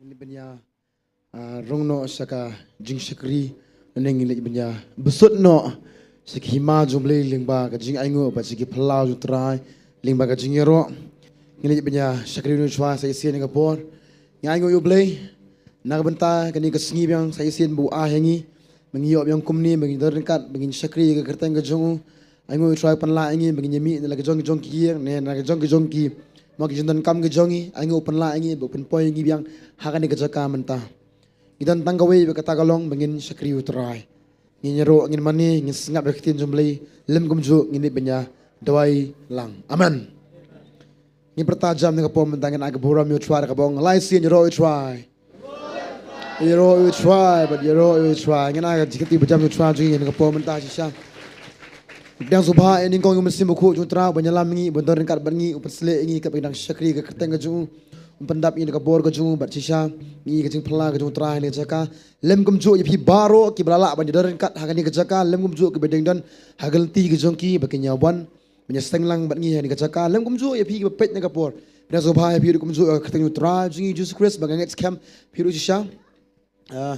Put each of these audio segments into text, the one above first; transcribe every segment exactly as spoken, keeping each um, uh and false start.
Ngin leit ban ïa, ah, rung noh sha ka jingshakri, ne ngin leit ban ïa bsut noh sha ka hima jong U Blei lyngba ka jingainguh bad sha ki phyllaw jong U Trai lyngba ka jingïaroh. Ngin leit ban ïa shakri noh shuwa sa shisien ha kane ka por. Ngi ainguh ïa U Blei na ka bynta kane ka sngi biang sa shisien ba u ai ha ngi, ba ngin ïoh biang kumne, ba ngin don ryngkat, ba ngin shakri ïa ka kyrteng ka jong u. Ainguh ïa U Trai u pynlah ïa ngi ba ngin ïa mih na la ka jong ki jong ki ïing, ne na la ka jong ki jong ki, mo, ki jingdonkam ki jong ngi. Ainguh u pynlah ïa ngi bad u pynpoi ïa ngi biang ha kane ka jaka mynta. Ngi don tang kawei bad kata ka long ba ngin shakri ïa U Trai. Ngin ïaroh, ngin mane, ngin sngap ïa ka ktien jong U Blei, lem kumjuh ngin leit ban ïa duwai lang. Amen. Ngin pyrta jam ha kane ka por mynta, ngin ai ka burom ïa U Trai da kaba ong, lai sien, ïaroh ïa U Trai. Ïaroh ïa U Trai, bad ïaroh ïa U Trai. Ngin ai ka jingkyrkhu ba jam ïa U Trai jong ngi ha kane ka por mynta shisha. Pdiang sngewbha ïa ka nyngkong ïa U Mynsiem Bakhuid jong U Trai, ban ïalam ïa ngi, ban don ryngkat bad ngi, u pynsleh ïa ngi katba ngi dang shakri ïa ka kyrteng ka jong u, u pyndap ïa ngi da ka bor ka jong u, bad shisha ngi ïohi ka jingphylla ka jong U Trai ha kane ka jaka. Lem kumjuh ïa phi baroh kiba la lah ban ïadon ryngkat ha kane ka jaka, lem kumjuh kiba dang don ha ka lynti ka jong ki ba kin ïa wan ban ïaseng lang bad ngi ha kane ka jaka, lem kumjuh ïa phi kiba peit ha kane ka por. Pdiang sngewbha ïa phi ruh kumjuh ha ka kyrteng U Trai jong ngi Jisu Khrist, ba nga ngeit skhem phi ruh shisha, ah,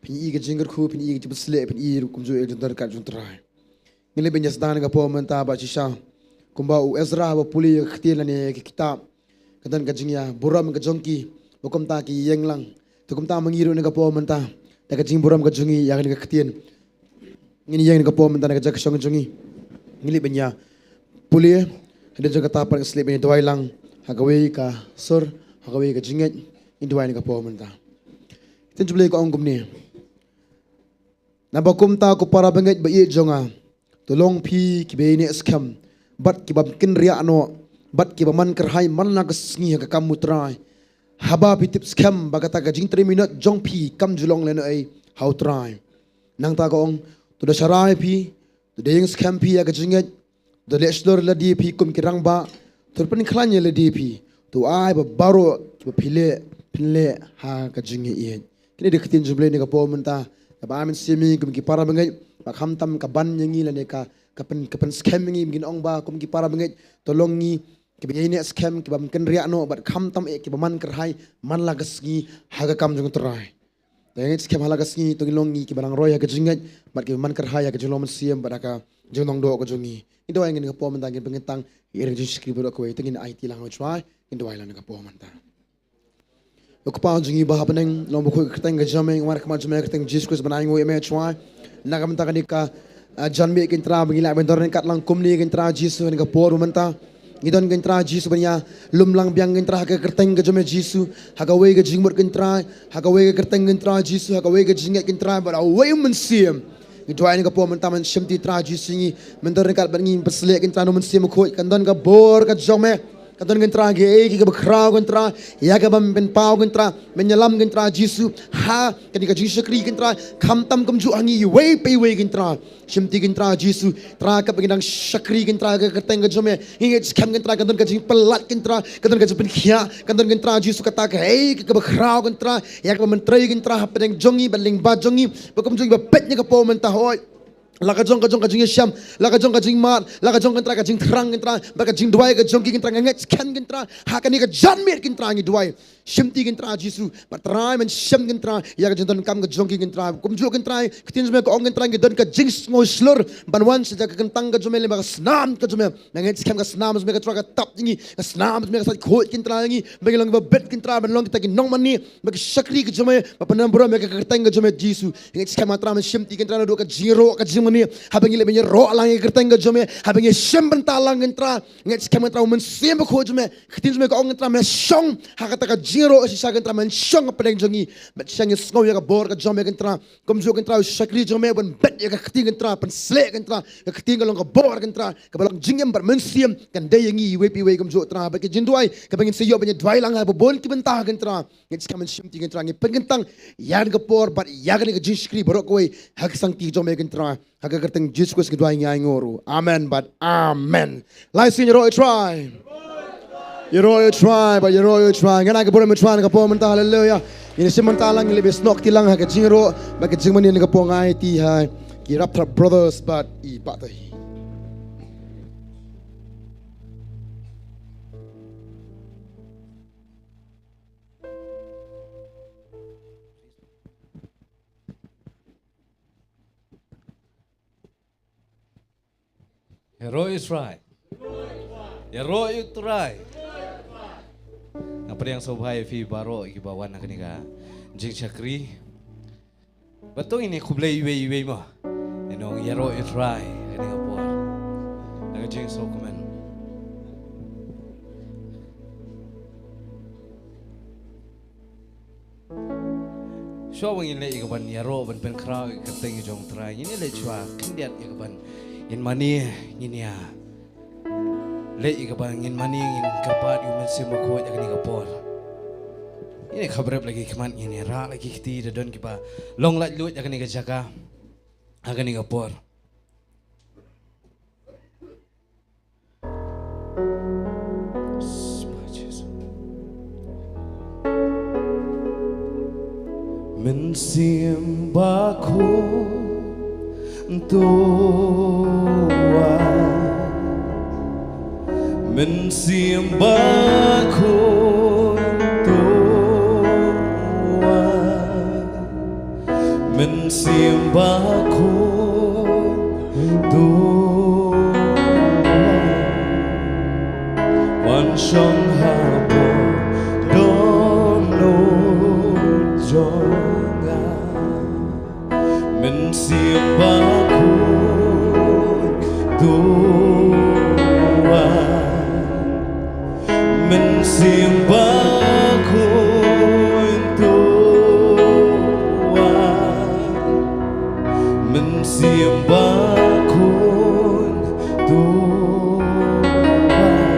phin ïohi ka jingkyrkhu, phin ïohi ka jingpynsleh, phin ïohi ruh kumjuh ïa ka jingdon ryngkat jong U Trai. Ngin leit ban ïa sdang ha kane ka por mynta bad shisha, kumba u Ezra haba pule ïa ka ktien lane ïa ka kitab, ka don ka jingïaburom ka jong ki ba kumta ki ïeng lang. Te kumta ma ngi ruh ha kane ka por mynta, da ka jingburom ka jong ngi ïa kane ka ktien, ngin ïeng ha kane ka por mynta na ka jaka shong ka jong ngi. Ngin leit ban ïa pule, hadien jong kata pat ngin sa leit ban ïa duwai lang ha kawei ka sur, ha kawei ka jingngeit. Ngin duwai ha kane ka por mynta. Ka ktien jong U Blei ka ong kumne: Naba kumta, ko para bangeit ba ïeit jong nga, to long phi kiba ïaineh skhem bad kiba kynriah noh bad kiba man kyrhai man la ka sngi ha ka kam U Trai. Haba phi tip skhem ba kata ka jingtrei minot jong phi kam ju long lehnohei ha U Trai. Nangta ka ong, to da sharai phi, to da ïeng skhem phi ïa ka jingngeit, to da leh shlur ïa lade phi kum ki rangbah, to pynkhlaiñ ïa lade phi, to ai ba baroh kiba phi leh phin leh ha ka jingïeit. Kine ki dei ki ktien jong U Blei ha kane ka por mynta. Kaba ai mynsiem ïa ngi kum ki para bangeit, ba khamtam ka ban ïa ngi lane ka, ka pyn, ka pynskhem ïa ngi, ngin ong ba kum ki para bangeit, to long ngi kiba ïaineh skhem, kiba kynriah noh bad khamtam eh kiba man kyrhai man la ka sngi ha ka kam jong U Trai. To ïaineh skhem ha la ka sngi, to ngin long ngi kiba nang roi ha ka jingngeit bad kiba man kyrhai ha ka jinglong mynsiem bad ha ka jinglong doh ka jong ngi. Ngin duwai ha kane ka por mynta, ngin pynkyntang ïa ka jingshakri baroh kawei. To ngin aiti lang ha U Trai, ngin duwai lang ha kane ka por mynta. Ko Kpa jong ngi ba ha bneng, long bakhuid ka kyrteng ka jong me, nga wan ha khmat jong me ha ka kyrteng Jisu Khrist ban ainguh ïa me, Trai, na ka bynta kane ka, ah, janmiet, ko Trai, ba ngi lah ban don ryngkat lang kumne, ko Trai Jisu, ha kane ka por mynta. Ngi don, ko Trai Jisu, ban ïalum lang biang, ko Trai, ha ka kyrteng ka jong me Jisu, ha kawei ka jingmut, ko Trai, ha kawei ka kyrteng, ko Trai Jisu, ha kawei ka jingngeit, ko Trai, bad ha uwei U Mynsiem. Ngi duwai ha kane ka por mynta, men shimti Trai Jisu ïa ngi, men don ryngkat bad ngi, men pynsleh, ko Trai, na U Mynsiem Bakhuid, kan don ka bor ka jong me, kan don, ko Trai, kiei kiei kiba khraw, ko Trai, ïa kaba men pynpaw, ko Trai, men ïalam, ko Trai Jisu, ha kane ka jingshakri, ko Trai, khamtam kumjuh ha ngi iwei pa iwei, ko Trai. Shimti, ko Trai Jisu, Trai, katba ngi dang shakri, ko Trai, ha ka kyrteng ka jong me, ngi ngeit skhem, ko Trai, kan don ka jingpyllait, ko Trai, kan don ka jingpynkhiah, kan don, ko Trai Jisu, kata kaei kaba khraw, ko Trai, ïa kaba men trei, ko Trai, hapdeng jong ngi bad lyngba jong ngi, ba kumjuh ngi ba peit ha kane ka por mynta, hooid. La ka jong, ka jong ka jingïashem, la ka jong ka jingmad, la ka jong, ko Trai, ka jingthrang, ko Trai, bad ka jingduwai ka jong ki, ko Trai, nga ngeit skhem, ko Trai, ha kane ka janmiet, ko Trai, ngi duwai. Shimti, ko Trai Jisu, bad Trai, men shem, ko Trai, ïa ka jingdonkam ka jong ki, ko Trai. Kumjuh, ko Trai, ka ktien jong me ka ong, ko Trai, ngi don ka jingsngew shlur ban wan sha ka kyntang ka jong me, lyngba ka snam ka jong me. Nga ngeit skhem ka snam jong me, ko Trai, ka tap ïa ngi, ka snam jong me ka sait khuid, ko Trai, ïa ngi, ba ngin long kiba bit, ko Trai, ban long kita ki nongmane bad ki shakri ka jong me, ba pyndonkam burom ïa ka kyrteng ka jong me Jisu. Nga ngeit skhem, ko Trai, men shimti, ko Trai, naduh ka jingïaroh, ka jingmane, haba ngi leh ban ïaroh lang ïa ka kyrteng ka jong me, haba ngi ïashem bynta lang, ko Trai, nga ngeit skhem, ko Trai, U Mynsiem Bakhuid jong me, ka ktien jong me ka ong, ko Trai, men shong ha kata ka jingïaroh shisha, ko Trai, men shong hapdeng jong ngi, bad shisha ngi sngew ïa ka bor ka jong me, ko Trai. Kumjuh, ko Trai, u shakri jong me, ban bet ïa ka ktien, ko Trai, pynsleh, ko Trai, ka ktien ka long ka bor, ko Trai, kaba long jingim bad mynsiem, kan dei ïa ngi iwei pa iwei, kumjuh, ko Trai, bad ka jingduwai kaba ngin sa ïoh ban ïaduwai lang ha babun ki bynta, ko Trai. Ngeit skhem, men shimti, ko Trai, ngi pynkyntang ïa kane ka por bad ïa kane ka jingshakri baroh kawei ha ka sangti jong me, ko Trai. Ha ka kyrteng Jisu Khrist ngi duwai, ngi ainguh ruh. Amen bad amen. Lai sien, ïaroh ïa U Trai. Ïaroh ïa U Trai bad ïaroh ïa U Trai. Ngan ai ka burom ïa U Trai ha kane ka por mynta, haleluya. Ngin ïashim bynta lang, ngin leit ban snoh kti lang ha ka jingïaroh bad ka jingmane ha kane ka por, nga aiti ha ki Rapthrap Brothers bad i Bah Tahi. Ïaroh ïa u Trai. Ïaroh ïa u Trai. Nga pdiang sngewbha ïa phi baroh kiba wan ha kane ka jingshakri. Ba to ngin ïa khublei iwei iwei mo. Ïa nong ïaroh ïa u Trai ha kane ka por. Na ka jingsngewkmen. Shuwa ba ngin leit ïa ka ban ïaroh ban pynkhraw ïa ka kyrteng jong u Trai, ngin ïa leit shuwa khyndiat ïa ka ban ngin mane, ngin ïa leit ïa ka ban ngin mane, ngin kyrpad ïa u Mynsiem Bakhuid ha kane ka por. Ngin ïa khabrep la ki khmat, ngin ïa rah la ki kti, da don kiba long laitluid ha kane ka jaka ha kane ka por. Mynsiem Bakhuid, to wan. Mynsiem Bakhuid, to wan. Mynsiem Bakhuid, to wan. Wan shong hapoh dohnud jong nga. Mynsiem Bakhuid, to wan. Mynsiem Bakhuid, to wan. Mynsiem Bakhuid, to wan.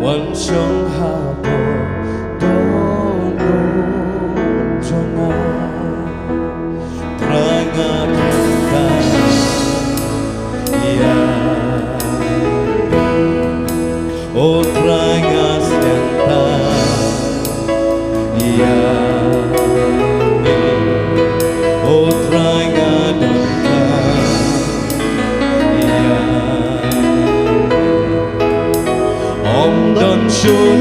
Wan shong hapoh dohnud jong nga. Trai nga kyrpad ïa me. O Trai nga sngewthuh ïa me. O Trai nga donkam ïa me. Ym don shuh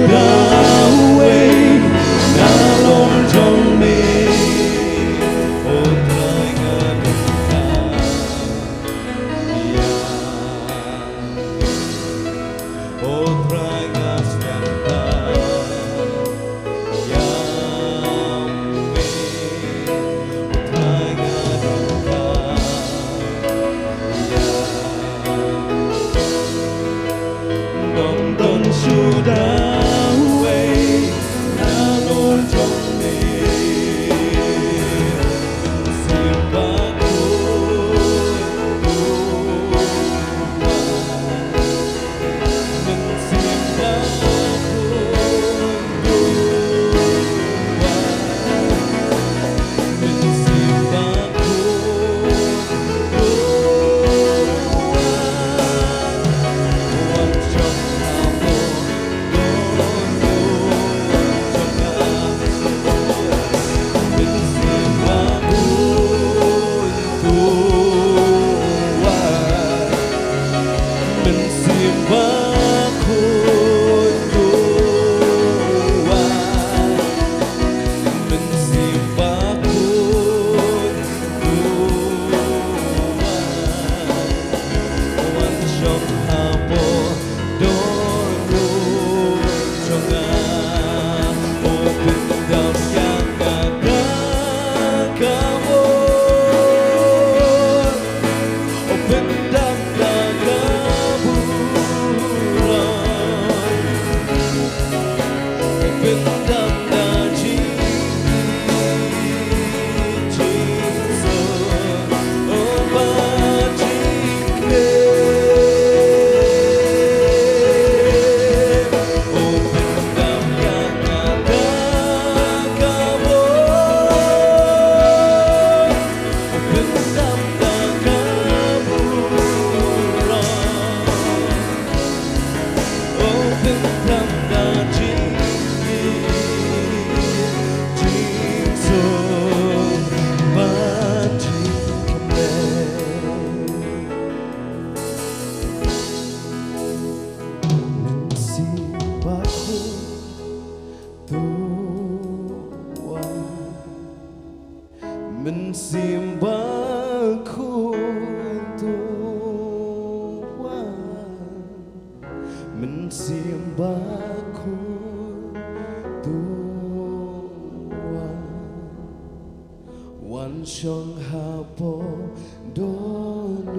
Hapoh dohnud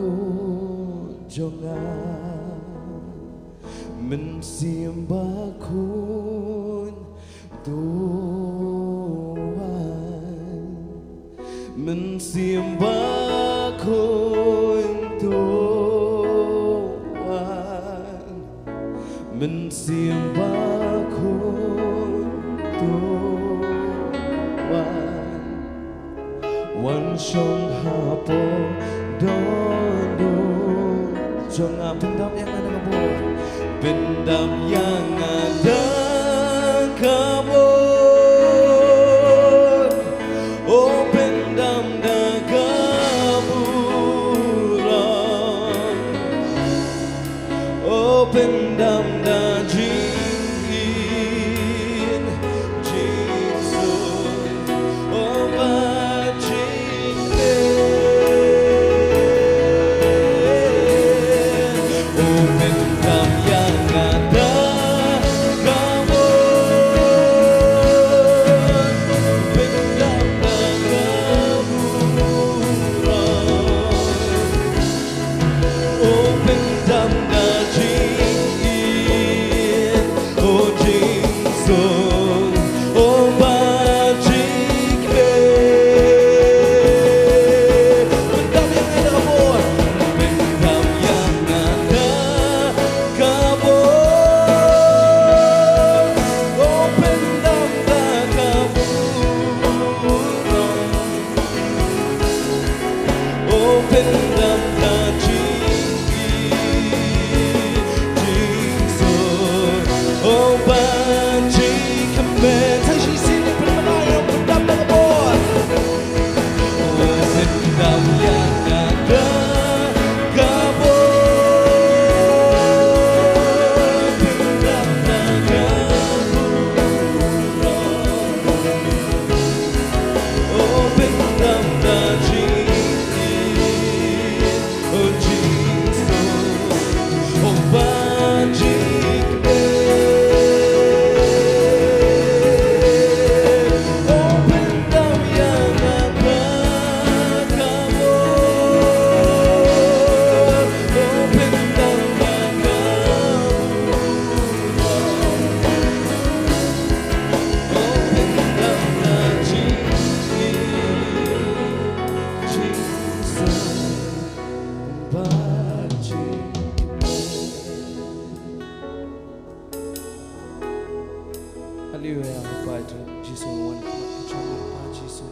jong nga, Mynsiem Bakhuid to wan. Mynsiem Bakhuid to wan. Mynsiem Bakhuid to wan. Wan shong hapoh dohnud jong nga. Pyndap ïa nga da ka bor. Pyndap ïa nga da ka bor. Oh, pyndap da ka burom. Oh, pyndap da jingïeit, jingsuk, oh, bad jingkmen. Oh, pyndap ïa nga da ka bor. Pyndap da ka burom. Oh, pyndap da jingïeit, oh, jingsuk, oh, bad jingkmen. Pyndap ïa nga da ka bor. Pyndap ïa nga da ka bor. Oh, pyndap da ka bor. Oh, pyndap da jingïeit, jingsuk, oh, bad jingkmen. Sa shisien, pyndap da ka bor. Oh, pyndap ïa nga da ka bor. Pyndap da ka bor. Oh, pyndap da jingïeit, oh, jingsuk, oh, bad jingkmen. Oh, pyndap ïa nga da ka bor. Oh, pyndap da ka bor. Haleluia, Kpa Jisu, ngi wan khmat ka jong ngi, Kpa Jisu.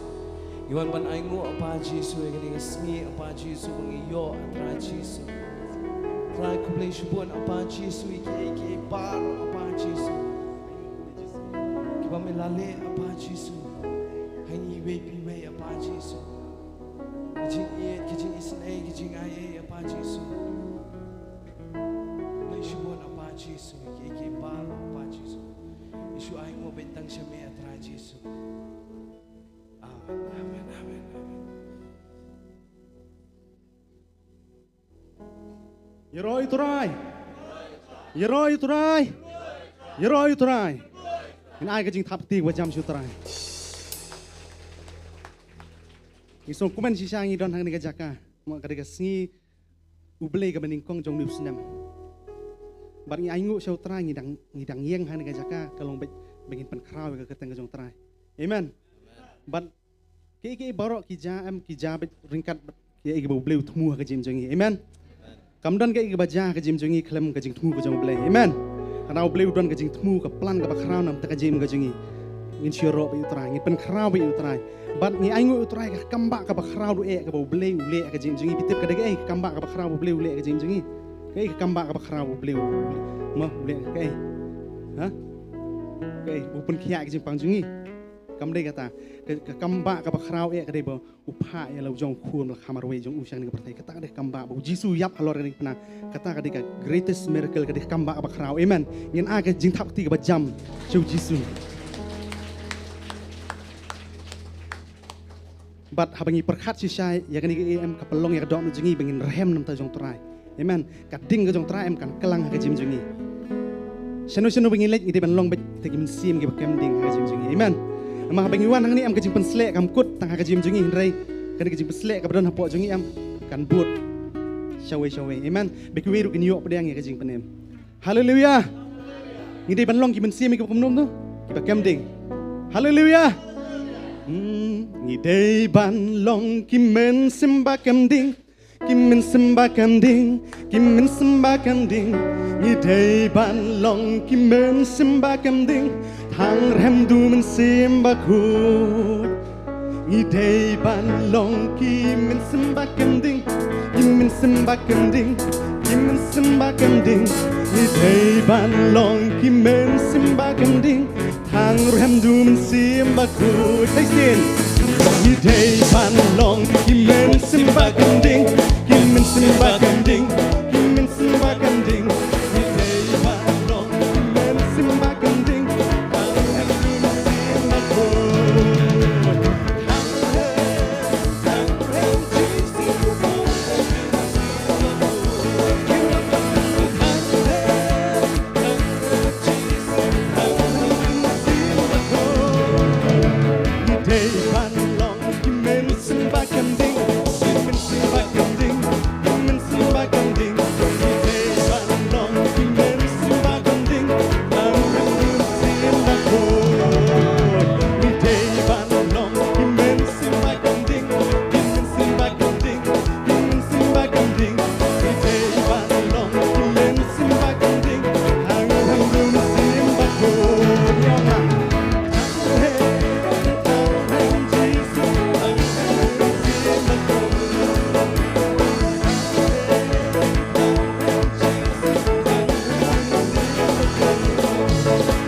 Ngi wan ban ainguh, Kpa Jisu, ïa kane ka sngi, Kpa Jisu, ba ngi ïoh, Trai Jisu. Trai, khublei shibun, Kpa Jisu, ïa kiei kiei baroh, Kpa Jisu. Kiba me la leh, Kpa Jisu. Ha ngi iwei pa iwei, Kpa Jisu. Ka jingïeit, ka jingisynei, ka jingaiei, Kpa Jisu. Khublei shibun, Kpa Jisu, ïa kiei kiei baroh, Kpa Jisu. Ngi shu ainguh beit tang sha me, Trai Jisu. Amen, amen, amen, amen. Ïaroh ïa u Trai. Ïaroh ïa u Trai. Ïaroh ïa u Trai. Ngin ai ka jingthap kti kaba jam sha u Trai. Ngi sngewkmen shisha ngi don ha kane ka jaka. Namar ka dei ka sngi U Blei kaba nyngkong jong une u snem. Bad ngi ainguh sha u Trai, ngi dang, ngi dang ïeng ha kane ka jaka, ka long beit ba ngin pynkhraw ïa ka kyrteng ka jong u Trai. Amen. Bad kiei kiei baroh ki jia em, ki jia beit ryngkat bad kiei kiei ba U Blei u thmu ha ka jingim jong ngi. Amen. Kam don kiei kiei ba jia ha ka jingim jong ngi khlem ka jingthmu ka jong U Blei. Amen. Ka dei U Blei u don ka jingthmu, ka plan kaba khraw na ka bynta ka jingim ka jong ngi. Ngin shu ïaroh bad ïa u Trai, ngin pynkhraw bad ïa u Trai. Bad ngi ainguh ïa u Trai ka kambah kaba khraw ruh eh kaba U Blei u leh ha ka jingim jong ngi. Phi tip ka dei kaei ka kambah kaba khraw U Blei u leh ha ka jingim jong ngi? Kaei ka kambah kaba khraw U Blei u leh? Ma, u leh kaei? Ha? Kaei? U pynkhiah ka jingpang jong ngi. Kam dei kata. Ka, ka kambah kaba khraw eh ka dei ba u phah ïa la u jong u khun ba la kha marwei jong u sha kane ka pyrthei. Kata ka dei ka kambah ba U Jisu u ïap halor kane ka pyrthei. Kata ka dei ka greatest miracle, ka dei ka kambah kaba khraw. Amen. Ngin ai ka jingthap kti kaba jam sha U Jisu. Bad haba ngi pyrkhat shisha ïa kane ka A M, ka pynlong ïa ka dohnud jong ngi ba ngin rhem na ka bynta jong u Trai. Amen. Ka ding ka jong u Trai em kan kyllang ha ka jingim jong ngi. Shano shano ba ngi leit ngi dei ban long beit kita ki mynsiem kiba kem ding ha ka jingim jong ngi. Amen. Namar haba ngi wan hangne em ka jingpynshlur kam kut tang ha ka jingim jong ngi, hynrei Kane ka jingpynshlur kaba don hapoh jong ngi em kan bud shawei shawei. Amen. Ba kiwei ruh kin ïoh pdiang ïa ka jingpynim. Haleluya. Ngi dei ban long ki mynsiem kiba kumno to? Kiba kem ding. Haleluya. Hmm, ngi dei ban long ki mynsiem ba kem ding. Ki mynsiem ba kem ding, ki mynsiem ba kem ding. Ngi dei ban long ki mynsiem ba kem ding, tang rhem da u Mynsiem Bakhuid. Ngi dei ban long ki mynsiem ba kem ding, ki mynsiem ba kem ding, ki mynsiem ba kem ding. Ngi dei ban long ki mynsiem ba kem ding, tang rhem da u Mynsiem Bakhuid. Te sien. Ngi dei ban long ki mynsiem ba kem ding, ki mynsiem ba kem ding, ki mynsiem ba kem ding. Ngi dei ban long ki mynsiem ba kem ding, tang rhem da u Mynsiem Bakhuid.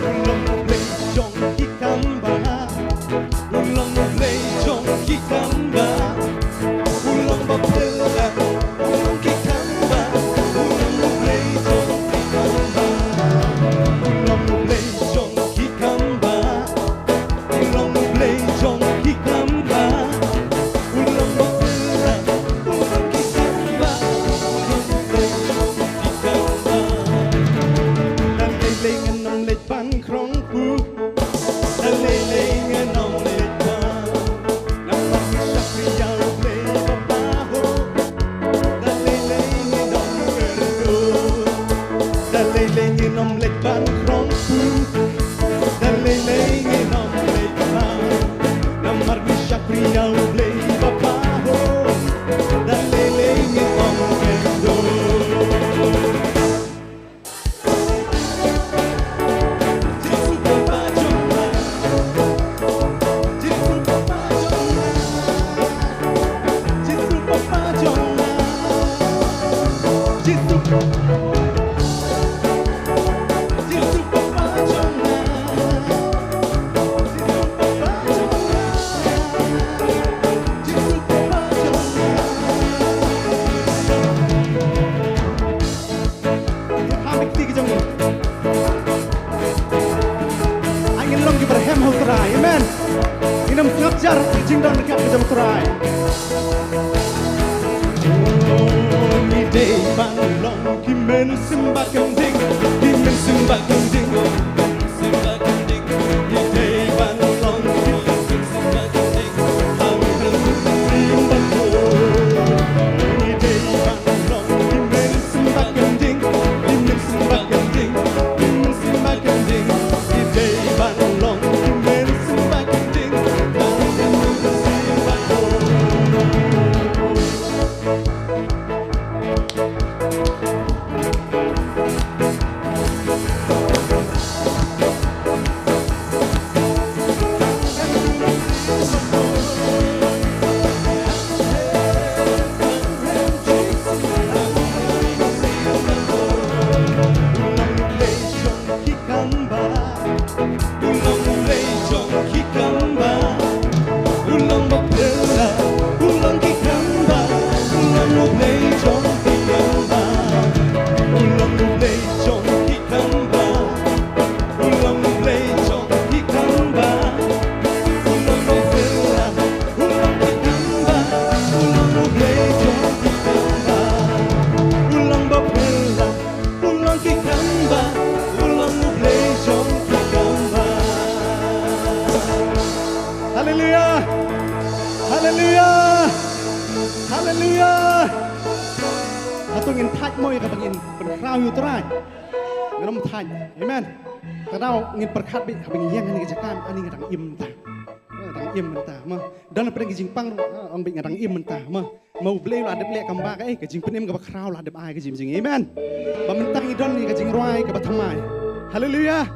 U long u Blei jong ki kam ba. U long u Blei jong ki kam ba. U long ba phylla, u long ki kam ba. U long u Blei jong ki kam ba. U long u Blei jong ki kam ba. U long u Blei jong ki kam ba. U long ba phylla, u long ki kam ba. U long u Blei jong ki kam ba. Lei lei ngin ym leit ban khrong phuh. Lei lei ngin ym leit ban. Namar ngi shakri ïa u Blei ba pahuh. Lei lei ngin ym kyrduh. Lei lei ngin ym leit ban khrong phuh. Lei lei ngin ym leit ban. Namar ngi shakri ïa u Blei ba pahuh. Lei lei ngin ym kyrduh. Ha mih kti ki jong ngi. Ai ngin long kiba rhem ha u Trai. Amen. Ngin ym sngap jar ki jingdon ryngkat ki jong u Trai. Oh, ngi dei ban long ki mynsiem ba kem ding, ki mynsiem ba kem ding. Haleluya. Hato ngin thait mo ïa kaba ngin pynkhraw ïa u Trai? Ngin ym thait. Amen. Ka daw ngin pyrkhat beit haba ngi ïeng ha kane ka jaka, ani nga dang im mynta. Nga dang im mynta. Mo. Don hapdeng ki jingpang ruh, ah, ong beit nga dang im mynta. Mo. Mo, U Blei u la dep leh kam ba kaei, ka jingpynim kaba khraw la dep ai ka jingim jong ngi. Amen. Ba mynta ngi don ïa ka jingrwai kaba thymmai. Haleluya.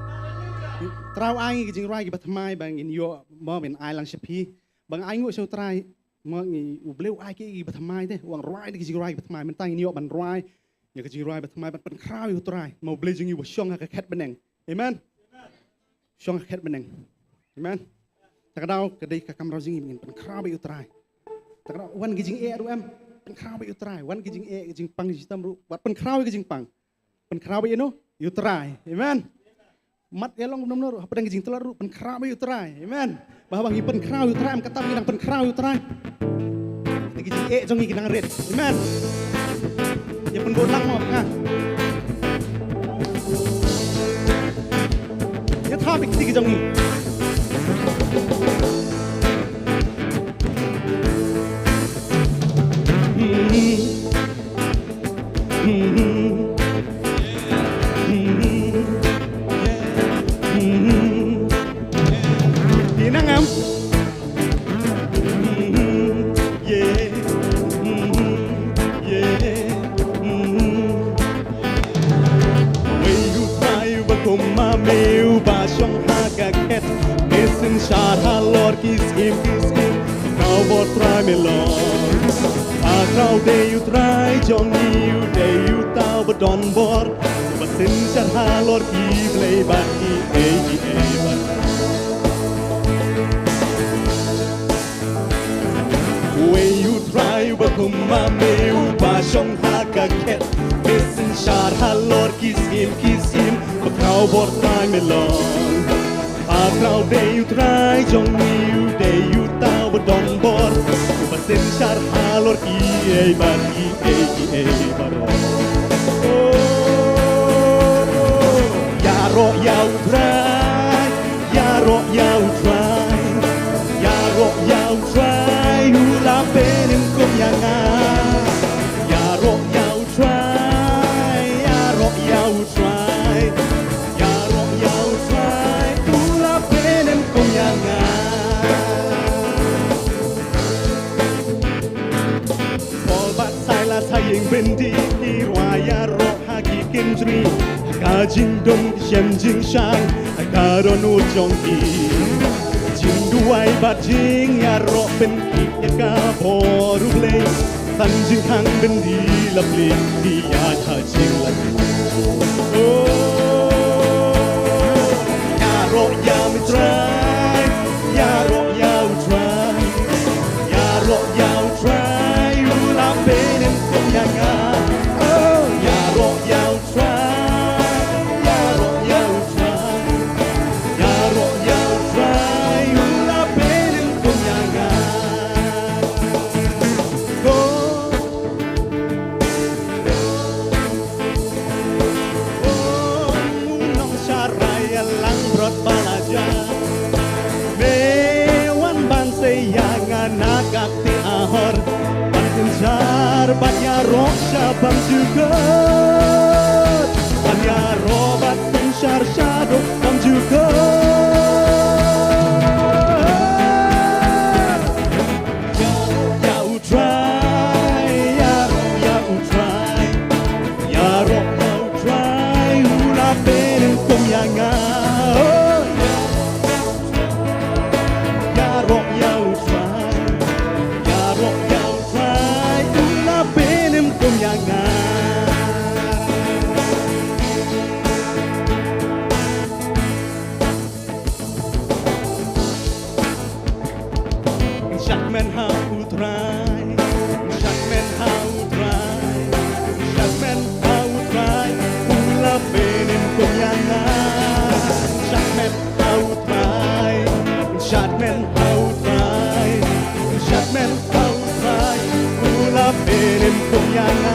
Trai u ai ngi ka jingrwai kaba thymmai ba ngin ïoh, mo, ban ai lang sha phi. Ba ngi ai nguh sha u Trai. Mo, ngi, U Blei u ai kiei kiba thymmai te, u ong rwai da ki jingrwai kiba thymmai, mynta ngin ïoh ban rwai ïa ka jingrwai ba thymmai, ban pynkhraw ïa u Trai, mo, U Blei jong ngi uba shong ha ka khet bneng. Amen. Shong ha ka khet bneng. Amen. Ta ka daw ka dei ka kamram jong ngi ngin pynkhraw beit ïa u Trai. Ta ka daw wan ki jingeh ruh em, pynkhraw beit ïa u Trai, wan ki jingeh, ki jingpang, ki jingshitom ruh, wat pynkhraw ïa ki jingpang. Pynkhraw beit ïa u, ïa u Trai. Amen. Mat ïa long kumno kumno ruh, hapdeng ki jingtlot ruh, pynkhraw beit ïa u Trai. Amen. Ba haba ngi pynkhraw ïa u Trai, em, kata ngi dang pynkhraw ïa u Trai. Te ki jingeh jong ngi ki nang rit. Amen. Ïa pynbor lang mo nga. Ïa thaw beit ki jong ngi. Ki nang am. Yeah. Yeah. Wei u Trai uba kum ma me uba shong ha ka khet, me synshar halor ki syiem ki syiem, khraw bor Trai me long. Ha khraw dei u Trai jong ngi, u dei uta uba don bor, uba synshar halor ki blei bad kiei kiei baroh. Wei u Trai uba kum ma me uba shong ha ka khet, me synshar halor ki syiem ki syiem, ba khraw bor Trai me long. Ha khraw dei u Trai jong ngi, u dei uta uba don bor, uba synshar halor kiei bad kiei kiei baroh. Oh, ïaroh ïa u Trai, ïaroh ïa u Trai, ïaroh ïa u Trai, u la pynïaid kum ïa nga. Ïaroh ïa u Trai, ïaroh ïa u Trai, ïaroh ïa u Trai, u la pynïaid kum ïa nga. Paul bad Silas ha ïing byndi ki rwai ïaroh ha ki kynjri, ha ka jingdum ki shem jingshang, ha ka dohnud jong ki. Jingduwai bad jingïaroh pynkit ïa ka bor U Blei. Tang jingkhang byndi la plie, ki ïaid ha jinglyngngoh. Oh, ïaroh ïa u Trai, ïaroh ïa u Trai, ïaroh ïa u Trai, u la pynïaid kum ïa nga. Oh, ïaroh ïa u Trai, ïaroh ïa u Trai, ïaroh ïa u Trai, u la pynïaid kum ïa nga. Ko, ko, u nongsharai langbrot ba la jia. Me wan ban sei ïa nga na ka kti ahor, ban synshar bad ïaroh sha bymjukut, ban ïaroh bad synshar shaduh bymjukut. Ïaroh ïa u Trai, ïaroh ïa u Trai, ïaroh ïa u Trai, u la pynïaid kum ïa nga. Oh, ïaroh ïa u Trai, ïaroh ïa u Trai, u la pynïaid kum ïa nga. Shad kmen ha u Trai, shad kmen ha u Trai, shad kmen ha u Trai, u la pynïaid kum ïa nga. Shad kmen ha u Trai, shad kmen ha u Trai, shad kmen ha u Trai, u la pynïaid kum ïa nga.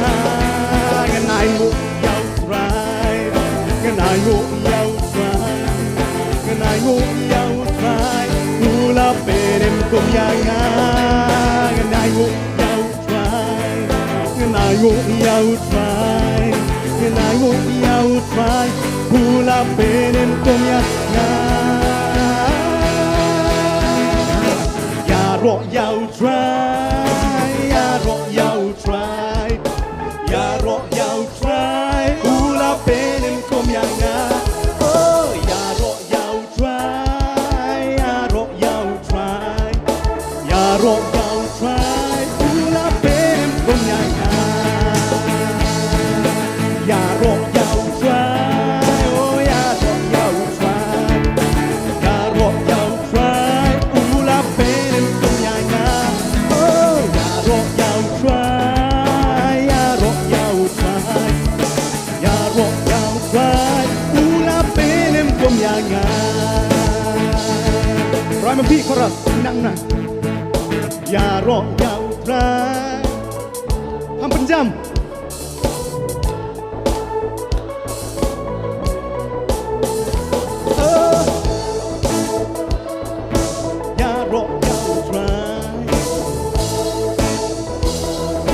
Ngan ainguh ïa u Trai, ngan ainguh ïa u Trai, ngan ainguh ïa u Trai, u la pynïaid kum ïa nga. Ngan ainguh ïa u Trai, Ngan ainguh ïa U Trai, ngan ainguh ïa U Trai, u la pynim kum ïa nga. Ïaroh ïa U Trai, ïaroh ïa U Trai, ïaroh ïa U Trai, u la pynim kum ïa nga. Oh, ïaroh ïa U Trai, ïaroh ïa U Trai, ïaroh ïa U Trai, u la pynim kum ïa nga. Ïaroh ïa U Trai, oh, ïaroh ïa U Trai, ïaroh ïa U Trai, u la pynim kum ïa nga. Oh, ïaroh ïa U Trai, ïaroh ïa U Trai, ïaroh ïa U Trai, u la pynim kum ïa nga. Trai ma phi chorus, nang nang. Ïaroh ïa U Trai. Ham pynjam. Oh. Ïaroh ïa U Trai,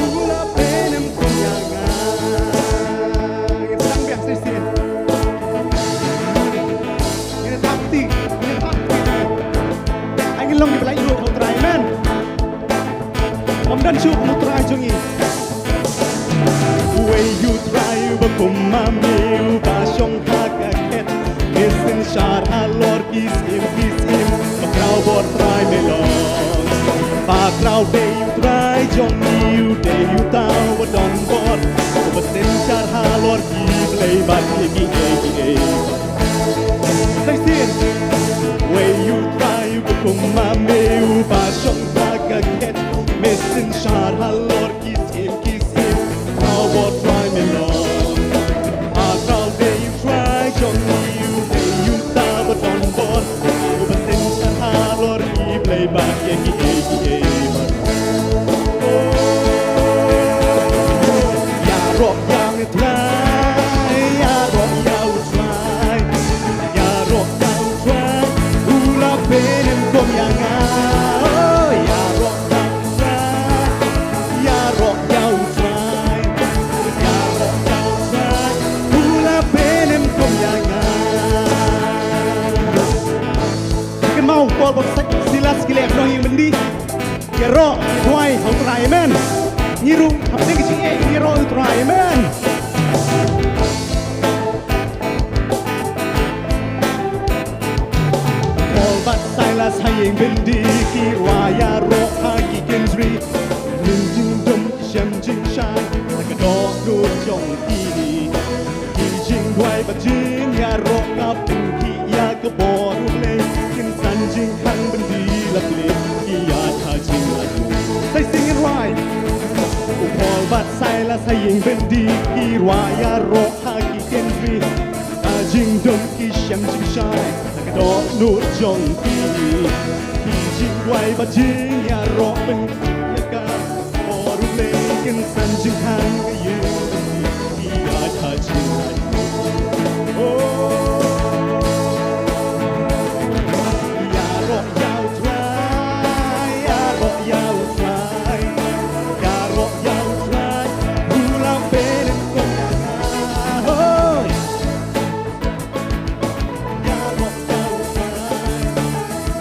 u la pynim kum ïa nga. Ngin sdang biang shisien. Ngin thap kti, ngin thap kti. Ai ngin long kiba laitluid ha U Trai, amen. Ym don shuh kum U Trai jong ngi. Uwei U Trai uba kum ma me uba shong ha ka khet, me synshar halor ki syiem ki syiem, ba khraw bor Trai me long. Ba khraw dei U Trai jong ngi, u dei uta uba don bor, uba synshar halor ki blei bad kiei kiei kiei. Sa shisien. Uwei U Trai uba kum ma me uba shong ha ka khet, me synshar halor ki syiem ki syiem, khraw bor Trai me long. Ba khraw dei U Trai jong ngi, u dei uta uba don bor, uba synshar halor ki blei bad kiei kiei kiei. Oh, ïaroh ïa U Trai, ïaroh ïa U Trai, ïaroh ïa U Trai, u la pynim kum ïa nga. Oh, ïaroh ïa U Trai, ïaroh ïa U Trai, ïaroh ïa U Trai, u la pynim kum ïa nga. Kynmaw Paul bad Silas ki leh noh ïing byndi. Ïaroh, ïa duwai ha U Trai, amen. Ngi ruh hapdeng ka jingïaroh ïa U Trai, amen. Paul bad Silas ha ïing byndi ki rwai ïaroh ha ki kynjri. Ïa ki jingdum ki shem jingshai ha ka dohnud jong ki. Ki jingduwai bad jingïaroh ka pynkit ïa ka bor U Blei, kin san jinghang byndi la plie ki ïaid ha jinglaitluid. Sa shisien ngin rwai. U Paul bad Silas ha ïing byndi ki rwai ïaroh ha ki kynjri. Ka jingdum ki shem jingshai ha ka dohnud jong ki. Ki jingduwai bad jingïaroh pynkit ïa ka bor U Blei, kin san jinghang ïa ki ïaid ha jinglaitluid. Oh, ïaroh ïa U Trai, ïaroh ïa U Trai, ïaroh ïa U Trai, u la pynim kum ïa nga. Oh, ïaroh ïa U Trai,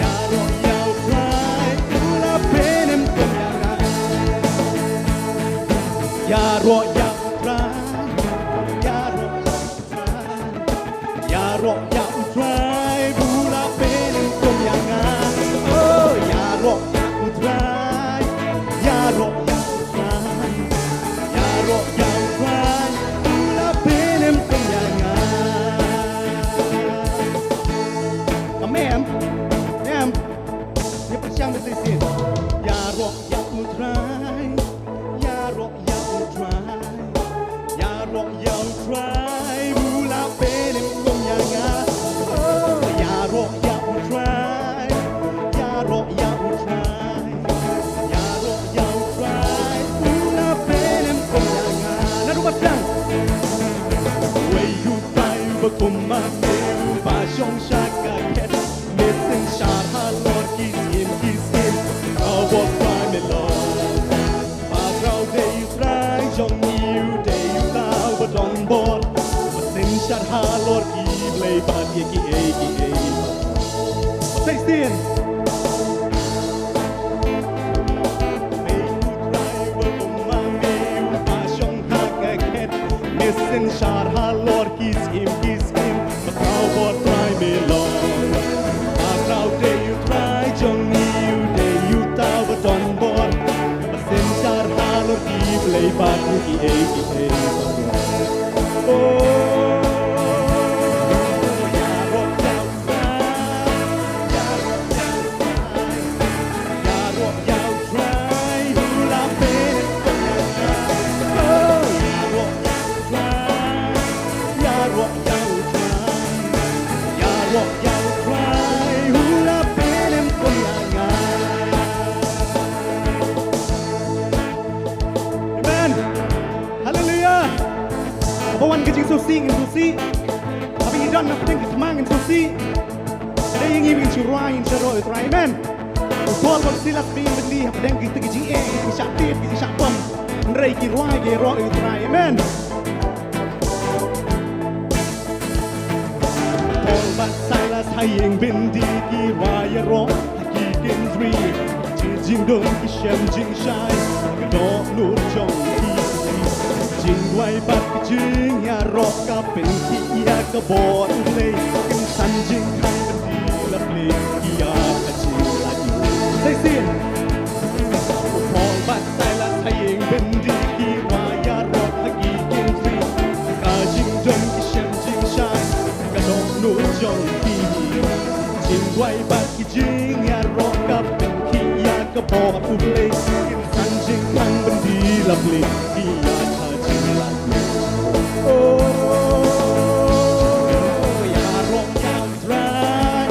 ïaroh ïa U Trai, u la pynim kum ïa nga. Ïaroh ïa U Trai, ïaroh ïa U Trai, ïaroh ïa U Trai, u la pynim kum ïa nga. Oh, ïaroh ïa U Trai, ïaroh ïa U Trai, ïaroh ïa U Trai, u la pynim kum ïa nga. Amen. Amen. Ïa pyrshang bad shisien. Ïaroh ïa U Trai, ïaroh ïa U Trai, ïaroh ïa U Trai, u la pynim kum ïa nga. Oh, ïaroh ïa U Trai, ïaroh ïa U Trai, ïaroh ïa U Trai, u la pynim kum ïa nga. Naduh ba sdang. Uwei U Trai uba kum ma me uba shong sha ka khet, me synshar halor ki syiem ki syiem, khraw bor Trai me long. Ba khraw dei U Trai jong ngi u dei uta uba don bor, ba synshar halor ki blei bad ïa kiei kiei. Sa shisien. Me u Trai uba bun, ma me uba shong ha ka khet, me synshar halor ki syiem ki syiem. Ba khraw bor Trai me long. Ba khraw dei u Trai jong ngi, u dei uta uba don bor, ba synshar halor ki blei bad kiei kiei. Oh, ïaroh ïa u Trai, ïaroh ïa u Trai. Ïaroh ïa u Trai, u la pynlong ïa nga. Oh, ïaroh ïa u Trai, ïaroh ïa u Trai. Ïaroh ïa u Trai, u la pynlong ïa nga. Amen. Haleluya. Haba wan ka jingsngewsih, ngin sngewsih. Haba ngi don na pdeng ka thma, ngin sngewsih. Dei ïa ngi ba ngin shu rwai, ngin shu ïaroh ïa u Trai. Amen. U Paul bad u Silas ba ïeng byndi hapdeng kita ki jingeh, ki shah tied, ki shah bom. Hynrei ki rwai, ki ïaroh ïa u Trai. Amen. Paul bad Silas ha ïing byndi ki rwai ïaroh ha ki kynthri. Ki jingdum ki shem jingshai, ka dohnud jong ki. Jingduwai bad ki jingïaroh ka pynkhih ïa ka bor U Blei. Kin san jingkhang byndi la plie ïa ka jinglaitluid. Sa shisien. U Paul bad Silas ha ïing byndi ki rwai ïaroh ha ki kynthri. Ka jingdum ki shem jingshai, ka dohnud jong ki. Jingduwai bad ki jingïaroh ka pynkhih ïa ka bor U Blei. Kin san jingkhang byndi la plie ïa ka jinglaitluid. Oh, ïaroh ïa u Trai,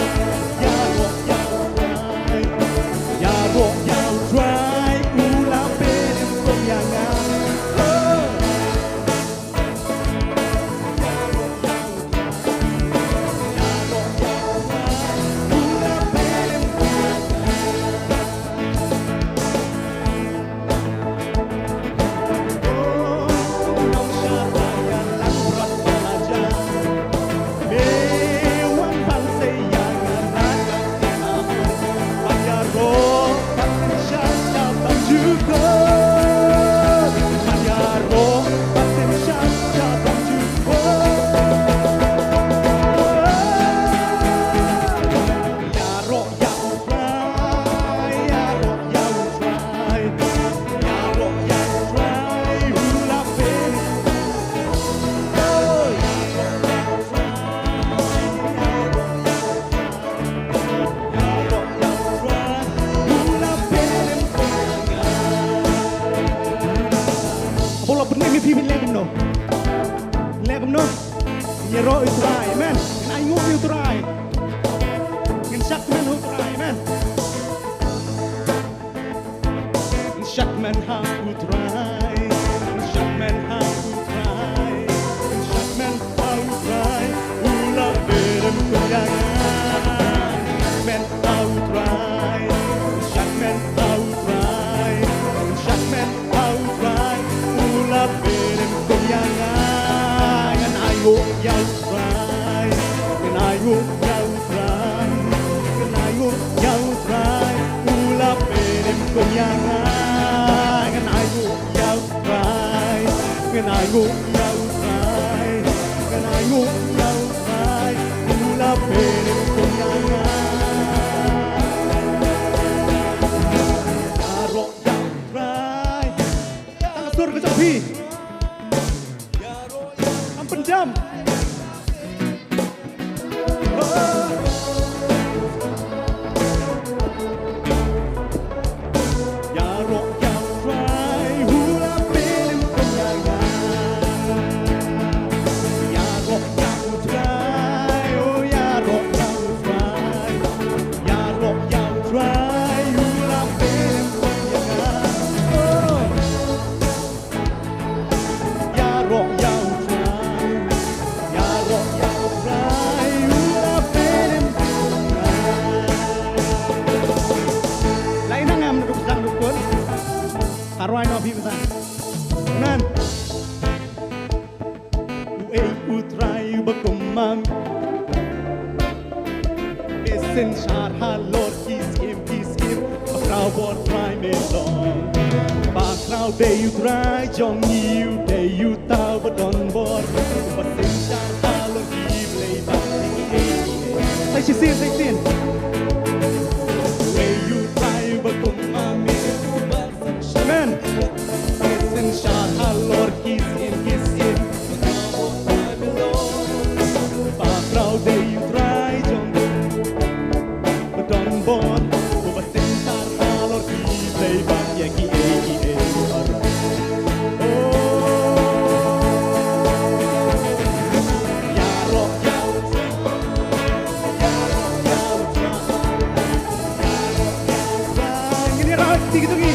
ïaroh ïa u Trai, ïaroh ïa u Trai, u la pynlong ïa nga. Oh. Hapoh la pynlong ïa phi, phi leh kumno? Leh kumno? Ïaroh ïa u Trai, amen. Ngin ainguh ïa u Trai. Ngin shad kmen ha u Trai, amen. Ngin shad kmen ha u Trai. Ngin shad kmen ha u Trai. Ngin shad kmen ha u Trai. U la pynlong ïa nga. Ngin shad kmen ha u Trai. Ngin shad kmen ha u Trai. Ngin shad kmen ha u Trai. U la pynlong ïa nga. Ngan ainguh ïa u Trai. Ngan ainguh ïa u Trai. Ngan ainguh ïa u Trai. U la pynlong ïa nga. Ngan ainguh ïa u Trai. Ngan ainguh ïa u Trai. Ngan ainguh ïa u Trai. U la pynlong ïa nga. Ïaroh ïa u Trai. Tang sur ka jong phi. Kam pynjam. Ïaroh ïa u Trai, u la pynlong ïa nga. Ïaroh ïa u Trai, oh, ïaroh ïa u Trai. Ïaroh ïa u Trai, u la pynlong ïa nga. Oh. Ïaroh ïa u Trai. Synshar halor ki syiem ki syiem, ba khraw bor Trai me long. Ba khraw dei U Trai jong ngi, U dei uta ba don bor. Ba synshar halor ki blei bad ki ei ki ei. Sa shisien, sa shisien. Wei U Trai ba kum ma me, ba synshar. Amen. Synshar halor ki syiem ki syiem. Ba khraw dei U Trai jong ngi, ba don bor, uba synshar halor ki blei bad ïa ki ei ki ei baroh. Oh, ïaroh ïa U Trai, ïaroh ïa U Trai, ïaroh ïa U Trai. Ngin ïaroh ïa U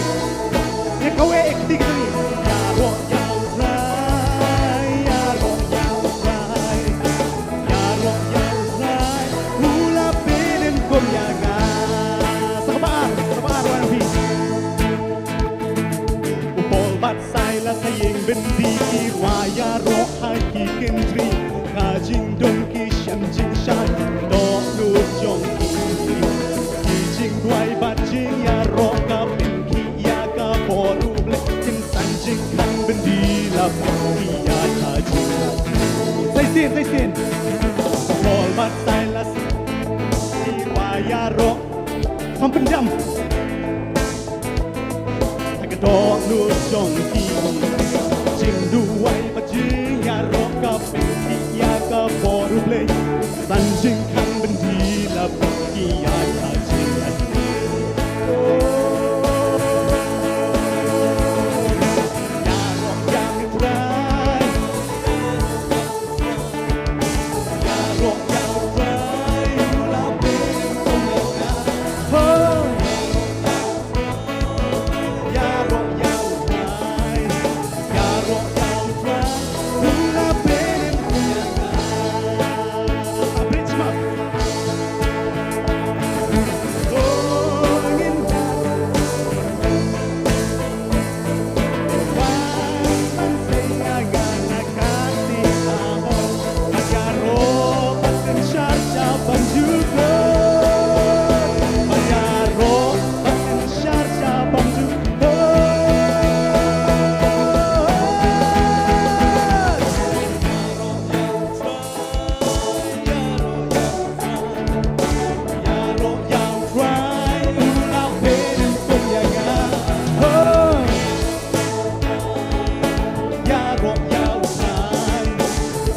Trai. Ïa kawei ïa kti kita ngi. Ïaroh ïa U Trai, ïaroh ïa U Trai, ïaroh ïa U Trai, u la pynïaid kum ïa nga. Sa kaba ar, sa kaba ar wan phi. U Paul bad Silas ha ïing byndi ki rwai ïaroh ha ki kynjri, ka jingdum ki shem jingshai, dohnud jong ki. Ki jingduwai bad jingïaroh ka pynkhih ïa ka bor U Blei, kin san jingkhang byndi la pynkhih ïa ka jingïaroh. Sa shisien, sa shisien. Paul bad Silas ki rwai ïaroh. Kham pynjam. Ha ka dohnud jong ki, jingduwai bad jingïaroh ka pynkhih ïa ka bor U Blei. San jingkhang byndi la pynkhih ïa ka jingïaroh.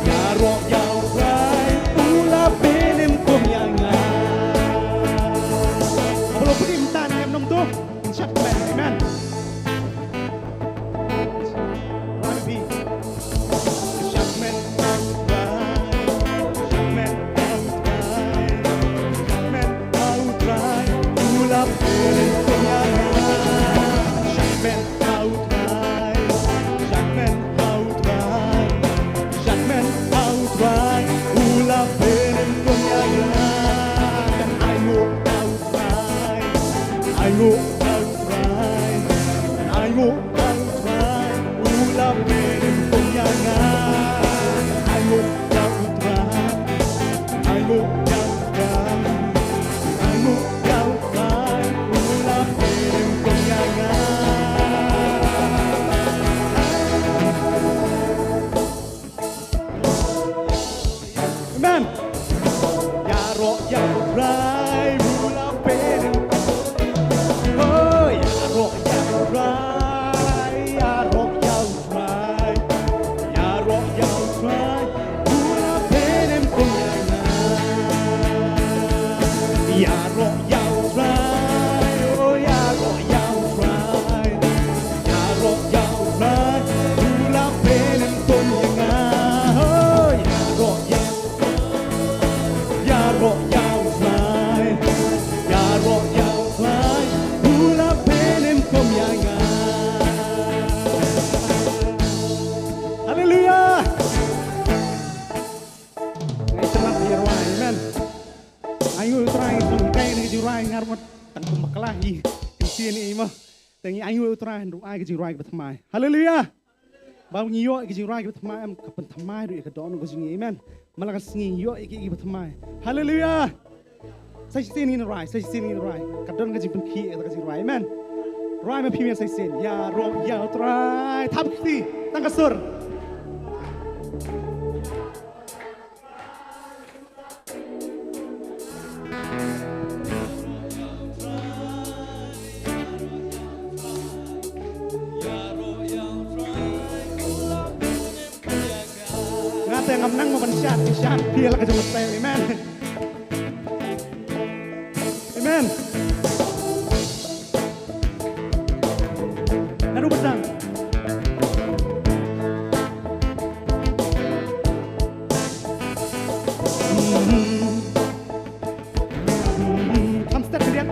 Ïaroh ïa U Trai. Amen. Ainguh ïa U Trai, ainguh ïa U Trai, u la pynïaid kum ïa nga. Ainguh ïa U Trai, ainguh ïa U Trai, ainguh ïa U Trai, u la pynïaid kum ïa nga. Amen. Ïaroh ïa U Trai, u la pynïaid. Oh, ïaroh ïa U Trai, ïaroh ïa U Trai, ïaroh ïa U Trai, u la pynïaid kum ïa nga. Ïaroh ïa U Trai, oh, ïaroh ïa U Trai. Ïaroh ïa U Trai, u la pynïaid kum ïa nga. Oh, ïaroh ïa, ïaroh ïa U Trai, ïaroh ïa U Trai, u la pynïaid kum ïa nga. Haleluya. Ngi sngap ïa rwai, amen. Ainguh U Trai, ngi sngap ïa ka jingrwai, nga ruh tang kum bakla hi. Kin sien i mo. Te ngi ainguh U Trai, hynrei ai ka jingrwai kaba thymmai. Haleluya. Ba ngi ïoh ïa ka jingrwai kaba thymmai, em, ka pynthymmai ruh ïa ka dohnud ka jong ngi. Amen. Man la ka sngi ngi ïoh ïa ka, ïa kaba thymmai. Haleluya. Sa shisien ngin rai, sa shisien ngin rai. Ka don ka jingpynkhih ïa ka jingrwai. Amen. Rai ma phi men sa shisien. Ïaroh ïa U Trai. Thap kti tang ka sur. Nga te ngam nang mo ban shad, shad phi la ka jong ka style. Amen. Amen. Naduh ba dang. Come step to them.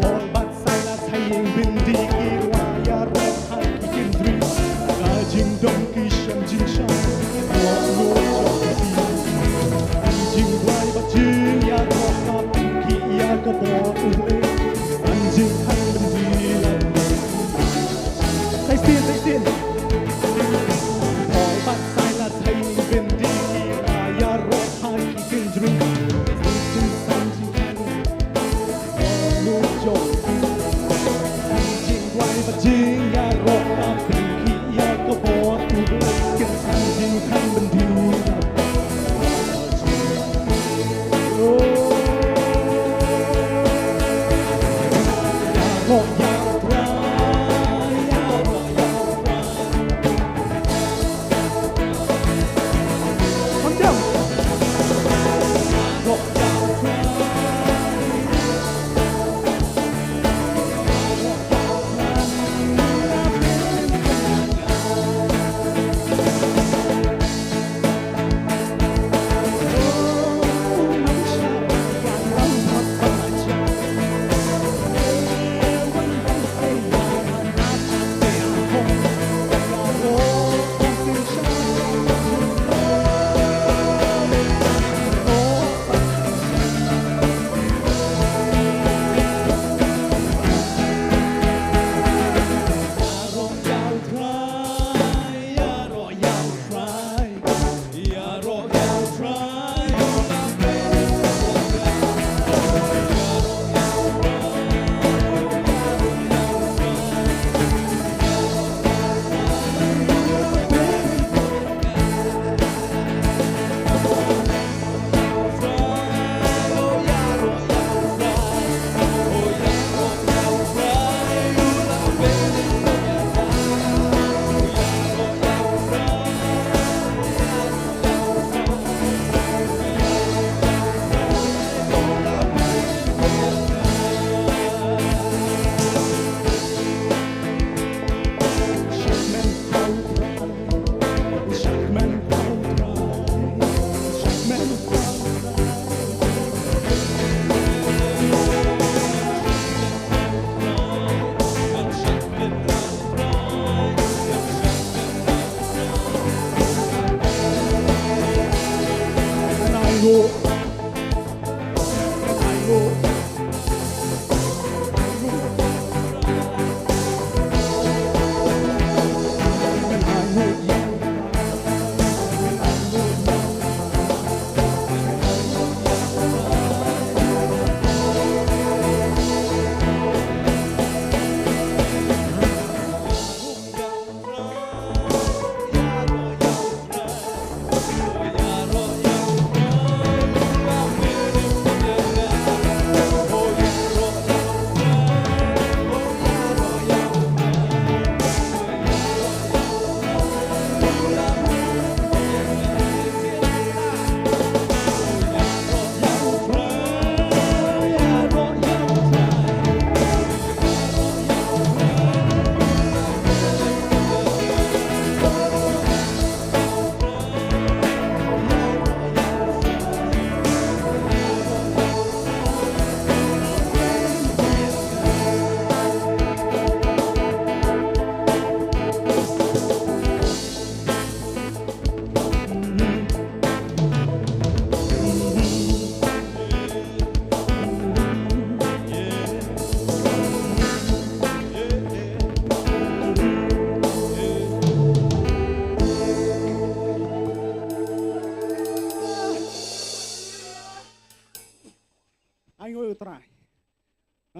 Paul bad Silas ha ïing byndi ki rwai ïaroh ha ki kynriew. Ka jingdon ki shem jingshai, ka jingduwai bad jingïaroh ka pynkhiah ïa ka bor U Blei. Ka jingkhang byndi la. Sa shisien, sa shisien. Paul bad Silas ha ïing byndi ki rwai ïaroh ha ki kynriew.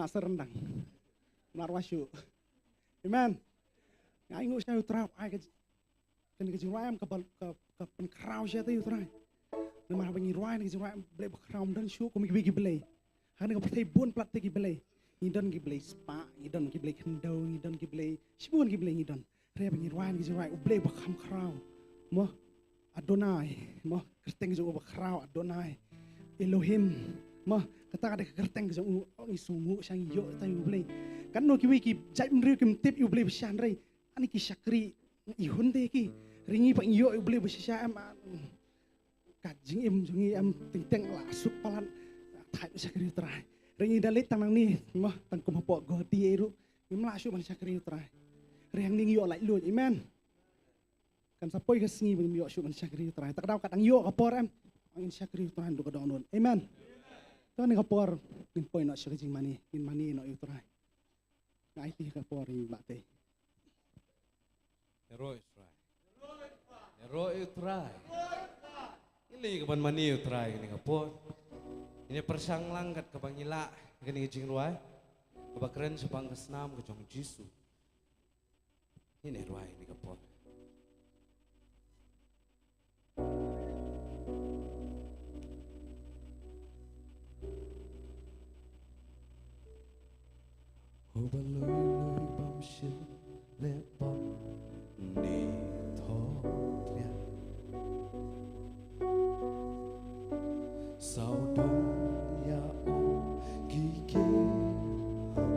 Master rendang. Mar wa shu. Amen. Nga ai nguh sha u Trai, ai ka, kane ka jingrwai em ka bal-, ka, ka pynkhraw sha te u Trai. Namar ba ngi rwai, ka jingrwai em Blei ba khraw ym don shuh kum kiwei ki blei. Hangne ka pyrthei bun palat te ki blei. Ngi don ki blei spah, ngi don ki blei khyndew, ngi don ki blei, shibun ki blei ngi don. Hynrei ba ngi rwai, ngi rwai u Blei ba kham khraw. Mo, Adonai, mo, kyrteng jong u ba khraw Adonai. Elohim, mo, kata ka dei ka kyrteng jong u, ngi sngewnguh sha ngi ïoh ïa u Blei. Katno kiwei ki jaitbynriew kim tip ïa u Blei ba shisha hynrei. Ani ki shakri, i hun te ki. Hynrei ngi pat ngi ïoh ïa u Blei ba shisha em, ah, ka jingim jong ngi em teng teng la suk palat. Thait shakri u Trai. Hynrei ngi da leit tang nangne, mo, tang kum hapoh Guwahati ei ruh. Ngim lah shuh ban shakri u Trai. Hynrei hangne ngi ïoh laitluid. Amen. Kan sa poi ka sngi ba ngim ïoh shuh ban shakri u Trai. Te ka daw ka dang ïoh ka por em. Ngin shakri u Trai naduh ka dohnud. Amen. Te kane ka por ngin poi noh sha ka jingmane, ngin mane noh ïa u Trai. Nga aiti ka por ïa ngi bah te. Ïaroh ïa u Trai. Ïaroh ïa u Trai. Ngin leit ka ban mane ïa u Trai kane ka por. Ngin ïa pyrshang lang kat kaba ngi lah kane ka jingrwai. Kaba kren shaphang ka snam ka jong u Jisu. Ngin ïa rwai kane ka por. Uba lui lui bym shym leh bymne thoh riang. Sawdong ïa u ki kyrhong.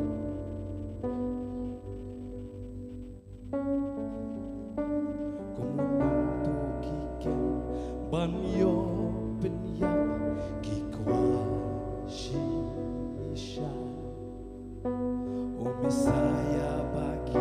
Kum u nongtuh ki kem ban ïoh pynïap ki kwah shisha. U Messaïah ba ki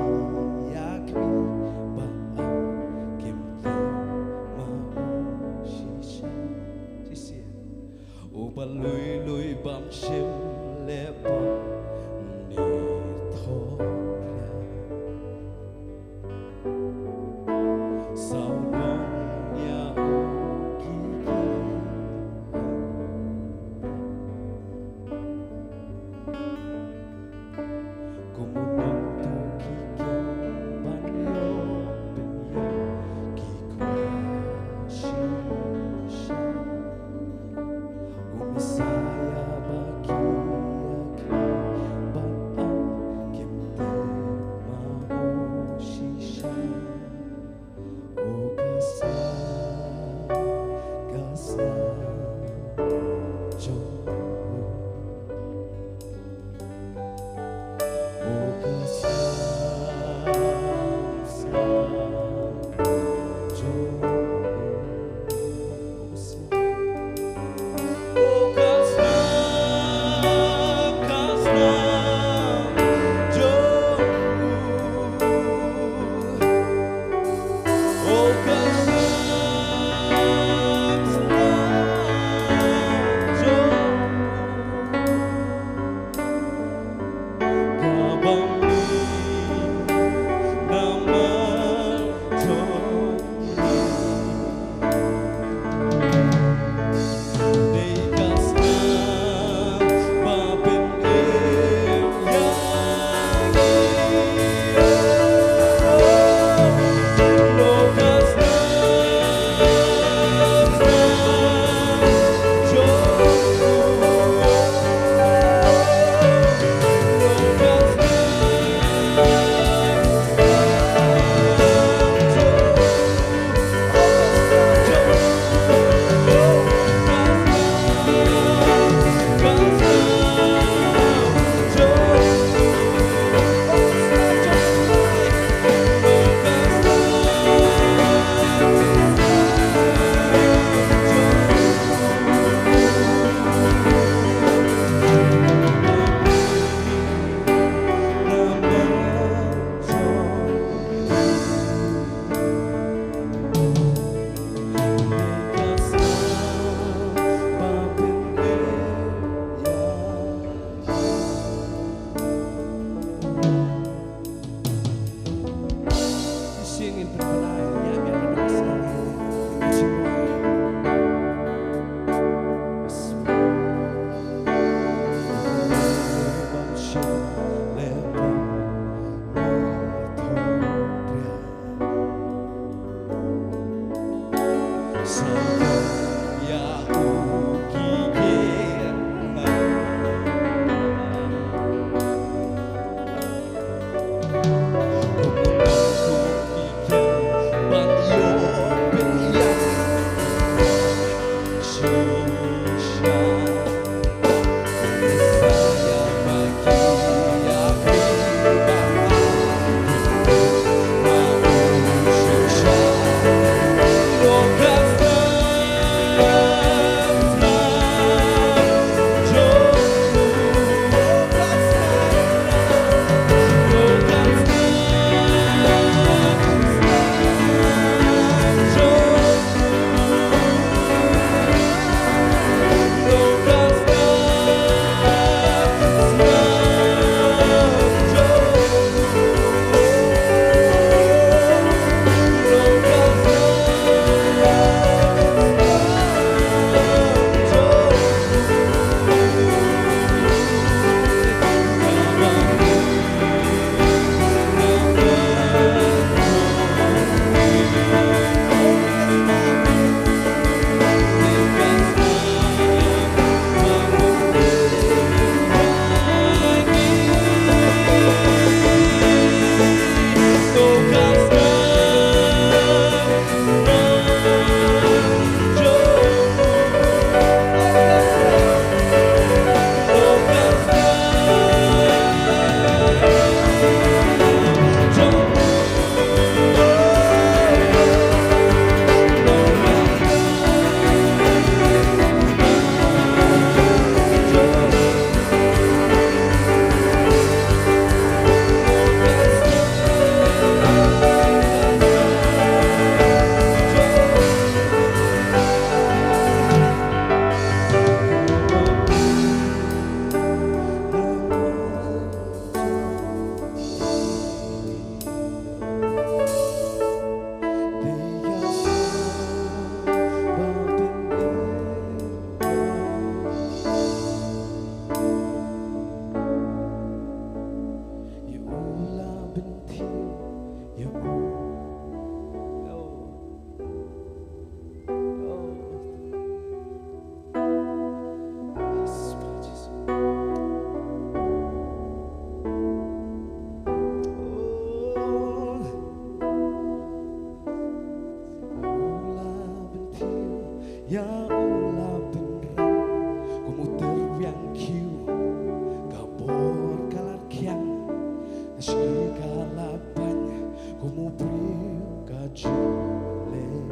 Mu briew ka jingeh.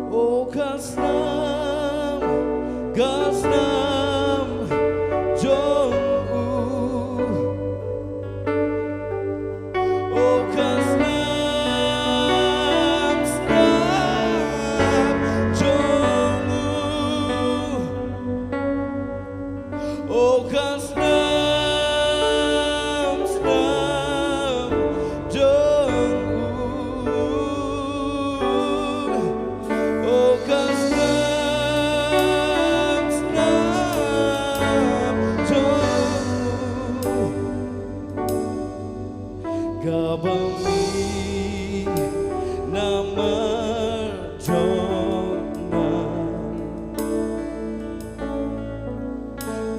O ka snam, ka snam jong u. O ka snam, snam jong u. O ka snam, snam jong u. O ka snam, snam jong u. Kaba mih namar jong nga.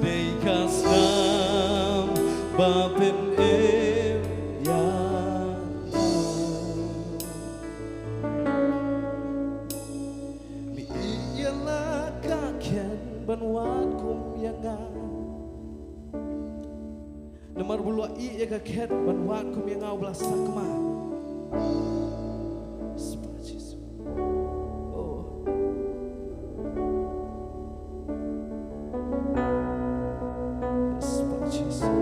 Dei ka snam ba pynim ïa nga. Mih ïa la ka khet ban wad kum ïa nga. Namar ba u la ïeh ïa ka khet ban wad kum ïa nga, u ba la sakma. Spah Jisu. Oh. Spah Jisu.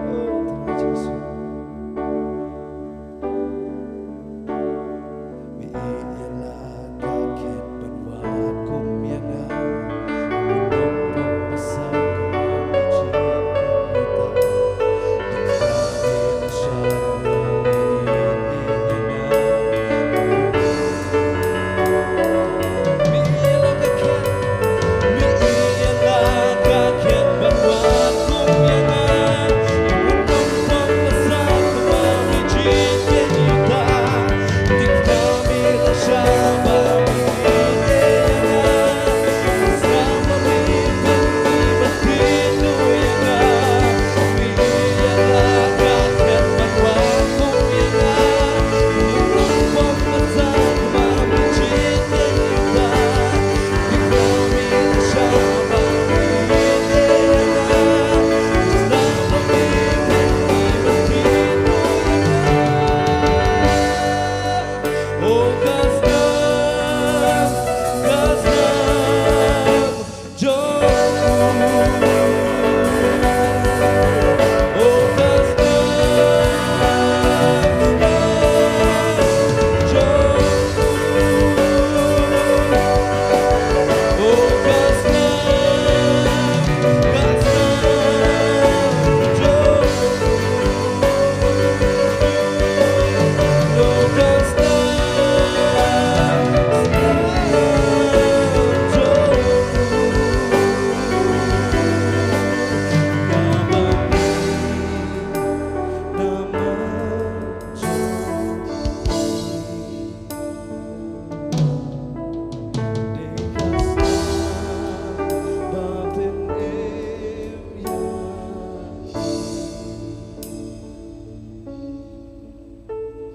Oh, Trai Jisu.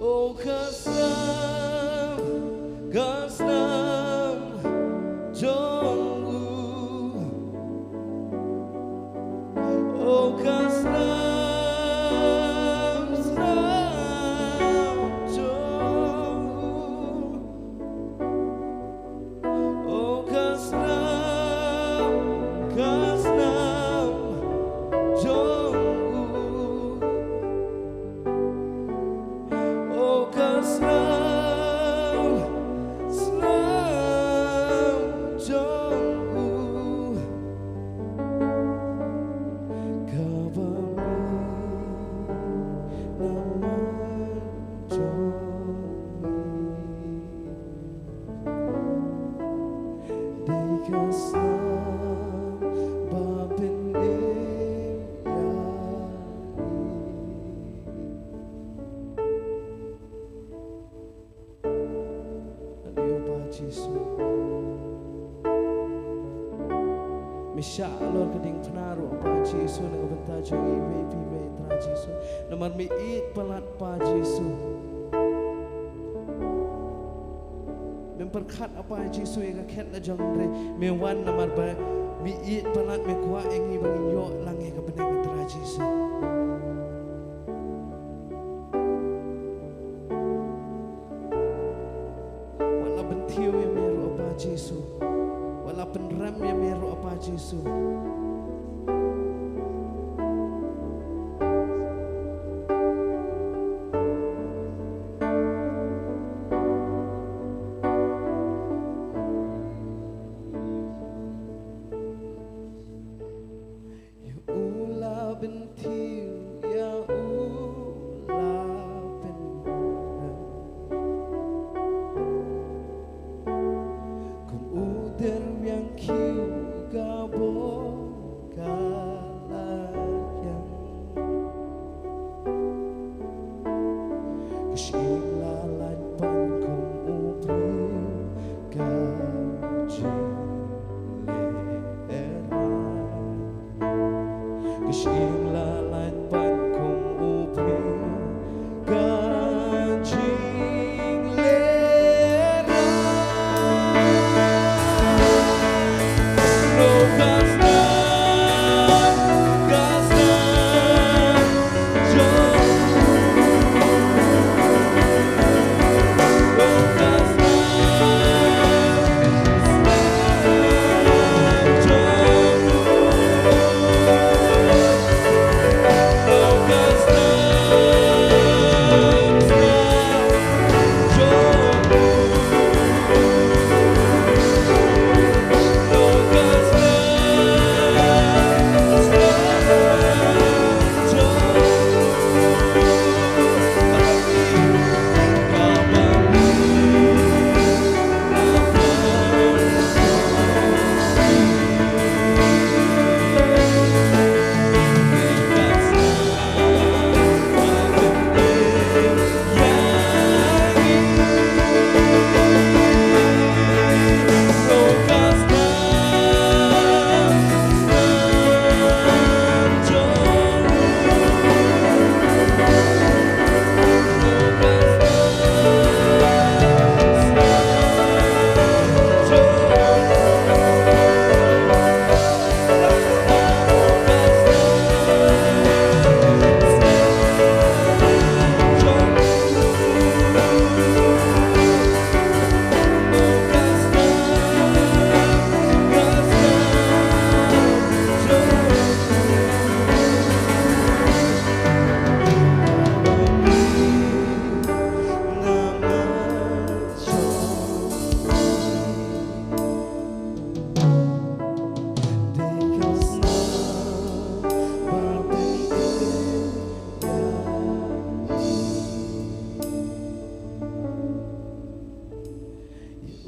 O ka snam, ka snam jong u. O ka snam, snam jong u. O ka snam, ka snam jong u. O ka snam, snam jong u. Kaba mih namar jong ngi. Dei ka snam ba pynim ïa ngi. Haleluya, Pa Jisu. Me shah halor ka diengphna ruh, Pa Jisu, na ka bynta jong ngi iwei pa iwei, Trai Jisu. Namar me ïeit palat, Pa Jisu. Mem pyrkhat, ah Pa Jisu, ïa ka khet la jong u, hynrei me wan namar ba me ïeit palat, me kwah ïa ngi ba ngin ïoh lang ïa ka bneng, Trai Jisu. pynthiew ïa u la pynrem. Kum u tyrwiang khiew ka bor ka la ïang. Ka shyieng la lait pan kum u briew ka jinglehraiñ. Ka shyieng la lait pan kum u briew ka jinglehraiñ. Lo ka sdang, ka sdang jong u. Lo ka sdang, sdang jong u.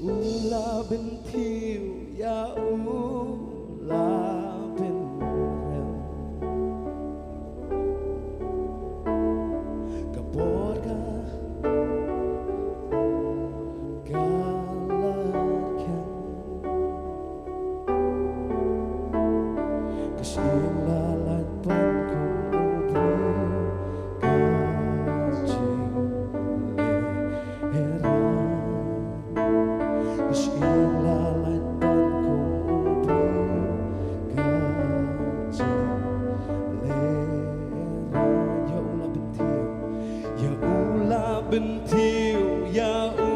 U la pynthiew ïa u la pynrem. Ka bor ka, ka la khiang. Ka shyieng la lait pan kum u briew ka jinglehraiñ. Ka shyieng la lait pan kum u briew ka jinglehraiñ. Ïa u la pynthiew, ïa u la pynthiew, ïa u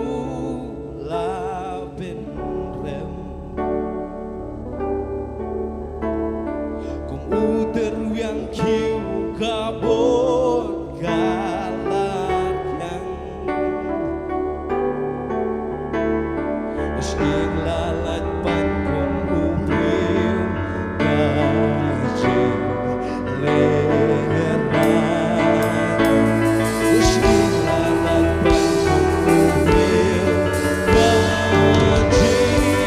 la pynrem. Kum u tyrwiang khiew ka bor ka la khiang. Ka shyieng la lait pan kum u briew ka jinglehraiñ. Ka shyieng la lait pan kum u briew ka jinglehraiñ.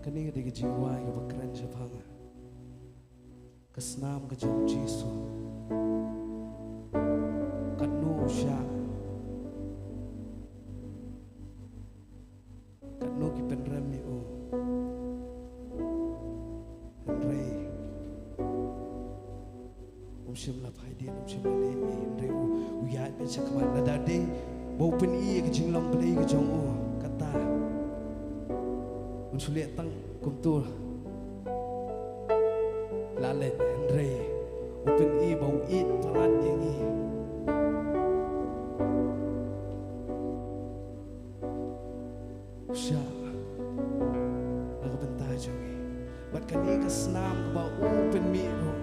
Kane ka dei ka jingduwai kaba kren shaphang ka snam ka jong u Jisu. Katno u shah, katno ki pynrem ïa u. Hynrei um shym la phai dien, um shym la leh ei, hynrei u, u ïaid beit sha khmat. Lada dei ba u pyni ïa ka jinglong Blei ka jong u, kata un shu leh tang kumta. La leh, hynrei u pyni ba u ïeit palat ïa ngi. U shah na ka bynta jong ngi. Bad kane ka snam kaba u pynmih ruh,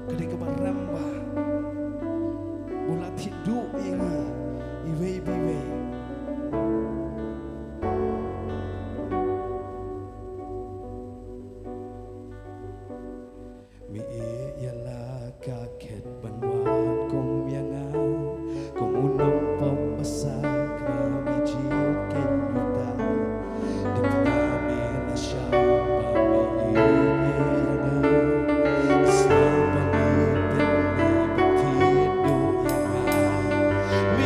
ka dei kaba rem bha. U la thied duh ïa ngi iwei pa iwei. Mei ïa la ka khet ban wad kum ïa nga, kum u nongpop basa, khnang ba mi jied kin ïuh ta. Dei na me la shah ba mei ïa nga, sa ba mi pynmih ba thied duh ïa nga. Te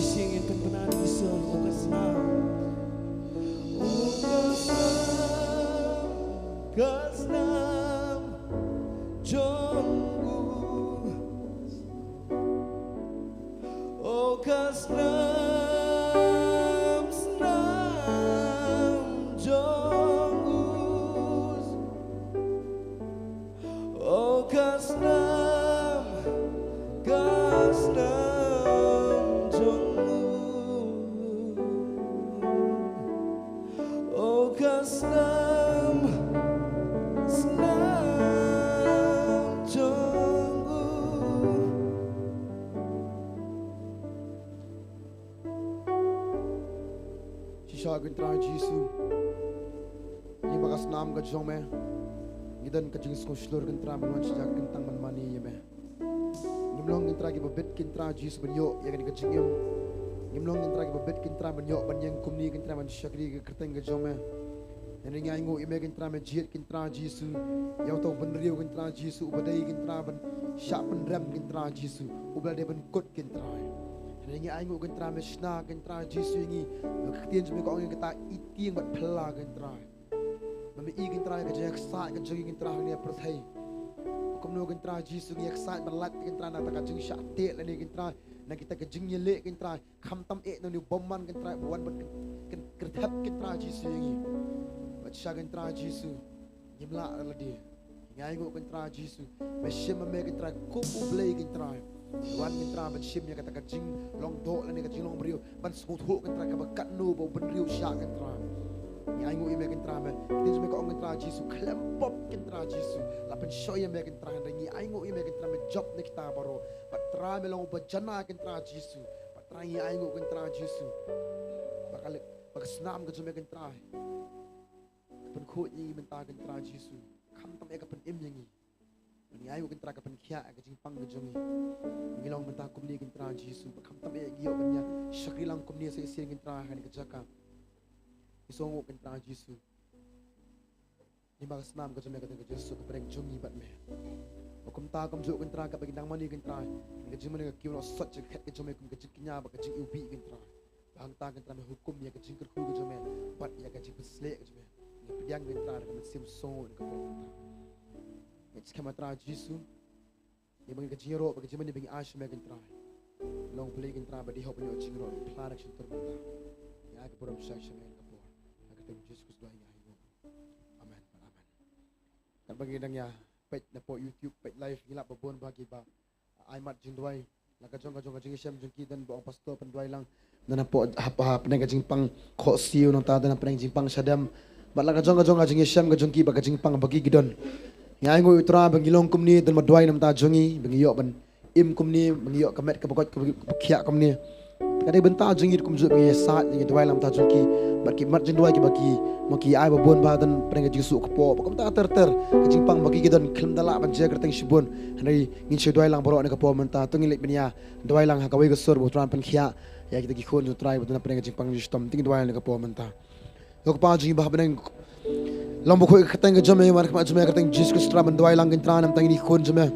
sing ïa pynpaw ïa u Jisu, u ka snam. U ka snam, ka snam jong u. O ka snam, snam jong u. O ka snam, ka snam jong u. O ka snam, snam jong u. Kynrad Jisu, lyngba ka snam ka jong me, ngi don ka jingsngewshlur Kynrad ban wan sha ka kyntang ban mane ïa me. Ngim long Kynrad kiba bit Kynrad Jisu ban ïoh ïa kane ka jingim. Ngim long Kynrad kiba bit Kynrad ban ïoh ban ïeng kumne Kynrad ban shakri ha ka kyrteng ka jong me. Hynrei ngi ainguh ïa me Kynrad, me jied Kynrad Jisu, ïa uto u bynriew Kynrad Jisu uba dei Kynrad ban shah pynrem Kynrad Jisu, uba la dei ban kut Kynrad. Hynrei ngi ainguh Kynrad, me shna Kynrad Jisu ïa ngi. Ka ktien jong me ka ong ïa kata, i tieng bad phylla Kynrad. Ba me i Kynrad ka jingïaksaid ka jong ngi Kynrad ha kane ka pyrthei. Kumno Kynrad Jisu ngi ïaksaid ban lait Kynrad na kata ka jingshah teh lane Kynrad na kita ka jingïaleh Kynrad. Khamtam eh na une u bymman Kynrad ba wan ban kyn-, kyn-, kyrthep Kynrad Jisu ïa ngi. Bad shisha Kynrad Jisu, ngim lah da lade. Ngi ainguh Kynrad Jisu, me shim ma me Kynrad kum u Blei Kynrad. Wan Kynrad ban shim ïa kata ka jinglong doh lane ka jinglong briew, ban sngewthuh Kynrad kaba katno ba u bynriew shah Kynrad. Ngi ainguh ïa me Kynrad, me, ka ktien jong me ka ong Kynrad Jisu, khlem pop Kynrad Jisu la pynshoi ïa me Kynrad. Hynrei ngi ainguh ïa me Kynrad, me jop na kita baroh. Bad Trai me long uba janai Kynrad Jisu. Bad Trai ngi ainguh Kynrad Jisu, ba ka leh, ba ka snam ka jong me Kynrad ka pynkhuid ïa ngi mynta Kynrad Jisu. Khamtam eh ka pynim ïa ngi. Ngi ainguh Kynrad ka pynkhiah ïa ka jingpang ka jong ngi. Ngi long mynta kumne Kynrad Jisu, ba khamtam eh ngi ïoh ban ïa shakri lang kumne sa shisien Kynrad ha kane ka jaka. Ngi sngewnguh Kynrad Jisu, lyngba ka snam ka jong me ka dei ka jingsuk ka pyrshah jong ngi bad me. Ba kumta kumjuh Kynrad kaba ngi dang mane Kynrad, ka jingmane ka kim noh sot jong ka khet ka jong me kum ka jingkñia bad ka jingiwbih Kynrad. Ba hangta Kynrad me hukum ïa ka jingkyrkhu ka jong me bad ïa ka jingpynshlur ka jong me. Ngi pdiang Kynrad ka mynsiem sngewsuk ka por mynta. Ngi skhem Trai Jisu, ïa ba ngi ka jingïaroh bad ka jingmane ba ngi ai sha me Kynrad. Long pule Kynrad ba dei hok ba ngi ïoh jingïaroh, pla da ka shyntur mynta. Ngi ai ka burom sha me ka por. Ha ka kyrteng Jisu Khrist ngi ai. Amen. Amen. Katba ngi dang ïa peit na poh YouTube, peit live, ngi lap ba bun ba kiba ai mat jingduwai. La ka jong ka jong ka jingïashem jong ki don ba ong pastor pynduwai lang. Don hapoh hap hap pdeng ka jingpang khohsiew, nangta don hap pdeng jingpang shadem. Bad la ka jong ka jong ka jingïashem ka jong ki bad ka jingpang ba ki ki don. Ngi ainguh ïa u Trai ba ngi long kumne, don ba duwai na bynta jong ngi, ba ngi ïoh ban im kumne, ba ngi ïoh ka met kaba koit kaba, kaba khiah kumne. Ka dei bynta jong ngi kumjuh ba ngi ïasaid, ngi duwai na bynta jong ki. Bad ki mat jingduwai kiba ki, ma ki ai ba bun ba don pdeng ka jingsuk ka por. Ba kumta ter ter ka jingpang ba ki ki don khlem da lah ban jia kyrteng shibun. Hynrei ngin shu duwai lang baroh na ka por mynta, to ngin leit ban ïa duwai lang ha kawei ka sur ba u Trai un pynkhiah ïa kita ki khun jong u Trai ba don pdeng ka jingpang jingshitom. To ngin duwai lang na ka por mynta. Ko Kpa jong ngi ba ha bneng, long ba khuid ka kyrteng ka jong me, wan ka khmat jong me ha ka kyrteng Jisu Khrist, Trai ban duwai lang Kynrad na bynta kine ki khun jong me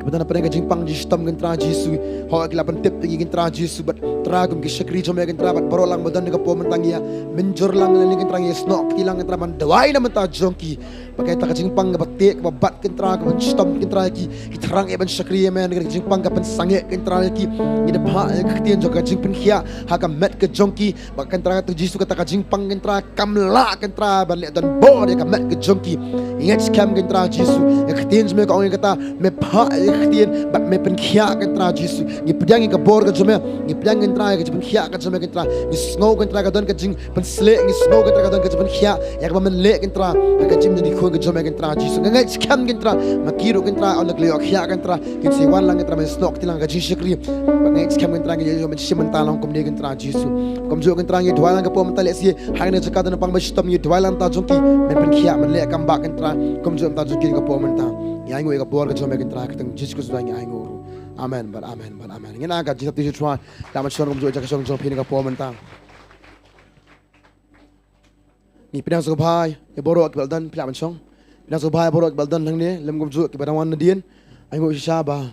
kiba don pdeng ka jingpang jingshitom Kynrad Jisu. Hok ki la pyntip ïa ngi Kynrad Jisu bad Trai kum ki shakri jong me Kynrad bad baroh lang ba don na ka por mynta ngi ïa mynjur lang ïa ngi Kynrad, ngi ïa snoh kti lang Kynrad ban duwai na bynta jong ki. Ba kata ka jingpang kaba teh kaba bat Kynrad, kaba shitom Kynrad, ki, ki thrang eh ban shakri ïa me, ka jingpang ka pynsangeh Kynrad ïa ki. Ngi da phah ïa ka ktien jong ka jingpynkhiah ha ka met ka jong ki. Ba Kynrad Jisu kata ka jingpang Kynrad kam lah Kynrad ban leh donbor ïa ka met ka jong ki. Ngi ngeit skhem Kynrad Jisu, ïa ka ktien jong me ka ong ïa kata, me phah ïa ka ktien bad me pynkhiah Kynrad Jisu. Ngi pdiang ïa ka bor ka jong me, ngi pdiang Kynrad ïa ka jingpynkhiah ka jong me Kynrad. Ngi sngew Kynrad ka don ka jing pynshlur, ngi sngew Kynrad ka don ka jingpynkhiah ïa kaba men leh Kynrad ha ka jingim jong ki khun ka jong me Kynrad Jisu. Nga ngeit skhem Kynrad, ma ki ruh Kynrad, ynda ki la ïoh khiah Kynrad, kin sa wan lang Kynrad, men snoh kti lang ka jingshakri. Ba nga ngeit skhem Kynrad, ngi ïoh men shim mynta lang kumne Kynrad Jisu. Kumjuh Kynrad ngi duwai lang ka por mynta lehse ha kane ka jaka don pang ba shitom, ngi duwai lang na bynta jong ki, men pynkhiah, men leh kam bha Kynrad. Kumjuh na bynta jong ki ka por mynta. Ngi ainguh ïa ka bor ka jong me Kynrad, ha ka kyrteng Jisu Khrist ngi ainguh ruh. Amen bad amen bad amen. Ngin ai ka jingsngewbha Trai, la mynshong kumjuh ïa ka shong jong phi na ka por mynta. Ngi pdiang sngewbha ïa baroh kiba la don, phi lah ban shong. Pdiang sngewbha ïa baroh kiba la don hangne, lem kumjuh kiba dang wan nadien. Ainguh shisha ba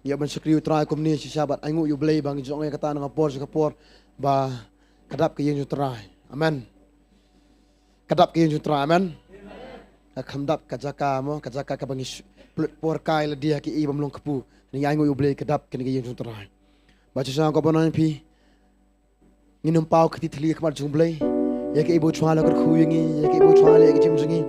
ngi ïoh ban shakri U Trai kumne shisha bad ainguh ïa U Blei ba ngi ju ong ïa kata na ka por sha ka por ba ka dap ka ïing jong U Trai. Amen. Ka dap ka ïing jong U Trai, amen. Ka kham dap ka jaka mo, ka jaka kaba ngi sh-, pynlut por kai lade ha ki ei bym long kpu. Ngi ainguh ïa U Blei ka dap kane ka ïing jong U Trai. Ba shisha ko ba nang phi. Ngin ym paw kti thli ha khmat jong U Blei ïa kaei ba U Trai u la kyrkhu ïa ngi, ïa kaei ba U Trai u la leh ha ka jingim jong ngi.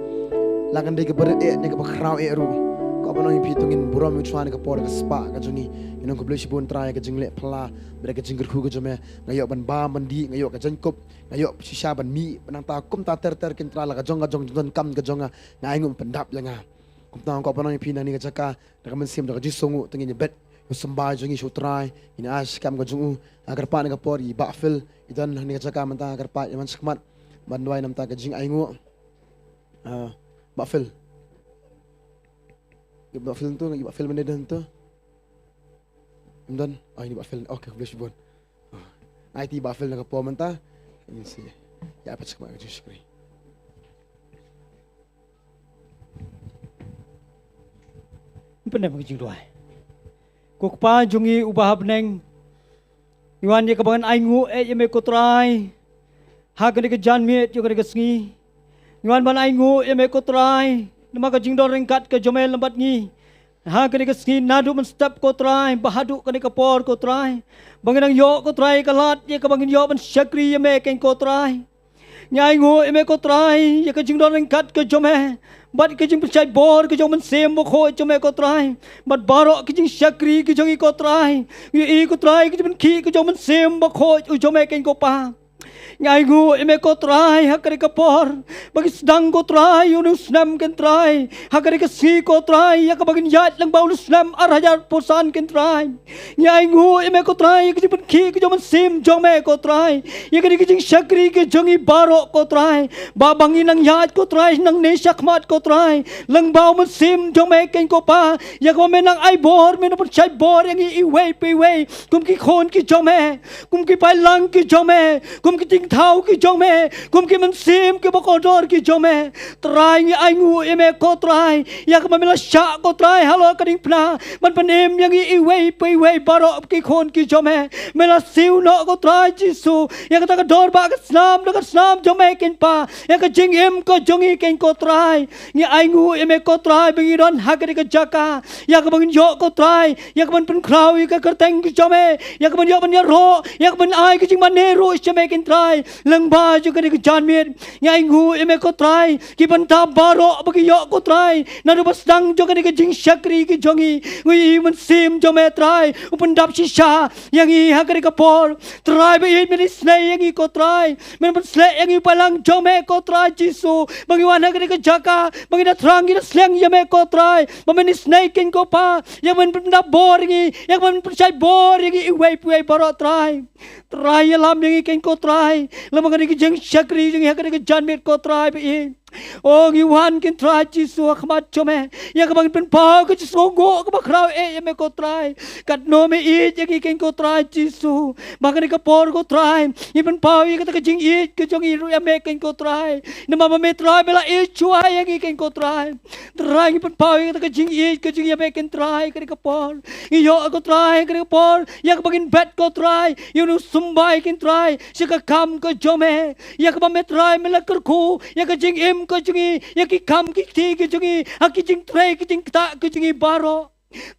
La kan dei kaba rit eh ne kaba khraw eh ruh, ko ba nang ïa phi to ngin burom ïa U Trai na ka por ka spah ka jong ngi. Ngin ong khublei shibun Trai ïa ka jingleh phylla bad ka jingkyrkhu ka jong me. Nga ïoh ban bam ban dih, nga ïoh ka jaiñkup, nga ïoh shisha ban mih, nangta kumta ter ter Kynrad, la ka jong ka jong jingdonkam ka jong nga, nga ainguh ban pyndap ïa nga. Kumta nga kwah ban ong ïa phi na kane ka jaka, da ka mynsiem da ka jingsngewnguh, to ngin ïa bet ïa u symbai jong ngi sha u Trai, ngin ïa ai sha ka kam ka jong u. Nga kyrpad na ka por ïa i Bah Phil, i don ha kane ka jaka mynta, nga kyrpad ïa man shakhmat ban duwai na ka bynta ka jingainguh. Ah, Bah Phil. I Bah Phil to, i Bah Phil mynta don to. Im don? Oh, ine i Bah Phil. Okay, khublei shibun. Oh. Nga aiti i Bah Phil na ka por mynta. Ngin sa ïa peit shakhmat ka jingshakri. Ngin pyndem ka jingduwai. Ko Kpa jong ngi uba ha bneng, ngi wan ïa kaba ngan ainguh eh ïa me ko Trai ha kane ka janmiet, ïa kane ka sngi. Ngi wan ban ainguh ïa me ko Trai namar ka jingdon ryngkat ka jong me lem bad ngi ha kane ka sngi, naduh mynstep ko Trai, bad haduh kane ka por ko Trai, ba ngi nang ïoh ko Trai ka lad ïa kaba ngin ïoh ban shakri ïa me, keiñ ko Trai. Ngi ainguh ïa me ko Trai ïa ka jingdon ryngkat ka jong me bad ka jingpynshait bor ka jong u Mynsiem Bakhuid jong me ko Trai, bad baroh ka jingshakri ka jong ngi ko Trai. Ngi ïohi ko Trai ka jingpynkhih ka jong u Mynsiem Bakhuid u jong me, keiñ ko Pa. Ngi ainguh ïa me ko Trai ha kane ka por ba ngi sdang ko Trai ïa une u snem, keiñ Trai, ha kane ka sngi ko Trai, ïa kaba ngin ïaid lyngba une u snem ar hajar arphew san, keiñ Trai. Ngi ainguh ïa me ko Trai ïa ka jingpynkhih ka jong u Mynsiem jong me ko Trai, ïa kane ka jingshakri ka jong ngi baroh ko Trai, ba ba ngin nang ïaid ko Trai nangne shakhmat ko Trai lyngba u Mynsiem jong me, keiñ ko Pa, ïa kaba me nang ai bor, me nang pynshait bor ïa ngi iwei pa iwei, kum ki khun ki jong me, kum ki paidlang ki jong me, kum ki tingthaw ki jong me, kum ki mynsiem kiba kordor ki jong me. Trai, ngi ainguh ïa me ko Trai ïa kaba me la shah ko Trai halor ka diengphna ban pynim ïa ngi iwei pa iwei baroh ki khun ki jong me. Me la siew noh ko Trai Jisu ïa kata ka dor ba ka snam da ka snam jong me, keiñ Pa, ïa ka jingim ka jong ngi, keiñ ko Trai. Ngi ainguh ïa me ko Trai ba ngi don ha kane ka jaka ïa kaba ngin ïoh ko Trai ïa kaban pynkhraw ïa ka kyrteng ka jong me, ïa kaban ïoh ban ïaroh, ïa kaban ai ka jingmane ruh sha me, keiñ Trai, lyngba jong kane ka janmiet. Ngi ainguh ïa me ko Trai ki bynta baroh ba ki ïoh ko Trai naduh ba sdang jong kane ka jingshakri ka jong ngi. Ngi ïohi u Mynsiem jong me Trai u pyndap shisha ïa ngi ha kane ka por. Trai ba ïeit, men isynei ïa ngi ko Trai. Men pynshlei ïa ngi u paidlang jong me ko Trai Jisu, ba ngi wan ha kane ka jaka ba ngi da thrang, ngi da sliang ïa me ko Trai, ba men isynei, keiñ ko Pa, ïa men pyndap bor ïa ngi, ïa men pynshait bor ïa ngi iwei pa iwei baroh Trai. Trai, ïalam ïa ngi, keiñ ko Trai, lem ha kane ka jingshakri jong ngi ha kane ka janmiet ko Trai ba ïeit. O, ngi wan, keiñ Trai Jisu, ha khmat jong me ïa kaba ngin pynpaw ka jingsngewnguh kaba khraw eh ïa me ko Trai. Katno me ïeit ïa ngi, keiñ ko Trai Jisu, ba ha kane ka por ko Trai ngin pynpaw ïa kata ka jingïeit ka jong ngi ruh ïa me, keiñ ko Trai, namar ba me Trai me la ïeit shuwa ïa ngi, keiñ ko Trai. Trai, ngi pynpaw ïa kata ka jingïeit ka jong ngi ïa me, keiñ Trai, ha kane ka por. Ngi ïoh ko Trai ha kane ka por ïa kaba ngin bet ko Trai ïa une u symbai, keiñ Trai, sha ka kam ka jong me, ïa kaba me Trai me la kyrkhu ïa ka jingim ka jong ngi, ïa ki kam ki kti ki jong ngi, ha ki jingtrei ki jingktah ki jong ngi baroh.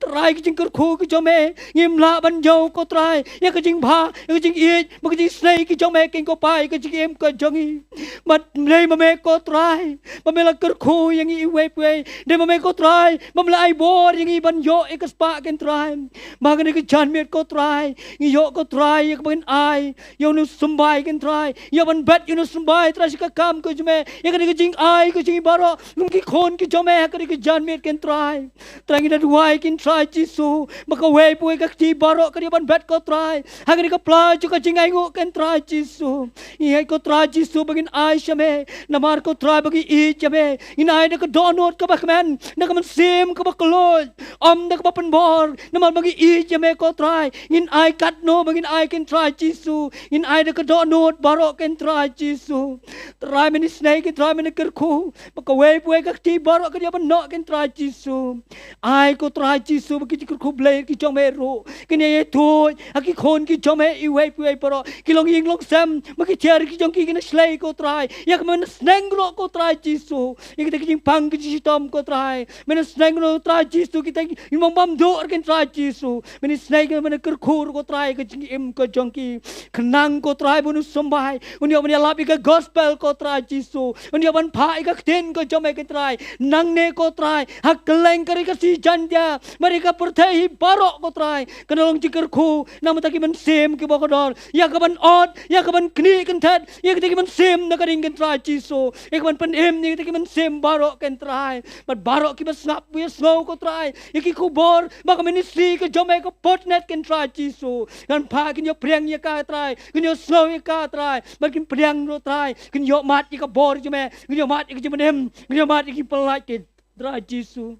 Trai, ka jingkyrkhu ka jong me ngim lah ban ïoh ko Trai ïa ka jingbha, ïa ka jingïeit bad ka jingisynei ka jong me, keiñ ko Pa, ïa ka jingim ka jong ngi. Bad dei ma me ko Trai ba me la kyrkhu ïa ngi iwei pa iwei, dei ma me ko Trai ba me la ai bor ïa ngi ban ïoh ïa ka spah, keiñ Trai. Ba ha kane ka janmiet ko Trai ngi ïoh ko Trai ïa kaba ngin ai ïa une u symbai, keiñ Trai, ïa ban bet ïa une u symbai Trai sha ka kam ka jong me, ïa kane ka jingai ka jong ngi baroh kum ki khun ki jong me ha kane ka janmiet, keiñ Trai. Trai, ngi da duwai, keiñ Trai Jisu, ba kawei pa kawei ka kti baroh kan ïa ban bet ko Trai ha kane ka pla jong ka jingainguh, keiñ Trai Jisu. Ngi ai ko Trai Jisu ba ngin ai sha me namar ko Trai ba ngi ïeit ïa me. Ngin ai da ka dohnud kaba kmen, da ka mynsiem kaba kylluid, ym da kaba pynbor, namar ba ngi ïeit ïa me ko Trai. Ngin ai katno ba ngin ai, keiñ Trai Jisu, ngin ai da ka dohnud baroh, keiñ Trai Jisu. Trai, men isynei, keiñ Trai, men kyrkhu ba kawei pa kawei ka kti baroh kan ïa ban noh, keiñ Trai Jisu. Ai ko Trai Jisu ba ki jingkyrkhu Blei ki jong me ruh kin ïa ïathuh ha ki khun ki jong me iwei pa iwei baroh. Ki longïing longsem bad ki tiar ki jong ki kin ïa shlei ko Trai, ïa ka men sneng ruh ko Trai Jisu. Ïa kita ki jingpang ki jingshitom ko Trai, men sneng ruh Trai Jisu, kita ki jingbym bam duh ruh, keiñ Trai Jisu, men isynei, men kyrkhu ruh ko Trai ka jingim ka jong ki. Khnang ko Trai ba une u symbai un ïoh ban ïalap ïa ka gospel ko Trai Jisu, un ïoh ban phah ïa ka ktien ka jong me ko Trai. Nangne ko Trai ha kylleng ka ri Khasi Jaiñtia, Bad ïa ka pyrthei hi baroh ko Trai kan long jingkyrkhu namar ta ki mynsiem kiba kordor. Ïa kaban ot, ïa kaban knieh kynthet ïa kita ki mynsiem na ka ring ko Trai Jisu. Ïa kaban pynim ïa kita ki mynsiem baroh ko Trai. Bad baroh kiba sngap ba ïohsngew ko Trai ïa ki khubor ba ka ministry ka jong me ka bteng ko Trai Jisu, ngan phah kin ïohpdiang ïa ka Trai, kin ïohsngew ïa ka Trai. Bad kin pdiang ruh Trai, kin ïohmad ïa ka bor jong me, kin ïohmad ïa ka jingpynim, kin ïohmad ïa ki pyllait ko Trai Jisu.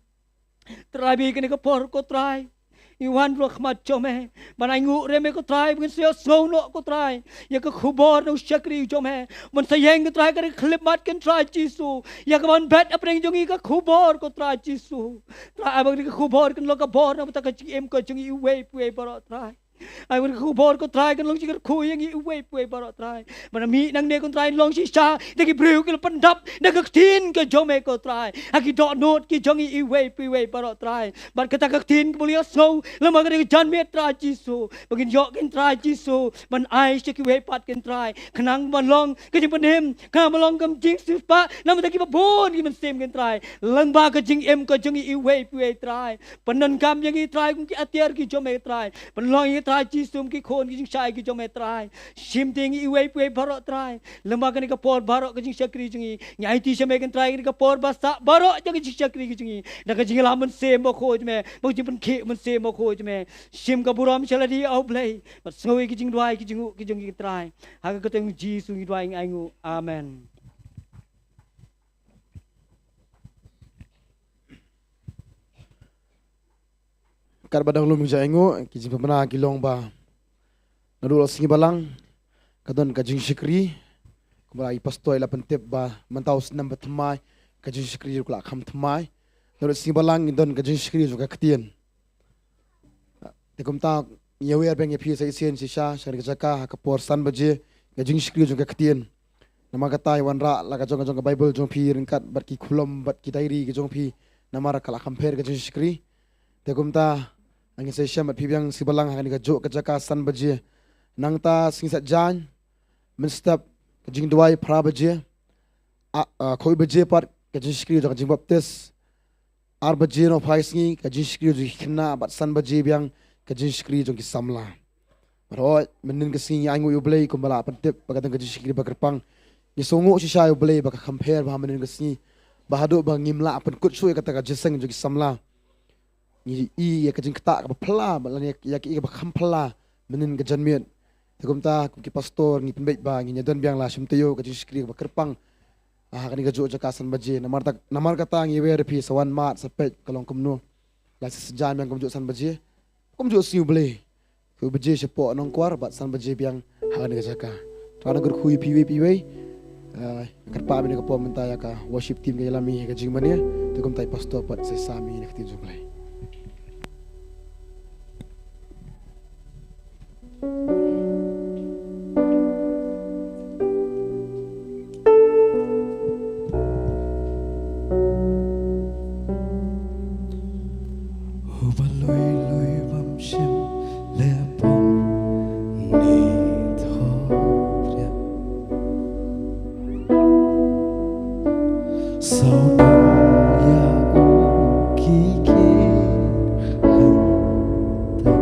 Trai, bad kane ka por ko Trai, ngi wan ruh ha khmat jong me ban ainguh ruh me ko Trai, ba ngin sa ïohsngew noh ko Trai ïa ka khubor na u shakri jong me. Ban sa ïeng ko Trai ha ka khlieh mat ko Trai Jisu, ïa kaban bet hapdeng jong ngi ka khubor ko Trai Jisu. Trai, ai ba kane ka khubor kan long ka bor namar ta ka jingim ka jong ngi iwei pa iwei baroh Trai. Ai ba kane ka khubor ko Trai kan long jingkyrkhu ïa ngi iwei pa iwei baroh Trai. Ban da mih nangne ko Trai, long shisha da ki briew kiba la pyndap da ka ktien ka jong me ko Trai ha ki dohnud ki jong ngi iwei pa iwei baroh Trai. Bad kata ka ktien kaba la ïohsngew lem bad kane ka janmiet Trai Jisu, ba ngin ïoh ko Trai Jisu ban ai sha kiwei pat ko Trai, khnang ban long ka jingpynim, khnang ban long ka jingsiewspah namar ta kiba bun ki mynsiem ko Trai, lem bad ka jingim ka jong ngi iwei pa iwei Trai. Pyndonkam ïa ngi Trai kum ki atiar ki jong me Trai. Pynlong ïa ngi Trai Jisu kum ki khun ki jingshai ki jong me Trai. Shim te ngi iwei pa iwei baroh Trai. Lem bad kane ka por baroh ka jingshakri jong ngi, ngi aiti sha me ko Trai kane ka por ba sah baroh jong ka jingshakri ka jong ngi da ka jingïalam mynsiem bakhuid jong me, bad ka jingpynkhih mynsiem bakhuid jong me. Shim ka burom sha lade, A Blei, bad sngew ïa ki jingduwai ki jingnguh ki jong ngi ko Trai. Ha ka kyrteng Jisu ngi duwai ngi ainguh. Amen. Katba dang lum jingïainguh, ki jingpynbna ki long ba naduh la sngi Balang ka don ka jingshakri. Kumba i pastor i la pyntip ba mynta u snem ba thymmai ka jingshakri ruh ka la kham thymmai. Naduh la sngi Balang ngi don ka jingshakri jong ka ktien. Te kumta ngi ïawer biang ïa phi sa shisien shisha sha kane ka jaka ha ka por san baje ka jingshakri jong ka ktien. Namar kata i wanrah la ka jong ka jong ka Baibl jong phi ryngkat bad ki khulom bad ki diary ki jong phi, namar ka la kham pher ka jingshakri. Te kumta ngin sa ïashem bad phi biang sngi Balang ha kane kajuh ka jaka san baje. Nangta sngi Saitjaiñ mynstep ka jingduwai phra baje. A, a, khawi baje pat ka jingshakri jong ka jingbaptis. Ar baje nohphai sngi ka jingshakri jong ki khynnah bad san baje biang ka jingshakri jong ki samla. Bad hooid, mynnin ka sngi ngi ainguh ïa U Blei kumba la pyntip ba ka don ka jingshakri ba kyrpang. Ngi sngewnguh shisha ïa U Blei ba ka kham pher bha mynnin ka sngi, ba haduh ba ngim lah pynkut shuh ïa kata ka jingïaseng jong ki samla. Ngi i ïa ka jingktah kaba phylla bad lane ïa ka i kaba kham phylla mynnin ka janmiet. Te kumta kum ki pastor ngi pynbeit ba ngin ïa don biang la shim taïew ka jingshakri kaba kyrpang ha kane kajuh jaka san baje. Namar ta, namar kata ngi wer ïa phi sa wan mad sa peit ka long kumno. La sa sdang biang kumjuh san baje, kumjuh sngi U Blei. Khawi baje shapoh Nongkwar bad san baje biang ha kane ka jaka. Tang ngan kyrkhu ïa phi iwei pa iwei. Ah, kyrpad ba ha kane ka por mynta ïa ka worship team ka ïalam ïa ka jingmane. Te kumta i pastor pat sa sam ïa ka ktien jong U Blei. Uba lui lui bym shym leh pop ne thoh riat. Sawdong ïa u ki kir hangta.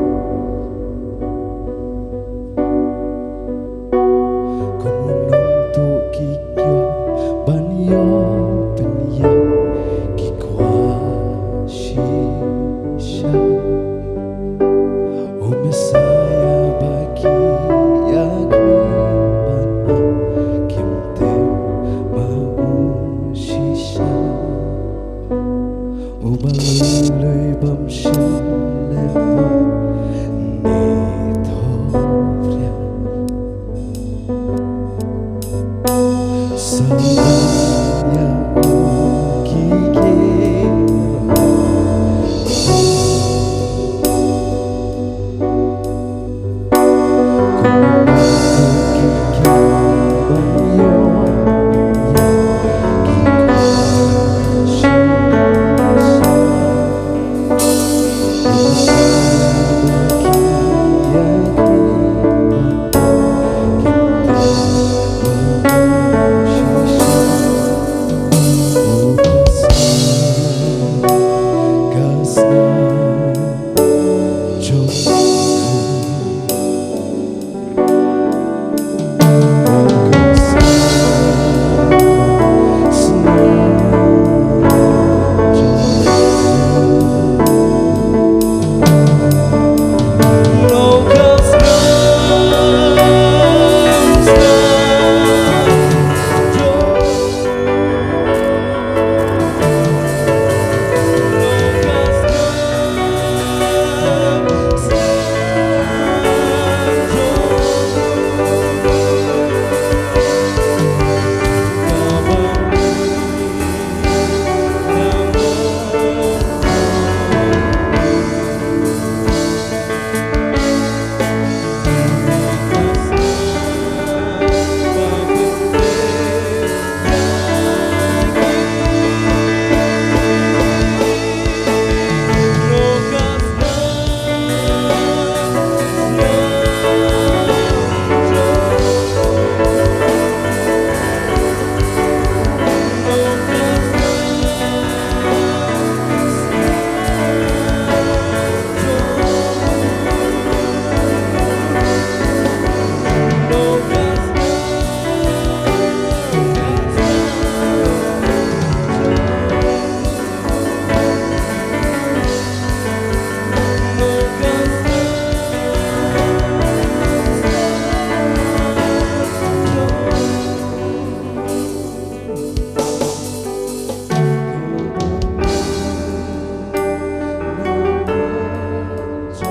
To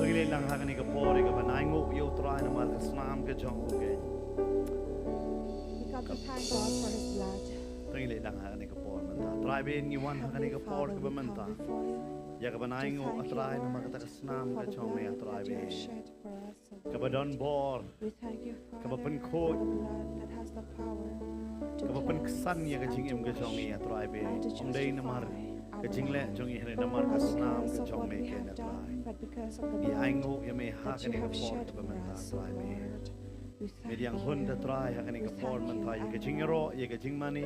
ngi leit lang ha kane ka por ïa ka ban ainguh ïa U Trai namar ka snam ka jong u keiñ. We come to thank God for his blood. To ngi leit lang ha kane ka por mynta. Trai Blei, ngi wan ha kane ka por kaba mynta ïa ka ban ainguh, A Trai, namar kata ka snam ka jong me, A Trai Blei, kaba don bor, kaba pynkhuid, kaba pynksan ïa ka jingim ka jong ngi, A Trai Blei. Ym dei namar ka jingleh jong ngi, hynrei namar ka snam ka jong me keiñ, A Trai. Ngi ainguh ïa me ha kane ka por kaba mynta, A Trai Blei. Me dang hun, A Trai, ha kane ka por mynta ïa ka jingïaroh, ïa ka jingmane,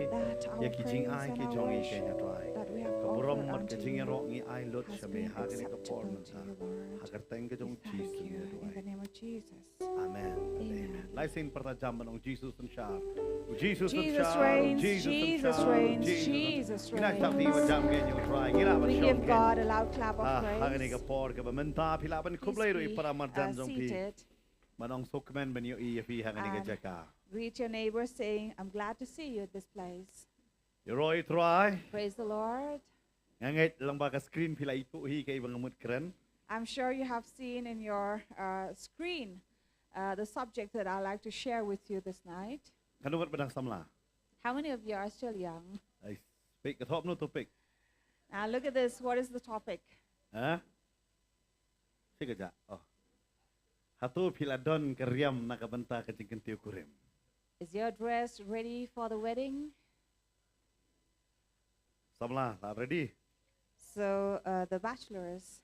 ïa ki jingai ki jong ngi keiñ, A Trai. Ka burom bad ka jingïaroh ngi ai lut sha me ha kane ka por mynta, ha ka kyrteng ka jong U Jisu ngi duwai. Amen. Amen. Lai sien pyrta jam ban ong, Jesus synshar. U Jesus synshar. U Jesus synshar. U Jesus synshar. Ngi la shah phi ba jam keiñ ïa U Trai. Ngi la ban shong keiñ. Ha kane ka por kaba mynta phi lah ban khublei ruh ïa i para marjan jong phi. Ban ong sngewkmen ban ïohi ïa phi ha kane ka jaka. Greet your neighbor saying, "I'm glad to see you at this place." Ïaroh ïa U Trai. Praise the Lord. Nga ngeit lyngba ka screen phi la ithuh hi kaei ba nga mut kren. I'm sure you have seen in your uh, screen uh, the subject that I like to share with you this night. Katno ngut ba dang samla? How many of you are still young? Ai, peit ka topic, no topic. Now look at this. What is the topic? Ha? Shi ka ja. Oh. Hato phi la don ka riam na ka bynta ka jingkyntiew kurim? Is your dress ready for the wedding? Samla, la ready? So, uh, the bachelors.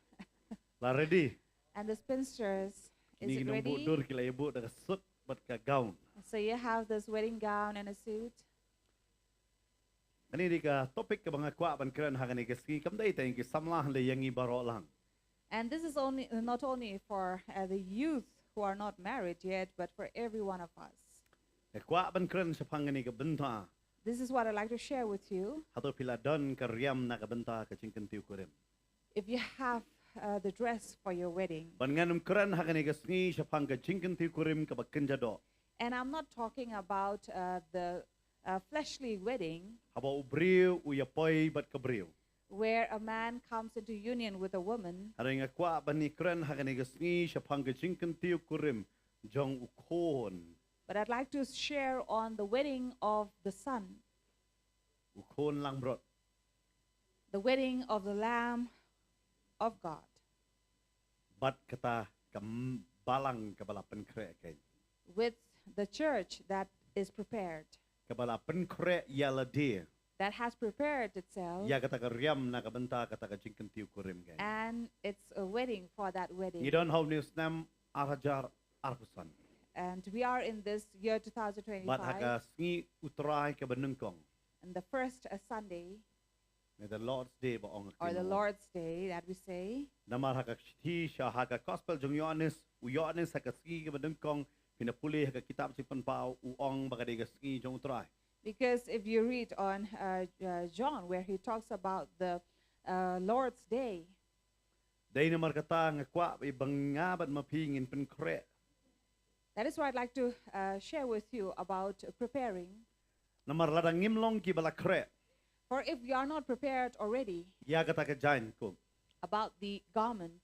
La ready? And the spinsters, is it ready? Kine ki nongbud dur ki la ïabud da ka suit bad ka gown. So you have this wedding gown and a suit. Kane dei ka topic kaba nga kwah ban kren ha kane ka sngi, kam dei tang ïa ki samla hynrei ïa ngi baroh lang. And this is only, not only for uh, the youth who are not married yet, but for every one of us. Nga kwah ban kren shaphang kane ka bynta. This is what I'd like to share with you. Hato phi la don ka riam na ka bynta ka jingkyntiew kurim? If you have uh, the dress for your wedding. Bad ngan ym kren ha kane ka sngi shaphang ka jingkyntiew kurim kaba kynja doh. And I'm not talking about uh, the uh, fleshly wedding. Haba u briew u ïapoi bad ka briew. Where a man comes into union with a woman. Hynrei nga kwah ban ïakren ha kane ka sngi shaphang ka jingkyntiew kurim jong u khun. But I'd like to share on the wedding of the son. U khun langbrot. The wedding of the lamb. of God, bad kata ka m- balang kaba la pynkhreh kein, with the church that is prepared, kaba la pynkhreh ïa lade that has prepared itself, ïa kata ka riam na ka bynta kata ka jingkyntiew kurim kein. And it's a wedding for that wedding. Ngi don ha une u snem ar hajar arphew san. And we are in this year Bad ha ka two thousand twenty-five, sngi U Trai kaba nyngkong, and the first uh, Sunday, ne the Lord's Day ba ong or the ki. Lord's Day that we say. Namar ha ka shithi sha ha ka gospel jong Ïoannis, u Ïoannis ha ka sngi kaba nyngkong, phin da pule ha ka kitab Jingpynpaw, u ong ba ka dei ka sngi jong U Trai. Because if you read on uh, uh, John, where he talks about the uh, Lord's Day, Dei namar kata nga kwah ba nga bad ma phi ngin pynkhreh. That is why I'd like to uh, share with you about preparing. Namar lada ngim long kiba la khreh For if we are not prepared already ïa kata ka jaiñkup, about the garment,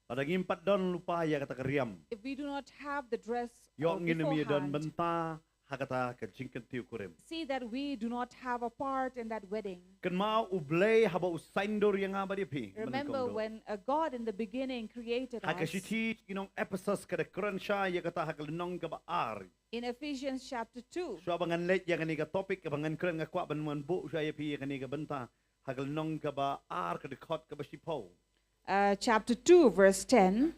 lada ngim pat don lypa ïa kata ka riam, if we do not have the dress uh, ïoh ngin ym ïa don beforehand, bynta ha kata ka jingkyntiew kurim. See that we do not have a part in that wedding. Kynmaw U Blei haba u saiñdur ïa nga bad ïa phi, Remember banyngkong do. When uh, God in the beginning created Ha ka us. shithi ki nong Ephesus ka da kren shai ïa kata ha ka lynnong kaba ar. In Ephesians chapter two, Shuwa ba ngan leit ïa kane ka topic kaba ngan kren, nga kwah ban wan buh shwa ïa phi ïa kane ka bynta ha ka lynnong kaba ar, ka dkhot kaba shiphew. uh, chapter two, verse ten,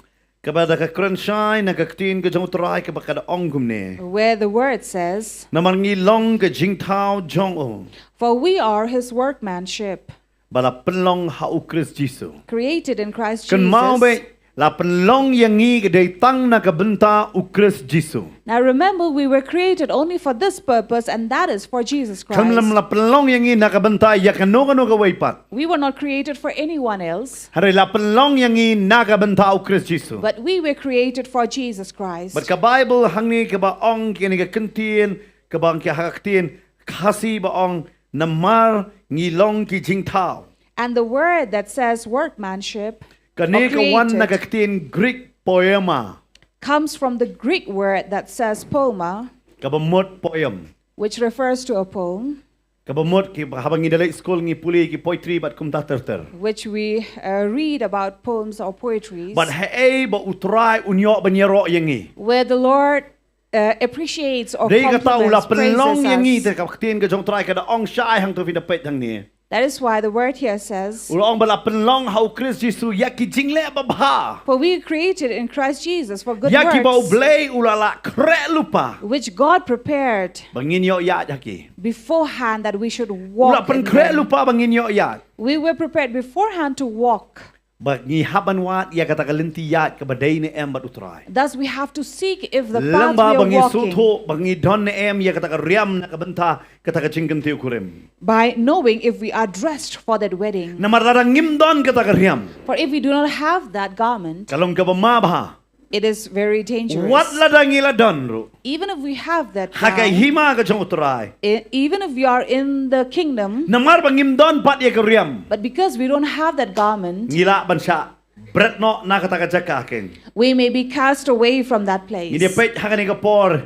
Kaba da ka kren shai na ka ktien ka jong U Trai kaba ka da ong kumne. Where the word says, Namar ngi long ka jingthaw jong u, For we are his workmanship, ba la pynlong ha U Khrist Jisu. Created in Christ Kynmaw Jesus. Beit, la pynlong ïa ngi ka dei tang na ka bynta U Khrist Jisu. Now remember, we were created only for this purpose, and that is for Jesus Christ. Kam la pynlong ïa ngi na ka bynta ïa kano kano kawei pat. We were not created for anyone else, Hynrei la pynlong ïa ngi na ka bynta U Khrist Jisu. But we were created for Jesus Christ. Bad ka Baibl hangne kaba ong kane ka kyntien, kaba ong ki ha ka ktien Khasi ba ong namar ngi long ki jingthaw. And the word that says workmanship, Kane or ka wan na ka created, ktien Greek poema, comes from the Greek word that says poema, kaba mut poem. Which refers to a poem, Kaba mut ki, haba ngi da leit skul ngi pule ki poetry bad kumta ter ter. Which we uh, read about poems or poetries, Bad haei ba U Trai un ïoh ban ïaroh ïa ngi. Where the Lord uh, appreciates or Dei kata u la compliments, praises pynlong ïa ngi, us. Te ka ktien ka jong U Trai ka da ong shai hangto, phin da peit hangne. That is why the word here says, U la ong ba la pynlong ha U Khrist Jisu ïa ki jingleh babha, For we are created in Christ Jesus for good ïa kiba U works, Blei u la la khreh lypa which God prepared ba ngin ïoh ïaid ha ki. Beforehand that we should U la walk in pynkhreh them. Lypa ba ngin ïoh ïaid. We were prepared beforehand to walk. Ba ngi hap ban wad ïa kata ka lynti ïaid kaba dei ne em bad U Trai. Thus we have to seek if the Lyngba path we ba are ngi walking, sngewthuh ba ngi don ne em ïa kata ka riam na ka bynta kata ka jingkyntiew kurim. By knowing if we are dressed for that wedding. Namar lada ngim don kata ka riam, For if we do not have that garment, ka long kaba ma bha. It is very dangerous. Wat lada ngi la don ruh, Even if we have that ha ka gown, hima ka jong U Trai, e- even if we are in the kingdom, namar ba ngim don pat ïa ka riam, but because we don't have that garment, ngi lah ban shah bret noh na kata ka jaka keiñ. We may be cast away from that place. Ngi ïa peit ha kane ka por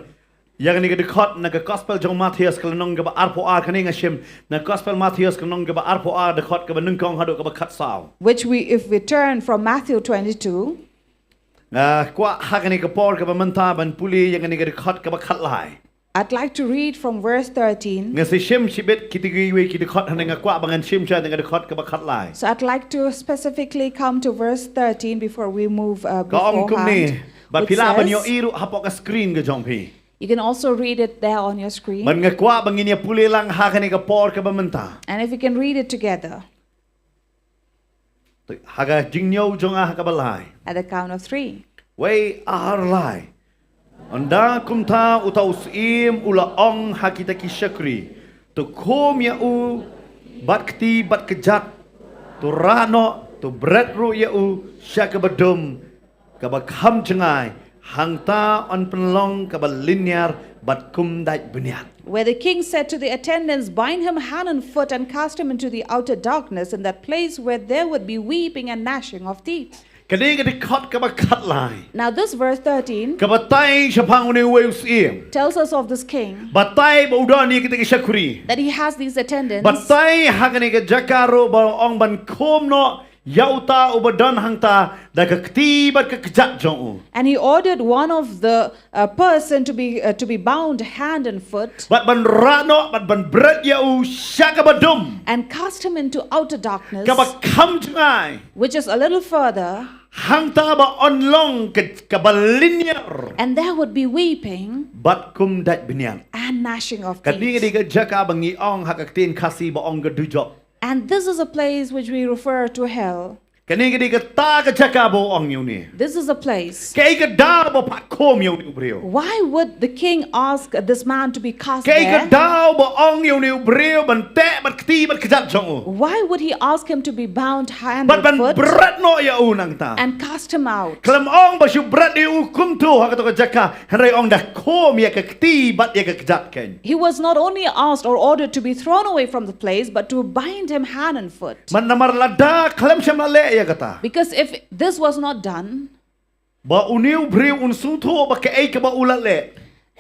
ïa kane ka dkhot na ka Gospel jong u Mathaios ka lynnong kaba arphew ar. Kane nga shim na Gospel Mathaios ka lynnong kaba arphew ar, dkhot kaba nyngkong haduh kaba khatsaw. Which we, if we turn from Matthew twenty-two, Nga kwah ha kane ka por kaba mynta ban pule ïa kane ka dkhot kaba khatlai. I'd like to read from verse thirteen. Nga sa shim shibit kita kiwei ki dkhot, hynrei nga kwah ba ngan shim sha ïa ka dkhot kaba khatlai. So I'd like to specifically come to verse thirteen before we move uh, Ka ong kumne, beforehand. ba Which phi lah ban says, ïohi ruh hapoh ka screen ka jong phi. You can also read it there on your screen. Bad nga kwah ba ngin ïa pule lang ha kane ka por kaba mynta. And if we can read it together Ha ka jingngew jong nga ha kaba lai. At the count of three. Wei, ar, lai. Ynda kumta uta u syiem u la ong ha kita ki shakri, to khum ïa u bad kti bad kjat, to rah noh, to bret ruh ïa u sha kaba dum, kaba kham jngai, hangta yn pynlong kaba lyniar bad kum dait bniat. Where the king said to the attendants, "Bind him hand and foot and cast him into the outer darkness, in that place where there would be weeping and gnashing of teeth." Kane ka dkhot kaba khatlai. Now, this verse thirteen Ka batai shaphang une uwei u syiem. Tells us of this king, Batai ba u don ïa kita ki shakri. That he has these attendants. Batai ha kane ka jaka ruh ba ong ban khum noh ïa uta uba don hangta da ka kti bad ka kjat jong u. And he ordered one of the uh, person to be uh, to be bound hand and foot. Bad ban rah noh, bad ban bret ïa u sha kaba dum. And cast him into outer darkness, kaba kham jngai, which is a little further. Hangta ba yn long ka, kaba lynñiar. And there would be weeping. Bad kum dait bniat. And gnashing of teeth. Kane ka dei ka jaka ba ngi ong ha ka ktien Khasi ba ong ka dujok. And this is a place which we refer to hell. Kane ka dei kata ka jaka ba u ong ïa une. This is a place. Kaei ka daw ba phah khum ïa une u briew? Why would the king ask this man to be cast there? Kaei ka daw ba ong ïa une u briew ban teh bad kti bad kjat jong u? Why would he ask him to be bound hand and foot? Bad ban bret noh ïa u nangta. And cast him out. Khlem ong ba shu bret ïa u kumto ha kato ka jaka, hynrei ong da khum ïa ka kti bad ïa ka kjat kein. He was not only asked or ordered to be thrown away from the place, but to bind him hand and foot. Man namar lada khlem shym la leh ïa kata. Because if this was not done, ba une u briew un sngewthuh ba kaei kaba u la leh.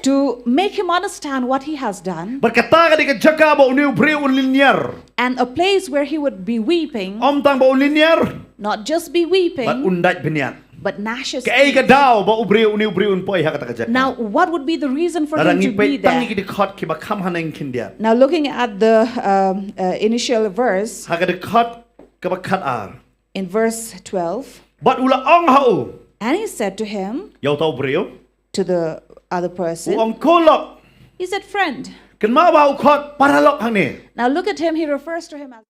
To make him understand what he has done. Bad kata ka dei ka jaka ba une u briew un lynñiar. And a place where he would be weeping. Ym tang ba un lynñiar. Not just be weeping. Bad un dait bniat. But gnashes teeth. Kaei ka daw ba u briew, une u briew un poi ha kata ka jaka? Now, what would be the reason for him to be there? Lada ngi peit tang ïa ki dkhot kiba kham haneng khyndiat. Now, looking at the um, uh, initial verse, ha ka dkhot kaba khatar. In verse twelve. Bad u la ong ha u. And he said to him, ïa uta u briew, to the other person, u ong, ko lok. He said, friend. Kynmaw ba u khot paralok hangne. Now look at him, he refers to him as,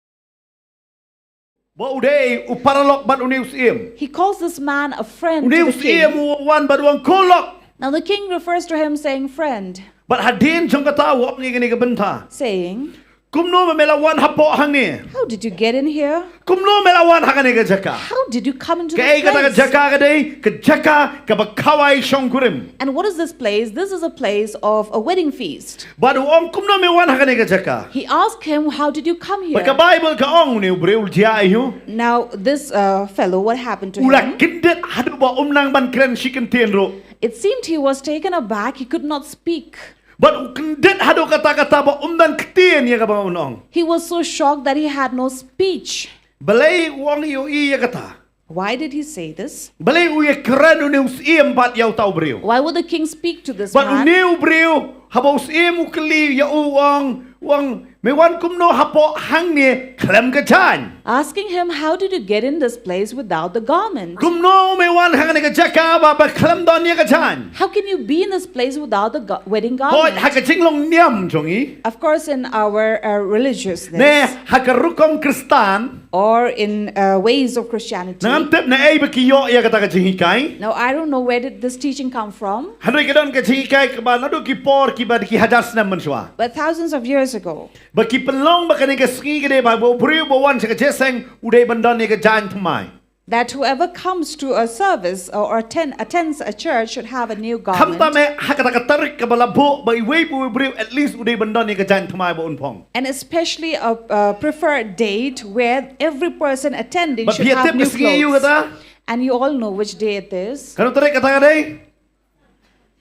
ba u dei u paralok bad une u syiem. He calls this man a friend to the king. Une u syiem u wan bad u ong, ko lok. Now the king refers to him saying, friend. Bad hadien jong kata u ong ïa kane ka bynta, saying, kumno me la wan hapoh hangne? How did you get in here? Kumno me la wan ha kane ka jaka? How did you come into this place? Kaei kata ka jaka ka dei? Ka jaka kaba khawai shongkurim. And what is this place? This is a place of a wedding feast. Bad u ong, kumno me wan ha kane ka jaka? He asked him, how did you come here? Bad ka Baibl ka ong une u briew u jia aïu? Now this uh, fellow, what happened to him? U la kyndit haduh ba um nang ban kren shi kyntien ruh. It seemed he was taken aback. He could not speak. Bad u kyndit haduh katta katta ba um don ktien ïa kaba un ong. He was so shocked that he had no speech. Balei u ong ïa u ïa kata? Why did he say this? Balei u ïakren une u syiem bad ïa uta u briew? Why would the king speak to this man? Bad une u briew, haba u syiem u kylli ïa u, u ong, u ong, me wan kumno hapoh hangne khlem ka jaiñ? Asking him, how did you get in this place without the garment? Kumno me wan hangne ka jaka ba, ba khlem don ïa ka jaiñ? How can you be in this place without the ga- wedding garment? Hooid, ha ka jinglong niam jong ngi. Of course, in our uh, religiousness. Ne, ha ka rukom Khristan. Or in uh, ways of Christianity. Ngam tip naei ba ki ïoh ïa kata ka jinghikai. Now, I don't know where did this teaching come from. Hynrei ka don ka jinghikai kaba naduh ki por kiba da ki hajar snem mynshuwa. But thousands of years ago. Ba ki pynlong ba kane ka sngi ka dei ba u briew ba wan sha ka jingïaseng u dei ban don ïa ka jaiñ thymmai. That whoever comes to a service or attend, attends a church should have a new garment. Khamtam eh ha kata ka tarik kaba la buh ba iwei pa iwei u briew at least u dei ban don ïa ka jaiñ thymmai ba un phong. And especially a, a preferred date where every person attending should have new clothes. Bad phi tip ka sngi aïu kata? And you all know which day it is. Kano tarik kata ka dei?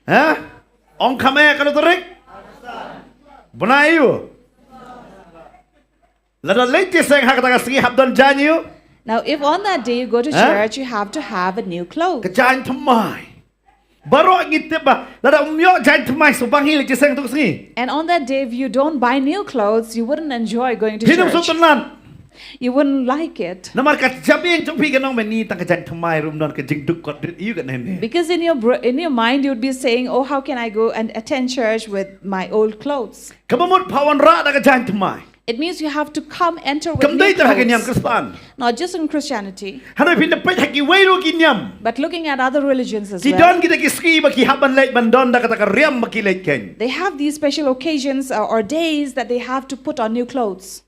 Ha? Ong kham eh, kano tarik? Bnai aïu? Lada leit jingïaseng ha kata ka sngi hap don jaiñ aïu? Now, if on that day you go to church, you have to have a new clothes. Ka jaiñ thymmai. Baroh ngi tip ba lada um ïoh jaiñ thymmai sngewbha hi leit jingïaseng tu ka sngi. And on that day, if you don't buy new clothes, you wouldn't enjoy going to church. Phin ym sngewtynnat. You wouldn't like it. Namar ka jabieng jong phi kan ong mynta tang ka jaiñ thymmai ruh ym don, ka jingduk kot rit aïu katne ne. Because in your br- in your mind, you would be saying, oh, how can I go and attend church with my old clothes? Kaba mut phah wanrah da ka jaiñ thymmai. It means you have to come enter with new clothes. Kam dei tang ha ka niam Khristan. Not just in Christianity. Hynrei phin da peit ha kiwei ruh ki niam. But looking at other religions as well. Ki don kita ki sngi ba ki hap ban leit ban don da kata ka riam ba ki leit kein. They have these special occasions uh, or days that they have to put on new clothes.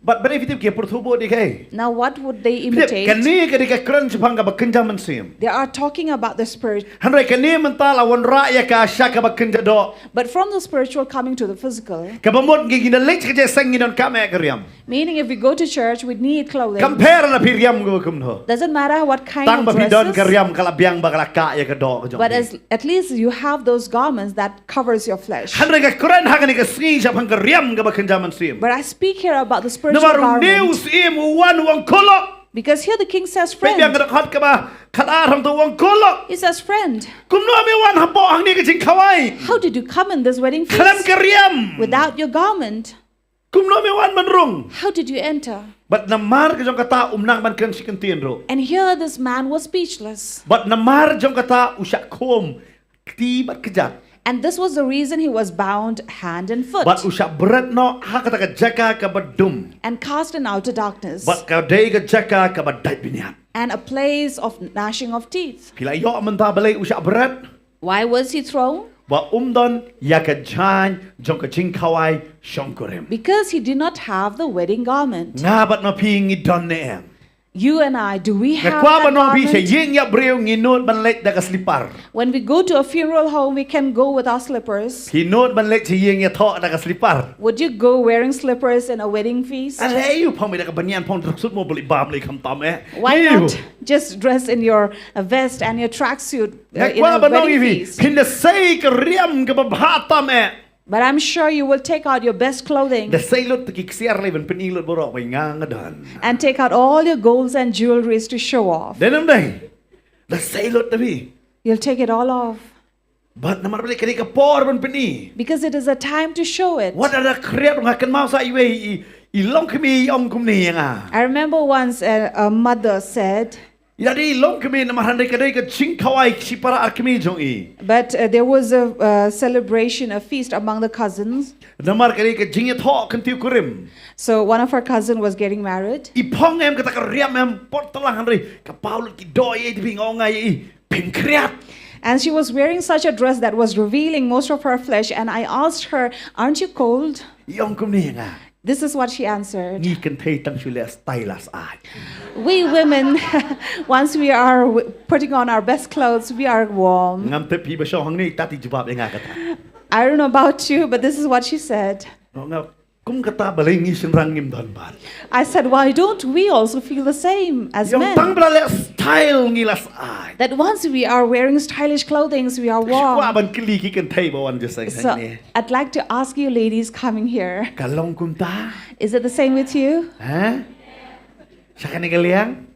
Bad balei phi tip ki pyrthuh bad ïa kaei? Now what would they imitate? Phi tip, kane ka dei ka kren shaphang kaba kynja mynsiem. They are talking about the spirit. Hynrei kane mynta la wanrah ïa ka sha kaba kynja doh. But from the spiritual coming to the physical. Kaba mut ngi, ngi da leit ka jingïaseng ngi donkam eh ka riam. Meaning if we go to church, we need clothing. Kam pher lada phi riam kaba kumno. Doesn't matter what kind of dresses. Tang ba phi don ka riam ka la biang ba ka la kah ïa ka doh ka jong phi. But as, at least you have those garments that covers your flesh. Hynrei nga kren ha kane ka sngi shaphang ka riam kaba kynja mynsiem. But I speak here about the spiritual garment. Namar une u syiem u wan u ong, ko lok. Because here the king says, "Friend." Peit biang ka dkhot kaba khatar hangto, u ong, "Ko lok, He says, "Friend, kumno me wan hapoh hangne ka jingkhawai, how did you come in this wedding feast khlem ka riam, without your garment? Kumno me wan ban rung?" How did you enter?" Bad namar ka jong kata um nang ban kren shi kyntien ruh. And here this man was speechless. Bad namar jong kata u shah khum kti bad kjat. And this was the reason he was bound hand and foot. Bad u shah bret noh ha kata ka jaka kaba dum. And cast in outer darkness. Bad ka dei ka jaka kaba dait bniat. And a place of gnashing of teeth. Phi la ïoh mynta balei u shah bret? Why was he thrown? Ba um don ïa ka jaiñ jong ka jingkhawai shongkurim. Because he did not have the wedding garment. Nga bad ma phi ngi don ne em? You and I, do we have that garment? Nga kwah ban ong ïa phi, sha ïing ïa briew ngi nud ban leit da ka slipar. When we go to a funeral home, we can go with our slippers. Phi nud ban leit sha ïing ïathoh da ka slipar? Would you go wearing slippers in a wedding feast? Are ïa u phong beit da ka banian, phong tracksuit mo, balei ba balei kham tam eh? Why not just dress in your, uh, vest and your tracksuit, uh, in a wedding feast? Nga kwah ban ong ïa phi, phin da sei ka riam kaba bha tam eh. But I'm sure you will take out your best clothing. Da sei lut ki ksiar lei ban pyni lut baroh ba nga nga don. And take out all your golds and jewelries to show off. Dei ne em dei? Da sei lut da phi. You'll take it all off. Bad namar balei, ka dei ka por ban pyni. Because it is a time to show it. Wat la da khriat, nga kynmaw sa iwei i, i longkmie i ong kumne ïa nga. I remember once a, a mother said, I la dei longkmie namar hynrei ka dei ka jingkhawai shipara arkmie jong i. But, uh, there was a, uh, celebration, a feast among the cousins. Namar ka dei ka jingïathoh kyntiew kurim. So one of her cousin was getting married. I phong em kata ka riam em, por tlang hynrei ka paw lut ki doh ïa i, te phi nga ong ïa i, phin khriat. And she was wearing such a dress that was revealing most of her flesh, and I asked her, "Aren't you cold?" I ong kumne ïa nga. This is what she answered. Ngi kynthei tang shu leh style la sah. We women, once we are w-, putting on our best clothes, we are warm. Ngam tip phi ba shong hangne, tat i jubab ïa nga kata. I don't know about you, but this is what she said. Nga ong, kum kata balei ngi shynrang ngim don pat? I said, "Why don't we also feel the same as men?" Ïa, tang ba la leh style ngi la sah. That once we are wearing stylish clothing, we are warm. Kwah ban kylli ki kynthei ba wan jingïaseng hangne. So, I'd like to ask you ladies coming here. Ka long kumta? Is it the same with you? Ha? Sha kane ka liang?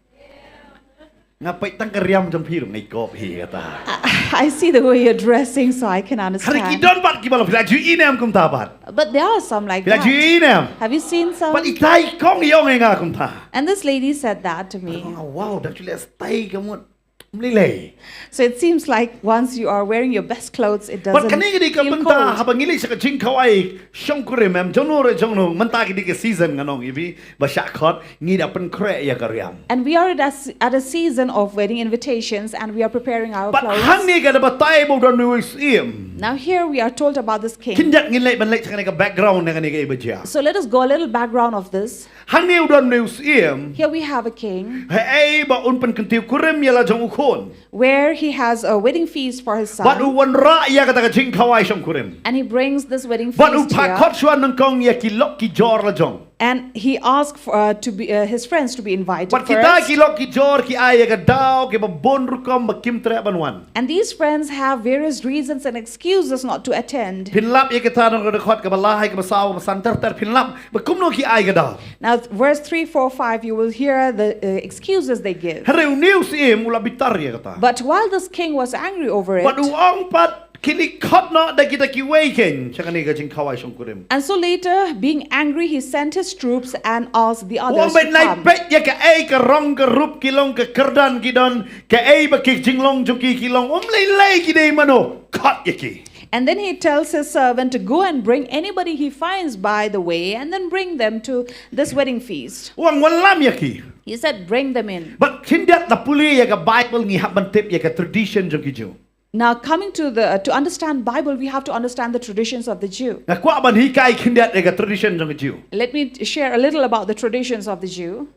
Nga peit tang ka riam jong phi ruh nga i kop hi kata. I, I see the way you're dressing, so I can understand. Hynrei ki don pat kiba long, phi la ju i ne em kumta pat? But there are some like that. Phi la ju i ne em? Have you seen some? Bad itai i kong i ong ïa nga kumta. And this lady said that to me. Nga ong, wow, dang shu leh style ka mut. Ym lei lei. So it seems like once you are wearing your best clothes, it doesn't feel cold. Bad kane ka dei ka bynta haba ngi leit sha ka jingkhawai shongkurim em, jong no re jong no, mynta ka dei ka season, ngan ong ïa phi, ba shah khot, ngi da pynkhreh ïa ka riam. And we are at a s-, at a season of wedding invitations, and we are preparing our clothes. Bad hangne ka da batai ba u don une u syiem. Now here we are told about this king. Khyndiat ngin leit ban leit sha kane ka background na kane kaei ba jia. So let us go a little background of this. Hangne u don une u syiem. Here we have a king. Haei ba un pynkyntiew kurim ïa la jong u khun. Where he has a wedding feast for his son. Bad u wanrah ïa kata ka jingkhawai shongkurim. And he brings this wedding feast here. Bad u phah khot shuwa nyngkong ïa ki lok ki jor la jong. And he asked for, uh, to be, uh, his friends to be invited first. Bad kita ki lok ki jor ki ai ïa ka daw kiba bun rukom ba kim treh ban wan. And these friends have various reasons and excuses not to attend. Phin lap ïa kita na ka dkhot kaba lai, kaba saw, kaba san ter ter, phin lap ba kumno ki ai ka daw. Now, verse three, four, five, you will hear the, uh, excuses they give. Hynrei une u syiem u la bitar ïa kata. But while this king was angry over it, bad u ong pat, kine khot noh da kita kiwei kein sha kane ka jingkhawai shongkurim. And so later, being angry, he sent his troops and asked the others to come. U ong, bad nai peit ïa kaei ka rong ka rup ki long, ka kyrdan ki don, kaei ba ki jinglong jong ki ki long, ym lei lei ki dei mano, khot ïa ki. And then he tells his servant to go and bring anybody he finds by the way, and then bring them to this wedding feast. U ong, wallam ïa ki. He said, "Bring them in." Bad khyndiat, la pule ïa ka Baibl ngi hap ban tip ïa ka tradition jong ki Jiw. Now, coming to the, uh, to understand Bible, we have to understand the traditions of the Jew. Nga kwah ban hikai khyndiat ïa ka tradition jong ki Jiw. Let me t-, share a little about the traditions of the Jew.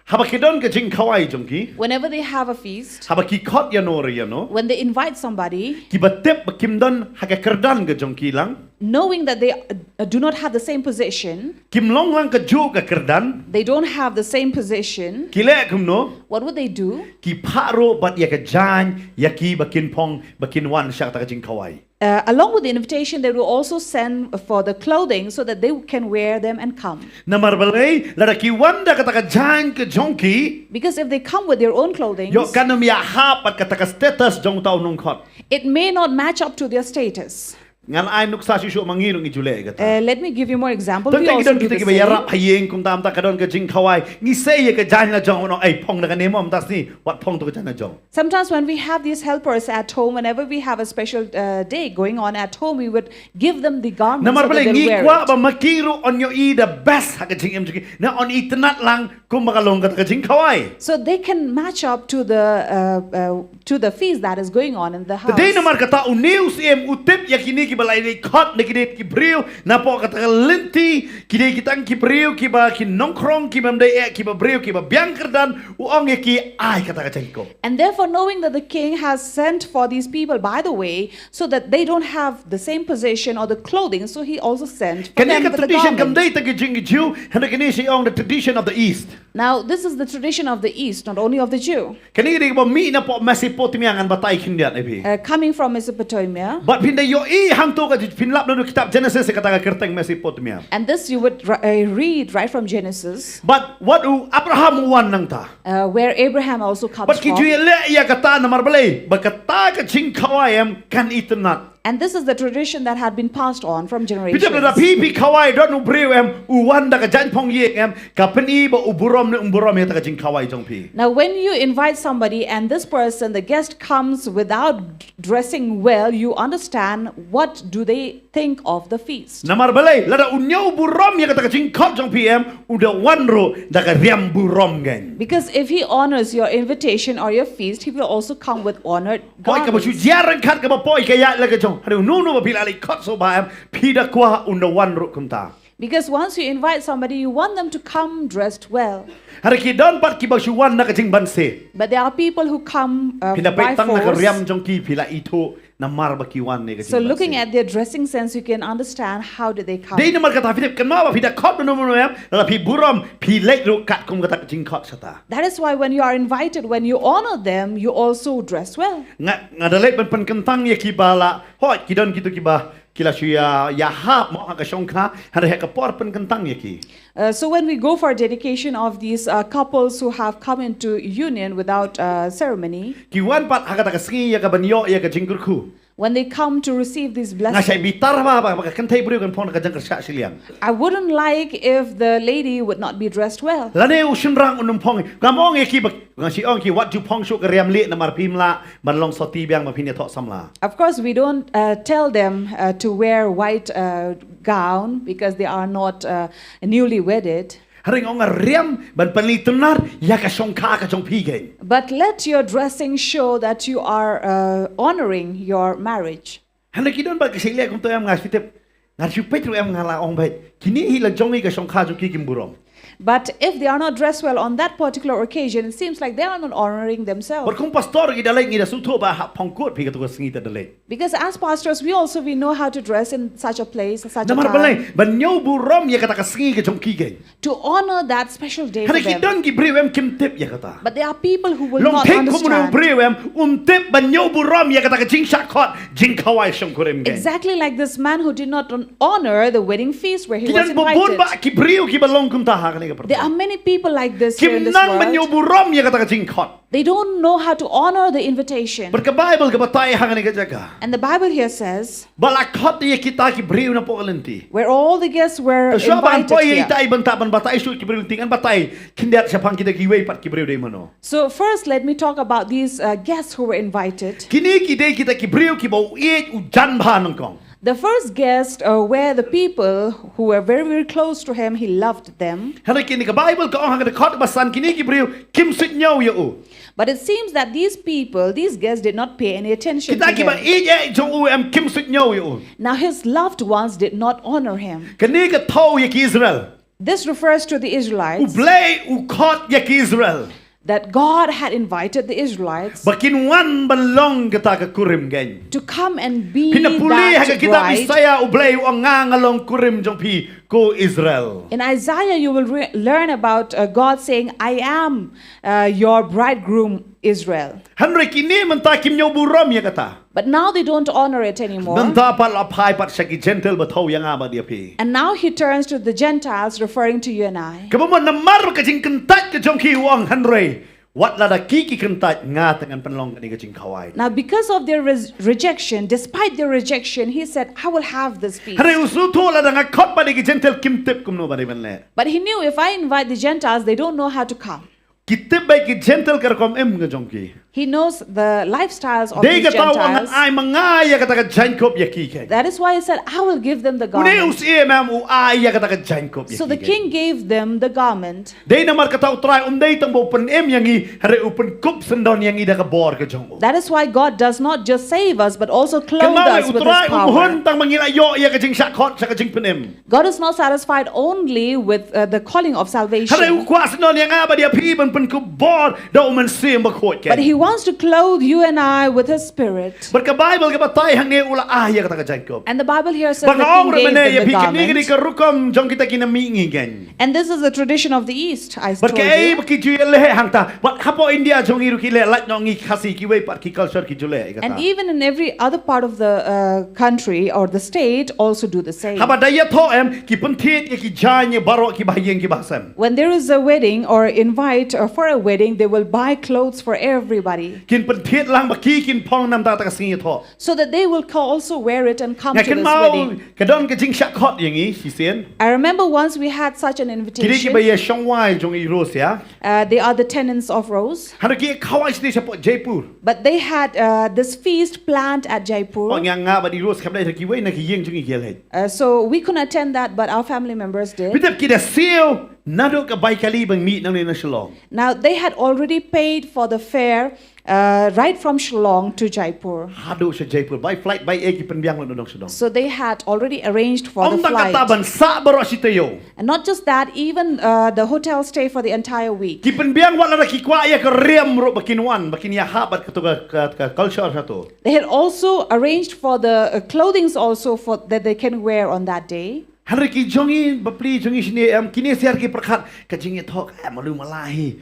Haba ki don ka jingkhawai jong ki. Whenever they have a feast, haba ki khot ïano re ïano, when they invite somebody, kiba tip ba kim don ha ka kyrdan ka jong ki lang, knowing that they, uh, do not have the same position, kim long lang kajuh ka kyrdan, they don't have the same position, ki leh kumno? What would they do? Ki phah ruh bad ïa ka jaiñ ïa ki ba kin phong, ba kin wan sha kata ka jingkhawai. Uh, along with the invitation, they will also send for the clothing so that they can wear them and come. Namar balei, lada ki wan da kata ka jaiñ ka jong ki, Because if they come with their own clothing, ïoh kan ym ïahap bad kata ka status jong uta u nongkhot. It may not match up to their status. Ngan ai nuksa shuh shuh, ma ngi ruh ngi ju leh ïa kata. Uh, let me give you more example. Don We te ki also don do kita the kiba same. Ïarap ha ïing kumta, mynta ka don ka jingkhawai, ngi sei ïa ka jaiñ la jong u nong, ai, phong da kane mo mynta sngi, wat phong to ka jaiñ la jong. Sometimes when we have these helpers at home, whenever we have a special uh, day going on at home, we would give them the garments Namar so that balei, they'll ngi wear kwah it. ba ma ki ruh yn ïohi da best ha ka jingim jong ki, ne yn itynnad lang kumba ka long kata ka jingkhawai. So they can match up to the uh, uh, to the feast that is going on in the house. Te dei namar kata une u Syiem u tip ïa kine kiba la ïaleit khot, ne ki dei ki briew napoh kata ka lynti, ki dei ki tang ki briew kiba ki nongkhrong, kiba ym dei eh, kiba briew kiba biang kyrdan, u ong ïa ki, ai kata ka jaiñkup. And therefore, knowing that the king has sent for these people by the way, so that they don't have the same position or the clothing, so he also sent for Kane them ka with the tradition kam garments. Dei tang ka jong ki Jew, hynrei kane shi ong the tradition of the East. Now, this is the tradition of the East, not only of the Jew. Kane ka dei kaba mih napoh Mesopotamia, ngan batai khyndiat ïa phi. Uh, coming from Mesopotamia. Bad phin da ïohi hangto ka, phin lap na u kitab Genesis ïa kata ka kyrteng Mesopotamia. And this you would ri- uh, read right from Genesis, Bad wat u Abraham u wan nangta. uh, where Abraham also comes Bad ki from. ju ïaleh ïa kata namar balei, ba kata ka jingkhawai em kan itynnad. And this is the tradition that had been passed on from Phi tip generations. lada phi phi khawai, don u briew em, u wan da ka jaiñphong ïing em, ka pyni ba u burom ne um burom ïa kata ka jingkhawai jong phi. Now, when you invite somebody and this person, the guest comes without dressing well, you understand what do they think of the feast. Namar balei, lada une u burom ïa kata ka jingkhot jong phi em, u da wan ruh da ka riam burom kein. Because if he honors your invitation or your feast, he will also come with honored Hooid, kaba garments. shu jia ryngkat kaba poi ka ïaid la ka jong. Hynrei uno uno ba phi la leit khot sngewbha em, phi da kwah un da wan ruh kumta. Because once you invite somebody, you want them to come dressed well. Hynrei ki don pat kiba shu wan na ka jingbanse. But there are people who come uh, Phi da by peit tang na ka force. riam jong ki, phi la ithuh namar ba ki wan ne ka jingbanse. So looking at their dressing sense, you can understand how did they come. Dei namar kata phi tip, kynmaw ba phi da khot uno uno em, lada phi burom, phi leit ruh katkum kata ka jingkhot shata. That is why when you are invited, when you honor them, you also dress well. Nga, nga da leit ban pynkyntang ïa kiba la, hooid, ki don kito kiba ki la shu ïa, ïahap mo ha ka shongkha, hynrei ha ka por pynkyntang ïa ki. Uh, so when we go for dedication of these uh, couples who have come into union without uh, ceremony, Ki wan pat ha kata ka sngi ïa ka ban ïoh ïa ka jingkyrkhu. When they come to receive these Nga shait blessings, bitar bha ba, ba ka kynthei briew kan phong da ka jingkyrshan shilliang. I wouldn't like if the lady would not be dressed well. Lane u shynrang un ym phong. Ngam ong ïa ki ba, nga shu ong ki, wat ju phong shuh ka riam lieh namar phim lah ban long sotti biang ba phin ïathoh samla. Of course, we don't uh, tell them uh, to wear white uh, gown because they are not uh, newly wedded. Hynrei nga ong, riam ban pynitynnad ïa ka shongkha ka jong phi kein. But let your dressing show that you are uh, honoring your marriage. Hynrei ki don bad ki shait leh kumto em, nga shu tip. Nga shu peit ruh em, nga la ong beit, kine hi la jong hi ka shongkha jong ki, kim burom. But if they are not dressed well on that particular occasion, it seems like they are not honoring themselves. Bad kum pastor ngi da leit, ngi da sngewthuh ba hap phong coat phi kato ka sngi te da leit. Because as pastors, we also we know how to dress in such a place, such a Namar time, balei, ban ñiew burom ïa kata ka sngi ka jong ki kein. To honor that special day for Hynrei ki them. don ki briew em kim tip ïa kata. But there are people who will Long not thik kum une u understand. briew em, um tip ban ñiew burom ïa kata ka jingshah khot jingkhawai shongkurim kein. Exactly like this man who did not hon- honor the wedding feast where he Ki was don bun bun invited. bha ki briew kiba long kumta ha kane ka pyrthei. There are many people like this here in Kim this nang ban ñiew world. Burom ïa kata ka jingkhot. They don't know how to honor the invitation. Bad ka Baibl ka batai ha kane ka jaka. And the Bible here says, Ba la khot ïa kita ki briew napoh ka lynti. where all the guests were Shuwa ban invited poi ïa here. ita i bynta ban batai shuh ki briew lynti, ngan batai khyndiat shaphang kita kiwei pat ki briew dei mano. So first, let me talk about these uh, guests who were invited. Kine ki dei kita ki briew kiba u ïeit u jan bha nyngkong. The first guest uh, were the people who were very, very close to him. He loved them. Hynrei kine ka Baibl ka ong ha ka dkhot ba san, kine ki briew kim suidñiew ïa u. But it seems that these people, these guests, did not pay any attention Kita to kiba him. ïeit ïa jong u em kim suidñiew ïa u. Now his loved ones did not honor him. Kane ka thew ïa ki Israel. This refers to the U Israelites, Blei u khot ïa ki Israel. that God had invited the Israelites Ba kin wan ban long kata ka kurim kein. to come and be Phin da pule ha ka that kitab bride. Isaïah, u Blei u ong, nga nga long kurim jong phi, ko Israel. In Isaiah, you will re- learn about uh, God saying, I am uh, your bridegroom, Israel. Hynrei kine mynta kim ñiew burom ïa kata. But now they don't honor it anymore. Mynta pat la phai pat sha ki Gentile ba thew ïa nga bad ïa phi. And now he turns to the Gentiles, referring to you and I. Kaba mut namar ka jingkyntait ka jong ki, u ong, hynrei wat lada ki ki kyntait, nga te ngan pynlong kane ka jingkhawai. Now, because of their res- rejection, despite their rejection, he said, "I will have this feast." Hynrei u sngewthuh lada nga khot bad ïa ki Gentile kim tip kumno ba dei ban leh. But he knew if I invite the Gentiles, they don't know how to come. Ki tip ba ïa ki Gentile ka rukom im ka jong ki. He knows the lifestyles of Dei these kata u ong, Gentiles. ai ma nga ïa kata ka jaiñkup ïa ki, keiñ. That is why he said, "I will give them the U ne u garment." syiem em, u ai ïa kata ka jaiñkup ïa So ki, the king keiñ. Gave them the garment. Dei namar kata u Trai um dei tang ba u pynim ïa ngi, hynrei u pynkup syndon ïa ngi da ka bor ka jong u. That is why God does not just save us, but also clothe Kynmaw, us u with Trai his um hun power. Tang ba ngin ïoh ïa ka jingshah khot sha ka jingpynim. God is not satisfied only with uh, the calling of salvation. Hynrei u kwah syndon ïa nga bad ïa phi ban pynkup bor da u Mynsiem Bakhuid, keiñ. But he wants to clothe you and I with his spirit. Bad ka Baibl ka batai hangne u la ai ïa kata ka jaiñkup. And the Bible here says Ba nga ong ruh mynne ïa the phi, kane ka dei garment. Ka rukom jong kita ki na mihngi, keiñ. And this is the tradition of the East, I Bad told kaei you. Ba ki ju ïaleh hangta. Bad hapoh India jong ngi ruh ki leh, lait noh ngi Khasi, kiwei pat ki culture ki ju leh ïa kata. And even in every other part of the uh, country or the state also do the same. Haba da ïathoh em, ki pynthied ïa ki jaiñ ïa baroh ki bahaïing ki bahasem. When there is a wedding or invite uh, for a wedding, they will buy clothes for everybody. Kin pynthied lang ba ki kin phong na bynta kata ka sngi ïathoh. So that they will co- also wear it and come Nga to this kynmaw wedding. ka don ka jingshah khot ïa ngi shisien. I remember once we had such an Ki dei invitation. kiba ïashongwai jong i Rose, ïa. Uh, they are the tenants of Rose. Hynrei ki khawai shisha shapoh Jaipur. But they had uh, this feast planned at Jaipur. Oh, nga, nga bad i Rose kam dei kiwei na ki ïing jong ngi ki leh. Uh, so we couldn't attend that, but our family members did. Phi tip ki da siew naduh ka bai kali ba mih nangne na Shillong. Now, they had already paid for the fare uh, right from Shillong to Jaipur. Haduh sha Jaipur, by flight, by air, ki pynbiang lut na dong sha dong. So they had already arranged for the Ym tang kata, flight. Ban sah baroh shi taïew. And not just that, even uh, the hotel stay for the entire week. Ki pynbiang wat lada ki kwah ïa ka riam ruh ba kin wan, ba kin ïahap bad kato ka, ka, ka culture shato. They had also arranged for the uh, clothings also for that they can wear on that day. Hynrei ki jong ngi, bapli jong ngi shane em, kine shisha ki pyrkhat ka jingïathoh ka em malu mala hi.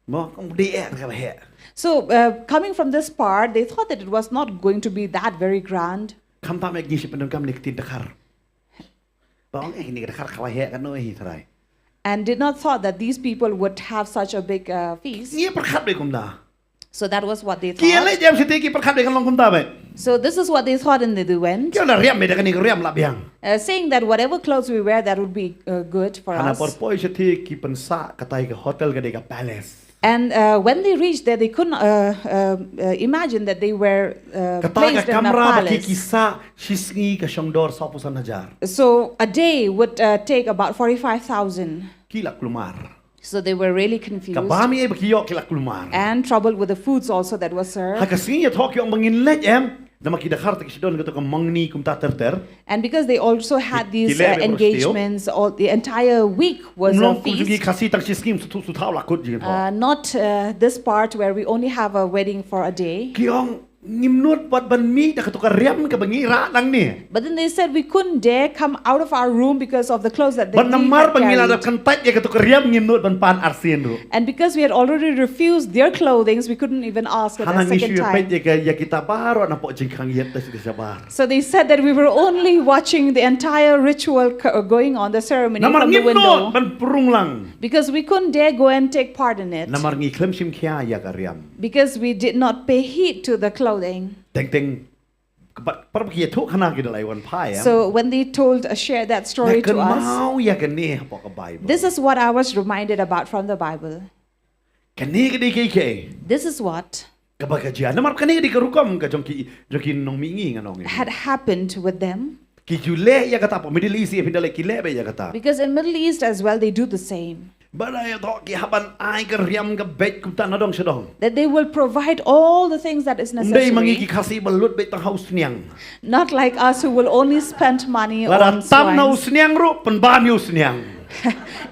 Mo, kong dei eh ka ba heh. So, uh, coming from this part, they thought that it was not going to be that very grand. Khamtam eh ngi shi pyndonkam ne ka ktien Dkhar. Ba ong eh kine ka Dkhar ka ba heh kano hi Trai. And did not thought that these people would have such a big uh, feast. Ngi pyrkhat beit kumta. So that was what they Ki leh thought. Jem shate ki pyrkhat beit kan long kumta beit. So this is what they thought, and they, they went, Ki ong da riam beit da kane ka riam la biang. uh, saying that whatever clothes we wear, that would be uh, good for Hana us. Por poi shate ki pynshah katai ka hotel ka dei ka palace. And uh, when they reached there, they couldn't uh, uh, uh, imagine that they were uh, Kata placed ka in a kamra ba ki palace. Ki sah shi sngi ka shong dor sawphew san hajar. So a day would uh, take about forty-five thousand. Ki la kulmar. So they were really Ka confused bam ei ba ki ïoh ki la kulmar. And troubled with the foods also that were served. Ha ka sngi ïathoh ki ong ba ngin leit em. Namar ki Dkhar te ki shu don kato ka mangni kumta ter ter. And because they also had Ki these leh uh, beit baroh shi taïew. Engagements, all the entire week was Um a long kum jong ngi feast. Khasi tang shi sngi shu thaw la kut jingïathoh. Uh, not uh, this part where we only have a wedding for a day. Ki ong ngim nud pat ban mih da kato ka riam ka ba ngi rah nangne. But then they said we couldn't dare come out of our room because of the clothes that they Bad namar had ba ngi la da carried. Kyntait ïa kato ka riam ngim nud ban pan arsien ruh. And because we had already refused their clothings, we couldn't even ask for Hana the ngi second shu peit time. Ïa ka, ïa kita baroh napoh jingkhang ïet da shi shabar. So they said that we were only watching the entire ritual co- uh, going on, the ceremony Namar from the ngim nud window. Ban pyrshang lang. Because we couldn't dare go and take part in it. Namar ngi khlem shim khia ïa ka riam. Because we did not pay heed to the clothing. Teng teng. Pat pat ba ki ïathuh khana ki da la wan phai em. So when they told, uh, shared that story to us, Kynmaw ïa kane hapoh ka Bible. This is what I was reminded about from the Bible. Kane ka dei kaei kaei. This is what Ka ba ka jia. Namar kane ka dei ka rukom ka jong ki, jong ki nongmihngi ngan ong. Had happened with them. Ki ju leh ïa kata hapoh Middle East ïa phi da leh ki leh beit ïa kata. Because in Middle East as well, they do the same. Ba la ïathoh ki hap ban ai ka riam ka beit kumta na dong sha dong. That they will provide all the things that is necessary. Ym dei ma ngi ki Khasi ba lut beit tang ha u sniang. Not like us who will only spend money Lada on tam na u swines. Sniang ruh pynbam ïa u sniang.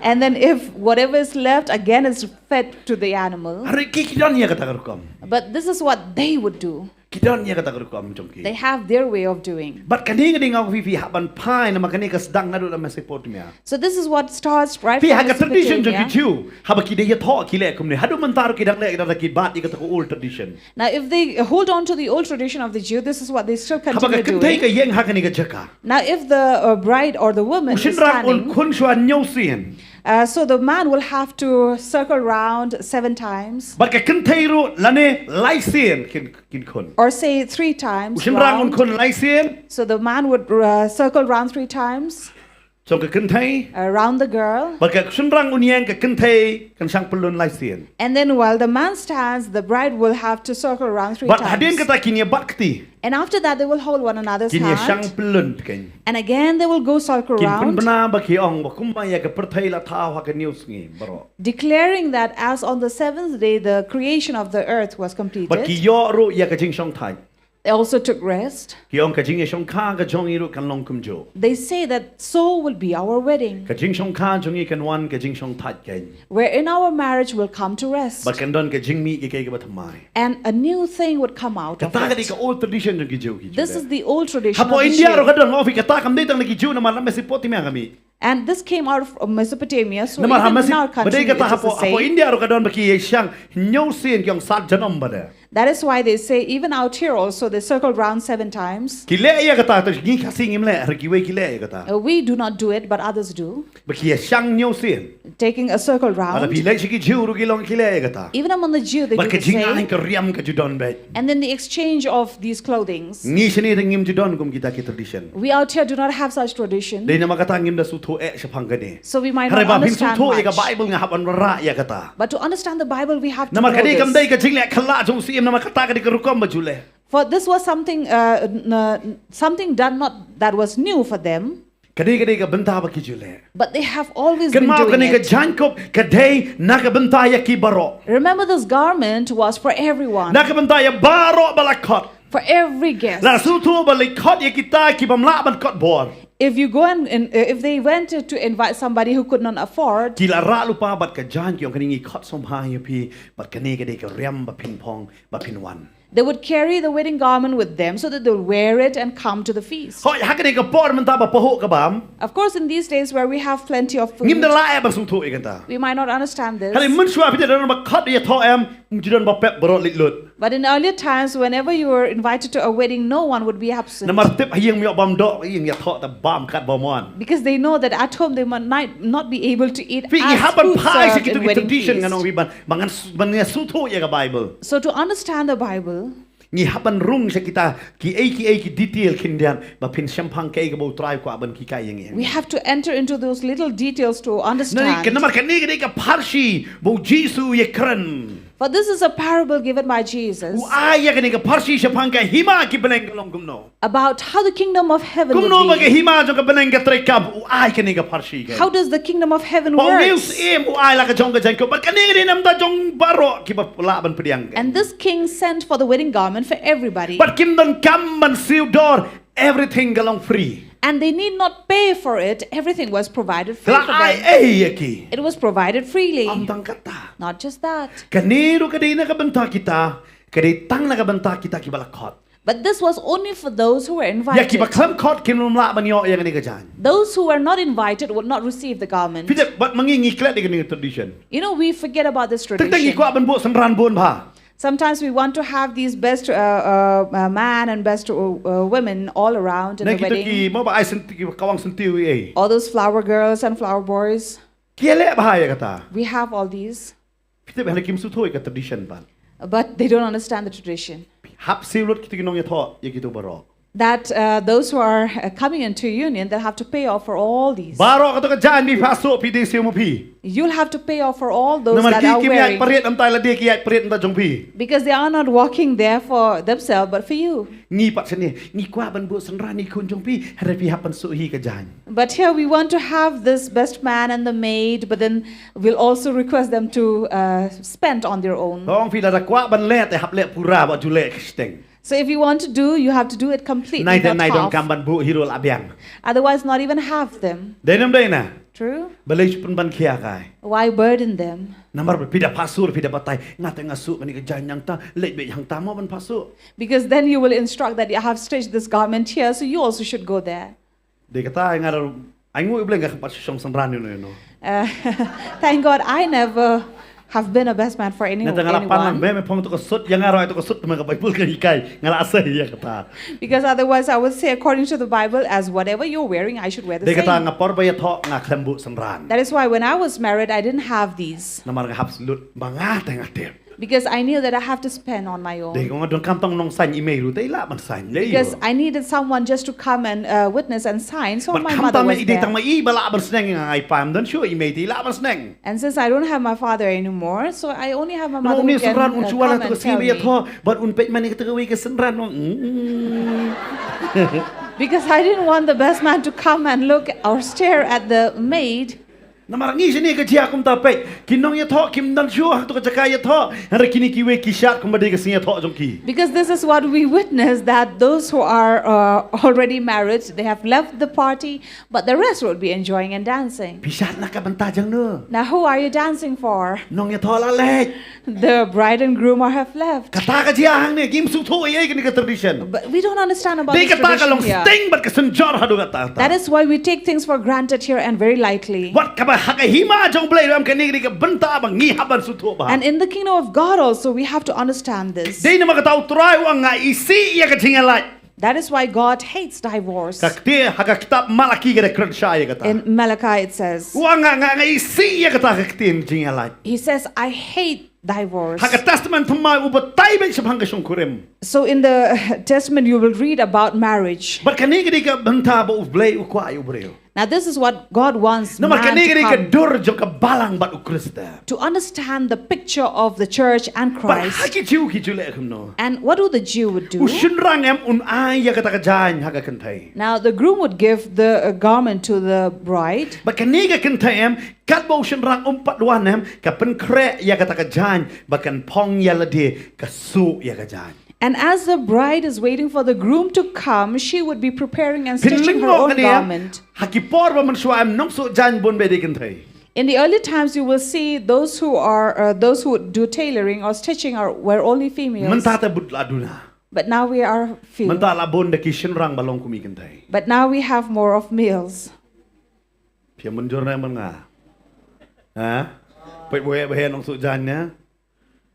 And then if whatever is left, again is fed to the animal. Hynrei ki ki don ïa kata ka rukom. But this is what they would do. Ki don ïa kata ka rukom jong ki. They have their way of doing. Bad kane ka dei nga ong ïa phi, hap ban phai namar kane ka sdang naduh la Mesopotamia. So this is what starts right Phi from ha ka tradition jong ki Mesopotamia. Jew, haba ki dei ïathoh ki leh kumne. Haduh mynta ruh ki dang leh, ki dang leh, ki bat ïa kata ka old tradition. Now, if they hold on to the old tradition of the Jew, this is what they still Haba ka continue kynthei ka doing. ïeng ha kane ka jaka. Now, if the uh, bride or the woman U is shynrang un standing, khun shuwa hynñiew sien. uh, so the man will have to circle round seven times, Bad ka kynthei ruh lane lai sien kin, kin khun. or say three times. U shynrang un Round. Khun lai sien. So the man would uh, circle round three times Jong ka kynthei. Around the girl. Bad ka shynrang un ïeng, ka kynthei kan shang pyllun lai sien. And then while the man stands, the bride will have to circle around three Bad hadien times. Kata kin ïa bat kti. And after that, they will hold one another's Kin ïa shang hand. Pyllun kin. And again, they will go circle Kin round, pynbna ba ki ong ba kumba ïa ka pyrthei la thaw ha ka hynñiew sngi baroh. Declaring that as on the seventh day the creation of the earth was Bad ki completed, ïoh ruh ïa ka jingshongthait. They also took rest. Ki ong ka jingïashongkha ka jong ngi ruh kan long kumjuh. They say that so will be our wedding, Ka jingshongkha jong ngi kan wan ka jingshongthait kein. Wherein our marriage will come to rest. Bad kan don ka jingmih kiei kiei kiba thymmai. And a new thing would come out of Kata ka dei it. ka old tradition jong ki Jew ki. This is the old tradition Hapoh of the India ruh ka Jew. Don, nga ong ïa phi, kata kam dei tang na ki Jew, namar na Mesopotamia ka mih. And this came out of Mesopotamia, so Namar ha even in Meso-, our ba dei country, kata it is the hapoh, hapoh same. India ruh ka Don, ba ki ïashang hynñiew sien, ki ong sat janom ba dei. That is why they say even out here also they circle round seven times. Ki leh ïa kata, te ngi Khasi ngim leh, hynrei kiwei ki leh ïa kata. Uh, we do not do it, but others do. Ba ki ïashang hynñiew sien. Taking a circle Bad lada round. phi leit sha ki Jew ruh ki long ki leh ïa kata. Even among the Jew, they Bad do ka the same. jingaiñ ka riam ka ju don beit. And then the exchange of these clothings. Ngi shane te ngim ju don kum kita ki tradition. We out here do not have such tradition. Dei namar kata ngim da sngewthuh eh shaphang kane. So we might Hynrei not ba phin understand sngewthuh ïa ka much. Bible nga hap ban wanrah ïa kata. But to understand the Bible, we have to Namar ka dei know kam dei this. Ka jingïaleh khlad jong u syiem, namar kata ka dei ka rukom ba ju leh. For this was something, uh, n- uh, something done not that was new for them. Ka dei, ka dei ka bynta ba ki ju leh. But they have always been Kynmaw, doing kane ka it. jaiñkup ka dei na ka bynta ïa ki baroh. Remember, this garment was for everyone, Na ka bynta ïa baroh ba la khot. For every guest. La sngewthuh ba la khot ïa kita ki bym lah ban kot bor. If you go and, and uh, if they wanted to invite somebody who could not afford, Ki la rah lypa bad ka jaiñ, ki ong, kane ngi khot sngewbha ïa phi, bad kane ka dei ka riam ba phin phong, ba phin wan. They would carry the wedding garment with them so that they'll wear it and come to the feast. Hooid, ha kane ka por mynta ba pahuh ka bam. Of course, in these days where we have plenty of food, Ngim da lah eh ban sngewthuh ïa kata. We might not understand this. Hynrei mynshuwa phi tip don ba khot ïathoh em, ym ju don ba pep, baroh leit lut. But in earlier times, whenever you were invited to a wedding, no one would be absent. Namar tip ha ïing ym ïoh bam doh, ïing ïathoh te bam kat bam wan. Because they know that at home they might not be able to eat as food served in wedding feast. Phi, ngi hap ban phai sha kito ki tradition, ngan ong ïa phi, ban, ban ngan s-, ban ngan sngewthuh ïa ka Bible. So to understand the Bible, ngi hap ban rung sha kita kiei kiei ki detail khyndiat, ba phin shemphang kaei kaba U Trai u kwah ban hikai ïa ngi. We have to enter into those little details to understand. Namar kane ka dei ka pharshi ba U Jisu u ïakren. For this is a parable given by Jesus. U ai ïa kane ka pharshi shaphang ka hima ki bneng ka long kumno. About how the kingdom of heaven would be. Kumno ba ka hima jong ka bneng ka treikam, u ai kane ka pharshi ka. How does the kingdom of heaven works? Ba une u syiem u ai la ka jong ka jaiñkup, bad kane ka dei na ka bynta jong baroh kiba lah ban pdiang ka. And this king sent for the wedding garment for everybody. Bad kim donkam ban siew dor, everything ka long free. And they need not pay for it, everything was provided free for them. Ka la ai ei ïa ki. It was provided freely. Ym tang kata. Not just that. Kane ruh ka dei na ka bynta kita, ka dei tang na ka bynta kita kiba la khot. But this was only for those who were invited. Ïa kiba khlem khot kim lah ban ïoh ïa kane ka jaiñ. Those who were not invited would not receive the garment. Phi tip, bad ma ngi ngi klet ïa kane ka tradition. You know, we forget about this tradition. Teng teng ngi kwah ban buh synran bun bha. Sometimes we want to have these best uh, uh, uh, man and best uh, uh, women all around in the wedding. Na kito ki, mo ba ai senti, ki kawang senti ei. All those flower girls and flower boys. Ki leh bha ïa kata. We have all these. Phi tip, hynrei kim sngewthuh ïa ka tradition pat. But they don't understand the tradition. Hap siew lut kito ki nongïathoh ïa kito baroh. That uh, those who are uh, coming into union, they'll have to pay off for all these. Baroh kato ka jaiñ phi phah shuh, phi dei siew ma phi. You'll have to pay off for all those that are wearing. Namar ki kim ïaid pariat namar lade, ki ïaid pariat namar jong phi. Because they are not walking there for themselves, but for you. Ngi pat shane, ngi kwah ban buh synran ïa ki khun jong phi, hynrei phi hap ban siew hi ka jaiñ. But here we want to have this best man and the maid, but then we'll also request them to uh, spend on their own. Ong phi lada kwah ban leh te hap leh pura, wat ju leh ka shiteng. So if you want to do, you have to do it completely, not half. Nai te nai donkam ban buh hi ruh la biang. Otherwise, not even half them. Dei ne ym dei na? True? Balei shu pynban khia kai? Why burden them? Namar ba phi da phasu, phi da batai, nga te nga suh kane ka jaiñ nangta, leit beit hangta mo ban phasu. Because then you will instruct that you have stitched this garment here, so you also should go there. Dei kata nga da ai nguh i Blei nga khlem pat shu shong synran ïano ïano. Uh, thank God I never have been a best man for any, Nangta nga la pan lang anyone. Be me phong to ka sut, ïa nga roi to ka sut, te me ka Baibl ka hikai, nga la sei ïa kata. Because otherwise I would say, according to the Bible, as whatever you're wearing, I should wear the Dei kata same. Nga por ba ïathoh nga khlem buh synran. That is why when I was married, I didn't have these. Namar nga hap lut ba nga te nga tip. Because I knew that I have to spend on my own. Dei nga donkam tang nongsain i mei ruh te i lah ban sain. Dei Because ïoh. I needed someone just to come and uh, witness and sign. So Bad my kham mother tang was i dei tang there. Ma i ba lah ban sneng, nga ngai pam don shu i mei te i lah ban sneng. And since I don't have my father anymore, so I only have my Namar mother uni who can synran un uh, shu wan come to and ka sngi tell ba me. Ïathoh bad un peit man ïa kata kawei ka synran. Mm. Because I didn't want the best man to come and look or stare at the maid. Namar ngi shane ka jia kumta, peit, ki nongïathoh kim don shuh ha kato ka jaka ïathoh. Hynrei kine kiwei ki shad kumba dei ka sngi ïathoh jong ki. Because this is what we witness, that those who are uh, already married, they have left the party, but the rest would be enjoying and dancing. Phi shad na ka bynta jong no? Now, who are you dancing for? Nongïathoh la leit. The bride and groom are have left. Kata ka jia hangne, kim sngewthuh ei ei kane ka tradition. But we don't understand about Dei this kata ka tradition long here. Sting bad ka synjor haduh katta. That is why we take things for granted here and very lightly. Wat kaba ha ka hima jong U Blei ruh em kane ka dei ka bynta ba ngi hap ban sngewthuh bha. And in the kingdom of God also, we have to understand this. Dei namar kata U Trai u ong nga isih ïa ka jingïalait. That is why God hates divorce. Ka ktien ha ka kitab Malaki ka da kren shai ïa kata. In Malachi it says, U ong nga nga nga isih ïa kata ka ktien jingïalait. He says, "I hate divorce." Ha ka Testament Thymmai u batai beit shaphang ka shongkurim. So in the Testament, you will read about marriage. Bad kane ka dei ka bynta ba U Blei u kwah ïa u briew. Now, this is what God wants Namar man kane ka to dei ka come dur jong ka balang bad u Khrist. To understand the picture of the church and Bad ha Christ. ki Jiw ki ju leh kumno? And what do the Jew would do? U shynrang em un ai ïa kata ka jaiñ ha ka kynthei. Now, the groom would give the uh, garment to the bride. Bad kane ka kynthei em, katba u shynrang um pat wan em, ka pynkhreh ïa kata ka jaiñ ba kan phong ïa lade, ka suh ïa ka jaiñ. And as the bride is waiting for the groom to come, she would be preparing and Phin stitching her lyngngoh own kane em, garment. ha ki por ba mynshuwa em nongsuh jaiñ bun beit de kynthei. In the early times, you will see those who are uh, those who do tailoring or stitching are were only females. Mynta te bun la duna. But now we are few. Mynta la bun de ki shynrang ba long kum i kynthei. But now we have more of males. Phi mynjur ne man nga? Ha? Peit bun beit nongsuh jaiñ ne.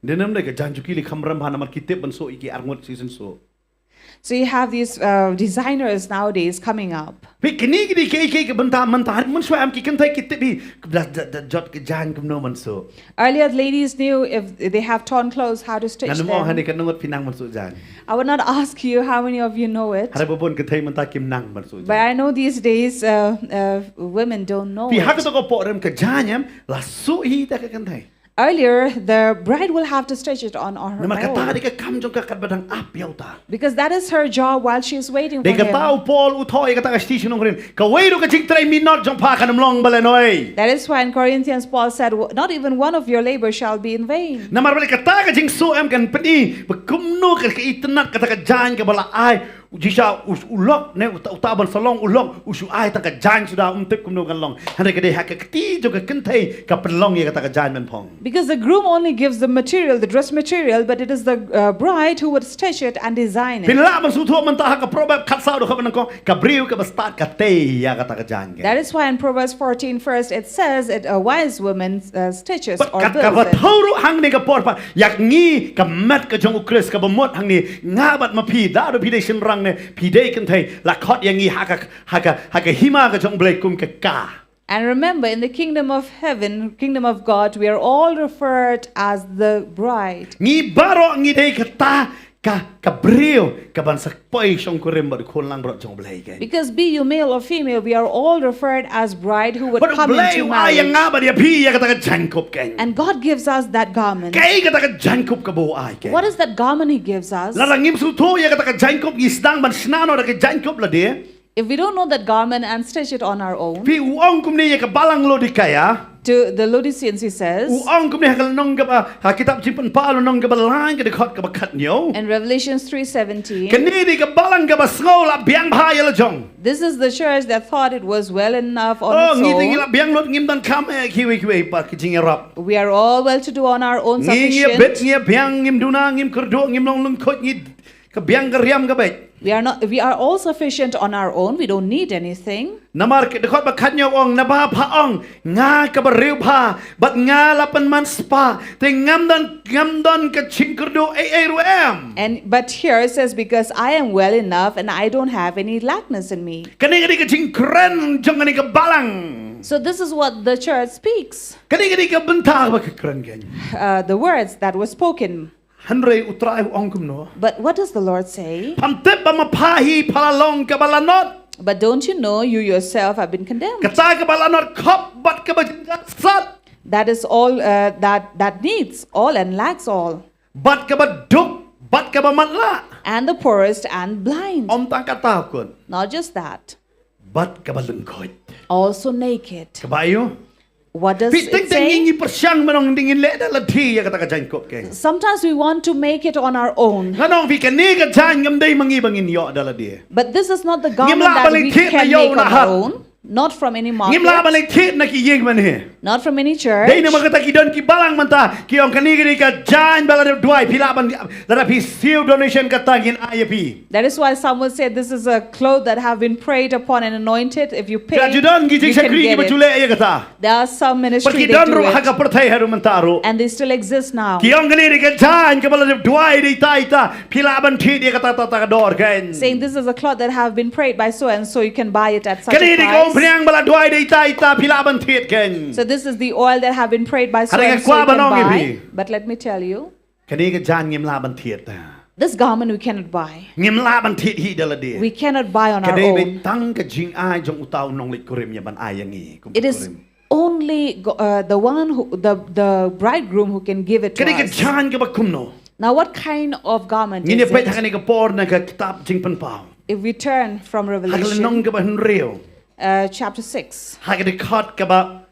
Dei nam de ka jaiñ jong ki leh kham rem bha namar ki tip ban suh ïa ki arngut shisien suh. So you have these uh, designers nowadays coming up. Phi kine ki dei ki ki ki bynta mynta, mynshuwa em ki kynthei ki tip hi da da da jot ka jaiñ kumno ban suh. Earlier, ladies knew if they have torn clothes, how to stitch Ngan ym ong them. Hangne katno ngut phi nang ban suh jaiñ. I would not ask you how many of you know it. Hynrei ba bun kynthei mynta kim nang ban suh But jaiñ. I know these days uh, uh, women don't know Phi ha it. Kato ka pok rem ka jaiñ em la suh hi da ka kynthei. Earlier, the bride will have to stitch it on, on her Namar kata own. Dei ka kam jong ka katba dang ap ïa uta. Because that is her job while she is waiting for Dei kata him. U Paul u thoh ïa kata ka shithi shnong Korinth. Kawei ruh ka jingtrei minot jong pha kan ym long ba lehnoh. That is why in Corinthians, Paul said, "W- Not even one of your labor shall be in vain." Namar balei kata ka jingsuh em kan pyni ba kumno ka ka itynnad kata ka jaiñ kaba la ai. Shisha u, u lok ne uta, uta ban sa long u lok u shu ai tang ka jaiñ suda, um tip kumno kan long. Hynrei ka dei ha ka kti jong ka kynthei ka pynlong ïa kata ka jaiñ ban phong. Because the groom only gives the material, the dress material, but it is the uh, bride who would stitch it and design Phin it. lah ban sngewthuh mynta ha ka Proverb khatsaw dkhot ba nyngkong, ka briew kaba stad ka tei ïa kata ka jaiñ. That is why in Proverbs fourteen, first, it says it a wise woman uh, stitches Bad or kat kaba builds it. thaw ruh hangne ka por pat ïa ngi ka met ka jong U Khrist kaba mut hangne, nga bad ma phi, da ruh phi dei shynrang ne phi dei kynthei, la khot ïa ngi ha ka, ha ka, ha ka hima ka jong U Blei kum ka ka. And remember, in the kingdom of heaven, kingdom of God, we are all referred as the bride. Ngi baroh ngi dei kata ka, ka briew kaban sa poi shongkurim bad u khun langbrot jong U Blei, keiñ. Because be you male or female, we are all referred as bride who would Bad U come Blei into u ai ïa marriage. Nga bad ïa phi ïa kata ka jaiñkup, keiñ. And God gives us that garment. Kaei kata ka jaiñkup kaba u ai, keiñ? What is that garment He gives us? Lada ngim sngewthuh ïa kata ka jaiñkup ngi sdang ban shna noh da ka jaiñkup lade. If we don't know that garment and stitch it on our own, Phi, u ong kumne ïa ka balang Laodikaïa. to the Laodiceans, he says, U ong kumne ha ka lynnong kaba, ha kitab Jingpynpaw lynnong kaba lai, ka dkhot kaba khathynñiew. In Revelation three seventeen, Kane dei ka balang kaba sngew la biang bha ïa la jong. This is the church that thought it was well enough on Oh, its ngi dei ngi own. La biang lut, ngim donkam eh kiwei kiwei pat ki jingïarap. We are all well to do on our own, Ngi ngi bit, sufficient. Ngi biang, ngim duna, ngim kyrduh, ngim long lyngkhuit, ngi ka biang ka riam ka beit. We are not. We are all sufficient on our own. We don't need anything. Namar ka dkhot ba khathynñiew ong, naba pha ong, nga kaba riewbha bad nga la pynman spah, te ngam don, ngam don ka jingkyrduh ei ei ruh em. And but here it says, because I am well enough and I don't have any lackness in me. Kane ka dei ka jingkren jong kane ka balang. So this is what the church speaks. Kane ka dei ka bynta ba ka kren kein. Uh, the words that were spoken. Hynrei U Trai u ong kumno? But what does the Lord say? Pham tip ba ma pha hi pha la long kaba lanot. But don't you know you yourself have been condemned? Kata kaba lanot khop bad kaba jynjar sat. That is all uh, that that needs all and lacks all. Bad kaba duk bad kaba matlah. And the poorest and blind. Ym tang kata kut. Not just that. Bad kaba lyngkhuit. Also naked. Kaba ïoh. What does Phi it teng teng say? Ngi pyrshang mynno dei ngin leh da lade ïa kata ka jaiñkup kein. Sometimes we want to make it on our own. Nga ong phi kane ka jaiñ kam dei ma ngi ba ngin ïoh da lade. But this is not the Ngim garment lah that ban we leit thied na can ïew make na on hat. Our own. Not from any Ngim lah ban market. Leit thied na ki ïing mynne. Not from any church. Dei namar kata ki don ki balang mynta ki ong kane ka dei ka jaiñ ba la dep duwai, phi lah ban, lada phi siew donation kata ngin ai ïa phi. That is why some will say this is a cloth that have been prayed upon and anointed. If you pay, Ka ju don ki you can jingshakri get kiba it. ju leh ïa kata. There are some Bad ministry ki they don do ruh ha it. Ka pyrthei haduh mynta ruh. And they still exist now. Ki ong kane ka dei ka jaiñ kaba la dep duwai da ita ita, phi lah ban thied ïa kata kata ka dor kein. Saying this is a cloth that have been prayed by so and so, you can buy it at such Kane a ka dei ka price. umphniang ba la duwai da ita ita, phi lah ban thied kein. So this is the oil that have been prayed by so Hynrei and nga so, you kwah ban can ong ïa buy. Phi. But let me tell you, Kane ka jaiñ ngim lah ban thied. This garment we cannot buy. Ngim lah ban thied hi da lade. We cannot buy on Ka our dei beit own. Tang ka jingai jong uta u nongleit kurim ïa ban ai ïa ngi kum It is kurim. Only go- uh, the one who, the, the bridegroom who can give it to Ka dei ka us. Jaiñ kaba kumno? Now, what kind of garment Ngin is ïa peit ha it? Kane ka por na ka kitab Jingpynpaw. If we turn from Ha ka lynnong Revelation, kaba hynriew. Uh, chapter six, Ha ka dkhot kaba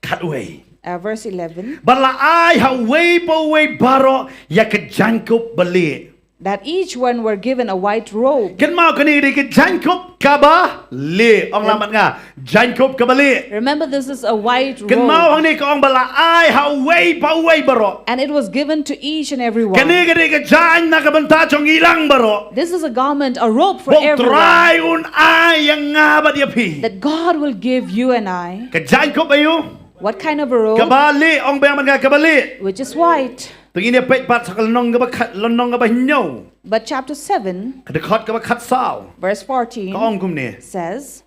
khatwei. Uh, verse eleven. Ba la ai ha uwei pa uwei baroh ïa ka jaiñkup ba lieh. That each one were given a white robe. Kynmaw kane ka dei ka jaiñkup kaba lieh. Ong lang bad nga. Jaiñkup kaba lieh. Remember, this is a white robe. Kynmaw hangne ka ong ba la ai ha uwei pa uwei baroh. And it was given to each and every one. Kane ka dei ka jaiñ na ka bynta jong ngi lang baroh. This is a garment, a robe for Ba u everyone. Trai un ai ïa nga bad ïa phi. That God will give you and I. Ka jaiñkup aïu? What kind of a robe? Kaba lieh, ong biang bad nga kaba lieh. Which is white. Te ngin ïa peit pat sha ka lynnong kaba khat, lynnong kaba hynñiew. But chapter seven, Ka dkhot kaba khatsaw. Verse fourteen, Ka ong kumne. Says,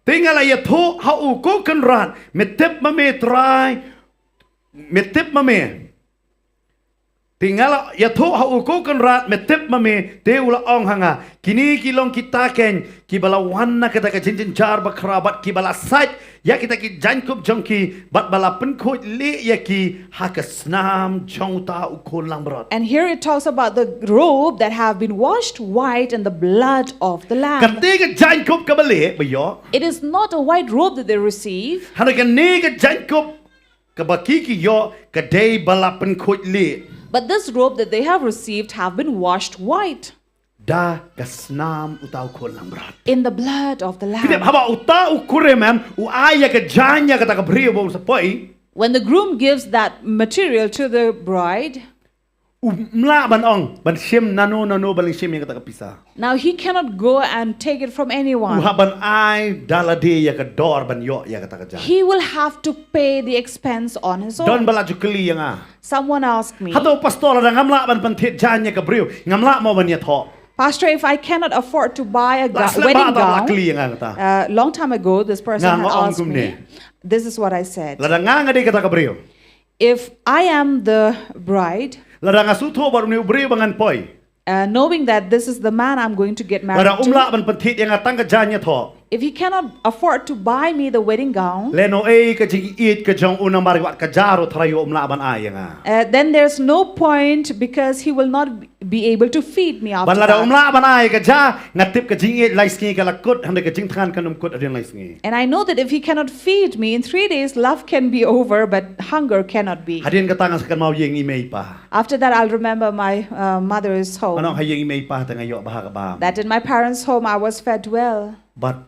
Te nga la ïathuh ha u, Ko Kynrad, me tip ma me Trai, me tip ma me. Te nga la ïathuh ha u, Ko Kynrad, me tip ma me. Te u la ong ha nga, Kine ki long kita kein kiba la wan na kata ka jingjynjar bakhraw bad kiba la sait ïa kita ki jaiñkup jong ki bad ba la pynkhuid lieh ïa ki ha ka snam jong uta u khun langbrot. And here it talks about the robe that have been washed white in the blood of the Lamb. Kata ka jaiñkup kaba lieh ba ïoh. It is not a white robe that they receive, Hynrei kane ka jaiñkup kaba ki ki ïoh ka dei ba la pynkhuid lieh. But this robe that they have received have been washed white. Da ka snam uta u khun langbrot. In the blood of the Lamb. Kidep haba uta u kurim em, u ai ïa ka jaiñ ïa kata ka briew ba u sa poi. When the groom gives that material to the bride, Um lah ban ong, ban shim nano nano ban shim ïa kata ka pisa. Now he cannot go and take it from anyone. U hap ban ai da lade ïa ka dor ban ïoh ïa kata ka jaiñ. He will have to pay the expense on his own. Don ba la ju kylli ïa nga. Someone asked me. Hato pastor, lada ngam lah ban pynthied jaiñ ïa ka briew, ngam lah mo ban ïathoh. Pastor, if I cannot afford to buy a Last wedding gown, uh, long time ago, this person had asked me. This is what I said. Lada nga nga dei kata ka briew. If I am the bride, lada nga sngewthuh bad une u briew ba ngan poi, uh, knowing that this is the man I'm going to get married to, lada um lah ban pynthied ïa nga tang ka jaiñ ïathoh, If he cannot afford to buy me the wedding gown, le no ei ka jingïeit ka jong u namar wat ka ja ruh trai um lah ban ai ïa nga. Uh, then there's no point because he will not be able to feed me after Ban lada um that. lah ban ai ka ja, nga tip ka jingïeit lai sngi ka la kut, hynrei ka jingthngan kan ym kut hadien lai sngi. And I know that if he cannot feed me in three days, love can be over, but hunger cannot be. Hadien kata nga sa kynmaw ïing i mei i pa. After that, I'll remember my uh, mother's Nga ong home. ha ïing i mei i pa te nga ïoh bha ka bam. That in my parents' home, I was fed well. Bad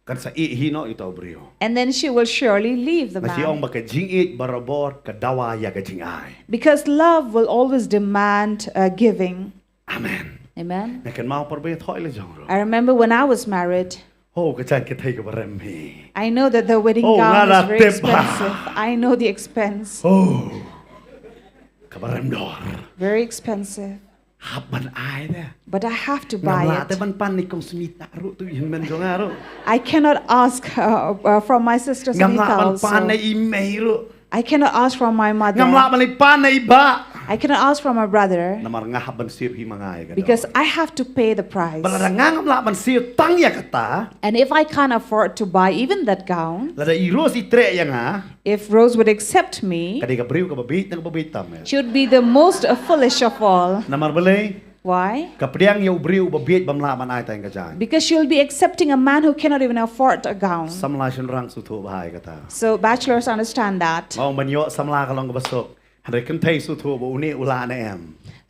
kan sa ïeh hi noh ïa uta u briew. And then she will surely leave the Nga shi ong man. ba ka jingïeit barabor ka dawa ïa ka jingai. Because love will always demand uh, giving. Amen. Amen. Nga kynmaw por ba ïathoh ïa la jong ruh. I remember when I was married, Oh, ka jaiñ kynthei kaba rem hi. I know that the wedding Oh, gown nga is la very tip bha. Expensive. I know the expense. Oh. Kaba rem dor. Very expensive. Hap ban ai de. But I have to Ngam lah buy te it. Ban pan na i kong Smita ruh, tu i hynmen jong nga ruh. I cannot ask uh, uh, from my sister Ngam lah Smita ban pan na also. i mei ruh. I cannot ask from my mother. Ngam lah ban pan na i bah. I cannot ask from my brother. Namar nga hap ban siew hi ma nga ïa ka dor. Because I have to pay the price. Bad lada nga ngam lah ban siew tang ïa kata. And if I can't afford to buy even that gown, Lada i Rose i treh ïa nga. if Rose would accept me, Ka dei ka briew kaba bieit na kaba bieit tam eh. She would be the most uh, foolish of all. Namar balei? Why? Ka pdiang ïa u briew uba bieit bam lah ban ai tang ka jaiñ. Because she'll be accepting a man who cannot even afford a gown. Samla shynrang sngewthuh bha ïa kata. So bachelors understand that. Nga ong ban ïoh samla ka long kaba suk. Hynrei kynthei sngewthuh ba une u lah ne em.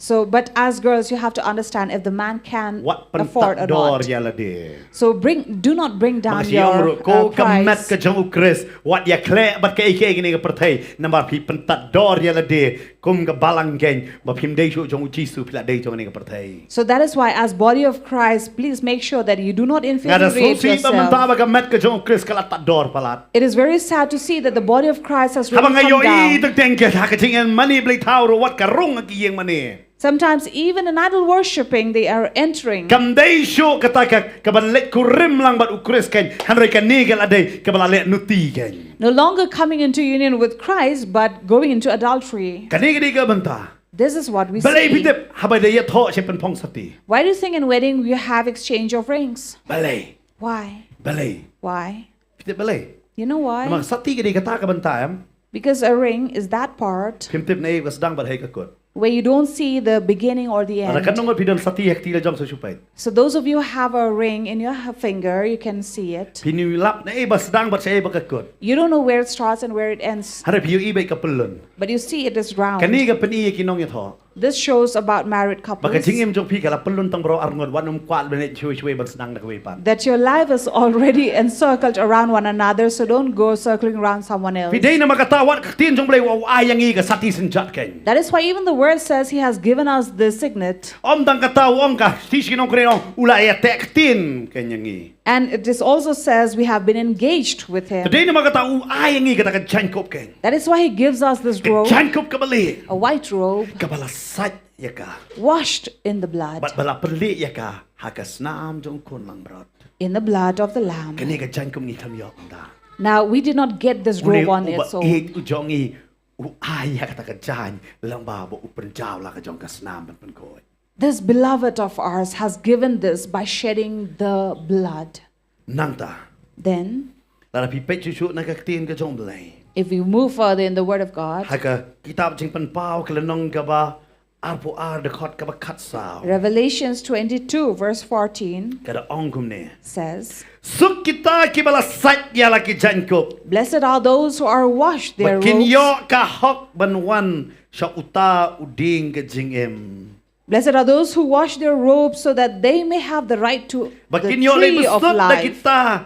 So, but as girls, you have to understand if the man can Wat afford or pyntap dor not. Ïa lade. So bring, do not bring down Masi ong your ruh ko uh, ka met price. Ka jong u Khrist. Wat ïa khleh bad kaei kaei kane ka pyrthei. Namar phi pyntap dor ïa lade. Kum ka balang keiñ. Ba phim dei shuh jong u Jisu, phi la dei jong kane ka pyrthei. So that is why, as body of Christ, please make sure that you do not Nga da inferiorate sngewsih ba mynta yourself. Ba ka met Ka jong u Khrist ka la tad dor palat. It is very sad to see that the body of Christ has really Haba nga come ïohi down. Dang dang ka ha ka jingïamane blei thaw ruh wat ka rung ha ki ïingmane. Sometimes even in idol worshipping, they are entering. Kam dei shuh kata ka, ka ban leit kurim lang bad u Khrist keiñ. Hynrei kane ka la dei, ka ba la leit nuti keiñ. No longer coming into union with Christ, but going into adultery. Kane ka dei ka bynta. This is what we Balei see. Phi tip, haba da ïathoh sha pynphong sati. Why do you think in wedding we have exchange of rings? Balei. Why? Balei. Why? Phi tip balei. You know why? Namar sati ka dei kata ka bynta em. Because a ring is that part Phim tip ne ka sdang bad hei ka kut. Where you don't see the beginning or the Lada end. ka nong phi don sati ha kti la jong sa shu peit. So those of you who have a ring in your h- finger, you can see it. Phin ïohi lap ne ba sdang bad sa ba ka kut. You don't know where it starts and where it ends. Hynrei phi ïohi ba ka pyllun. But you see it is round. Kane ka pyni ïa ki nongïathoh. This shows about married Ba ka couples. Jingim jong phi ka la pyllun tang baroh arngut, wat nym kwah ban leit shuwa shuwa ban sdang da kawei pat. That your life is already encircled around one another, so don't go circling around someone else. Phi dei namar kata wat ka ktien jong u Blei u ai ïa ngi ka sati synjat keiñ. That is why even the word says he has given us the signet. Ym tang kata, u ong ka, shi shi nongkren ong, u la ïateh ktien keiñ ïa ngi. And it is also says we have been engaged with him. Te dei namar kata u ai ïa ngi kata ka jaiñkup keiñ. That is why he gives us this Ka robe, jaiñkup kaba lieh. A white robe, Kaba la sait ïa ka. Washed in the blood, Bad ba la pynlieh ïa ka ha ka snam jong u khun langbrot. In the blood of the Lamb. Kane ka jaiñkup ngi khlem ïoh kumta. Now, we did not get this robe on its own. Une u ba ïeit u jong ngi u ai ïa kata ka jaiñ lyngba ba u pynjaw la ka jong ka snam ban pynkhuid. This beloved of ours has given this by shedding the blood. Nangta. Then, Lada phi peit shuh shuh na ka ktien ka jong u Blei. If we move further in the Word of God, Ha ka kitab Jingpynpaw ka lynnong kaba arphew ar, dkhot kaba khatsaw. Revelations twenty-two, verse fourteen Ka da ong kumne. Says, Suk kita kiba la sait ïa la ki jaiñkup. Blessed are those who are washed their Ba kin robes. Ïoh ka hok ban wan sha uta u dieng ka jingim. Blessed are those who wash their robes so that they may have the right to Ba the kin ïoh leit tree of bsut da life, kita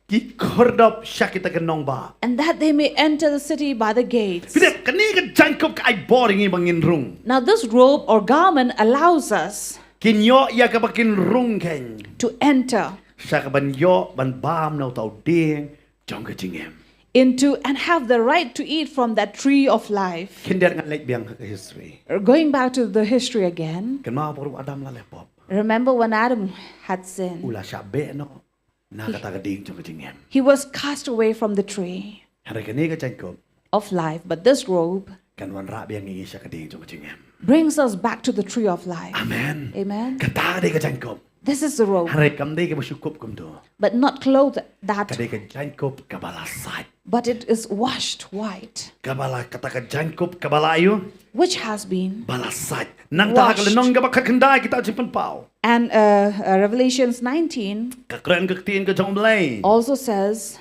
ki khyrdop sha kita ki nongbah. And that they may enter the city by the gates. Phi tip, kane ka jaiñkup ka ai bor ïa ngi ba ngin rung. Now, this robe or garment allows us Kin ïoh ïa kaba kin rung keiñ. To enter. Sha kaban ïoh ban bam na uta u dieng jong ka jingim. Into and have the right to eat from that tree of life. Khyndiat ngan leit biang ha ka history. Going back to the history again. Kynmaw ba u Adam la leh pop. Remember when Adam had sinned? U la shah beh noh na kata ka dieng jong ka jingim. He was cast away from the tree. Hynrei kane ka jaiñkup. Of life, but this robe. Kan wanrah biang ïa ngi sha ka dieng jong ka jingim. Brings us back to the tree of life. Amen. Amen. Kata ka dei ka jaiñkup. This is the robe. Hynrei kam dei kaba shu kup kumto. But not clothed that. Ka dei ka jaiñkup kaba la sait. But it is washed white. Kaba la, kata ka jaiñkup kaba la aiu? Which has been. Ba la sait. Nangta ha ka lynnong kaba khatkhyndai kita jingpynpaw. And uh, uh, Revelations nineteen. Ka kren ka ktien ka jong U Blei. Also says.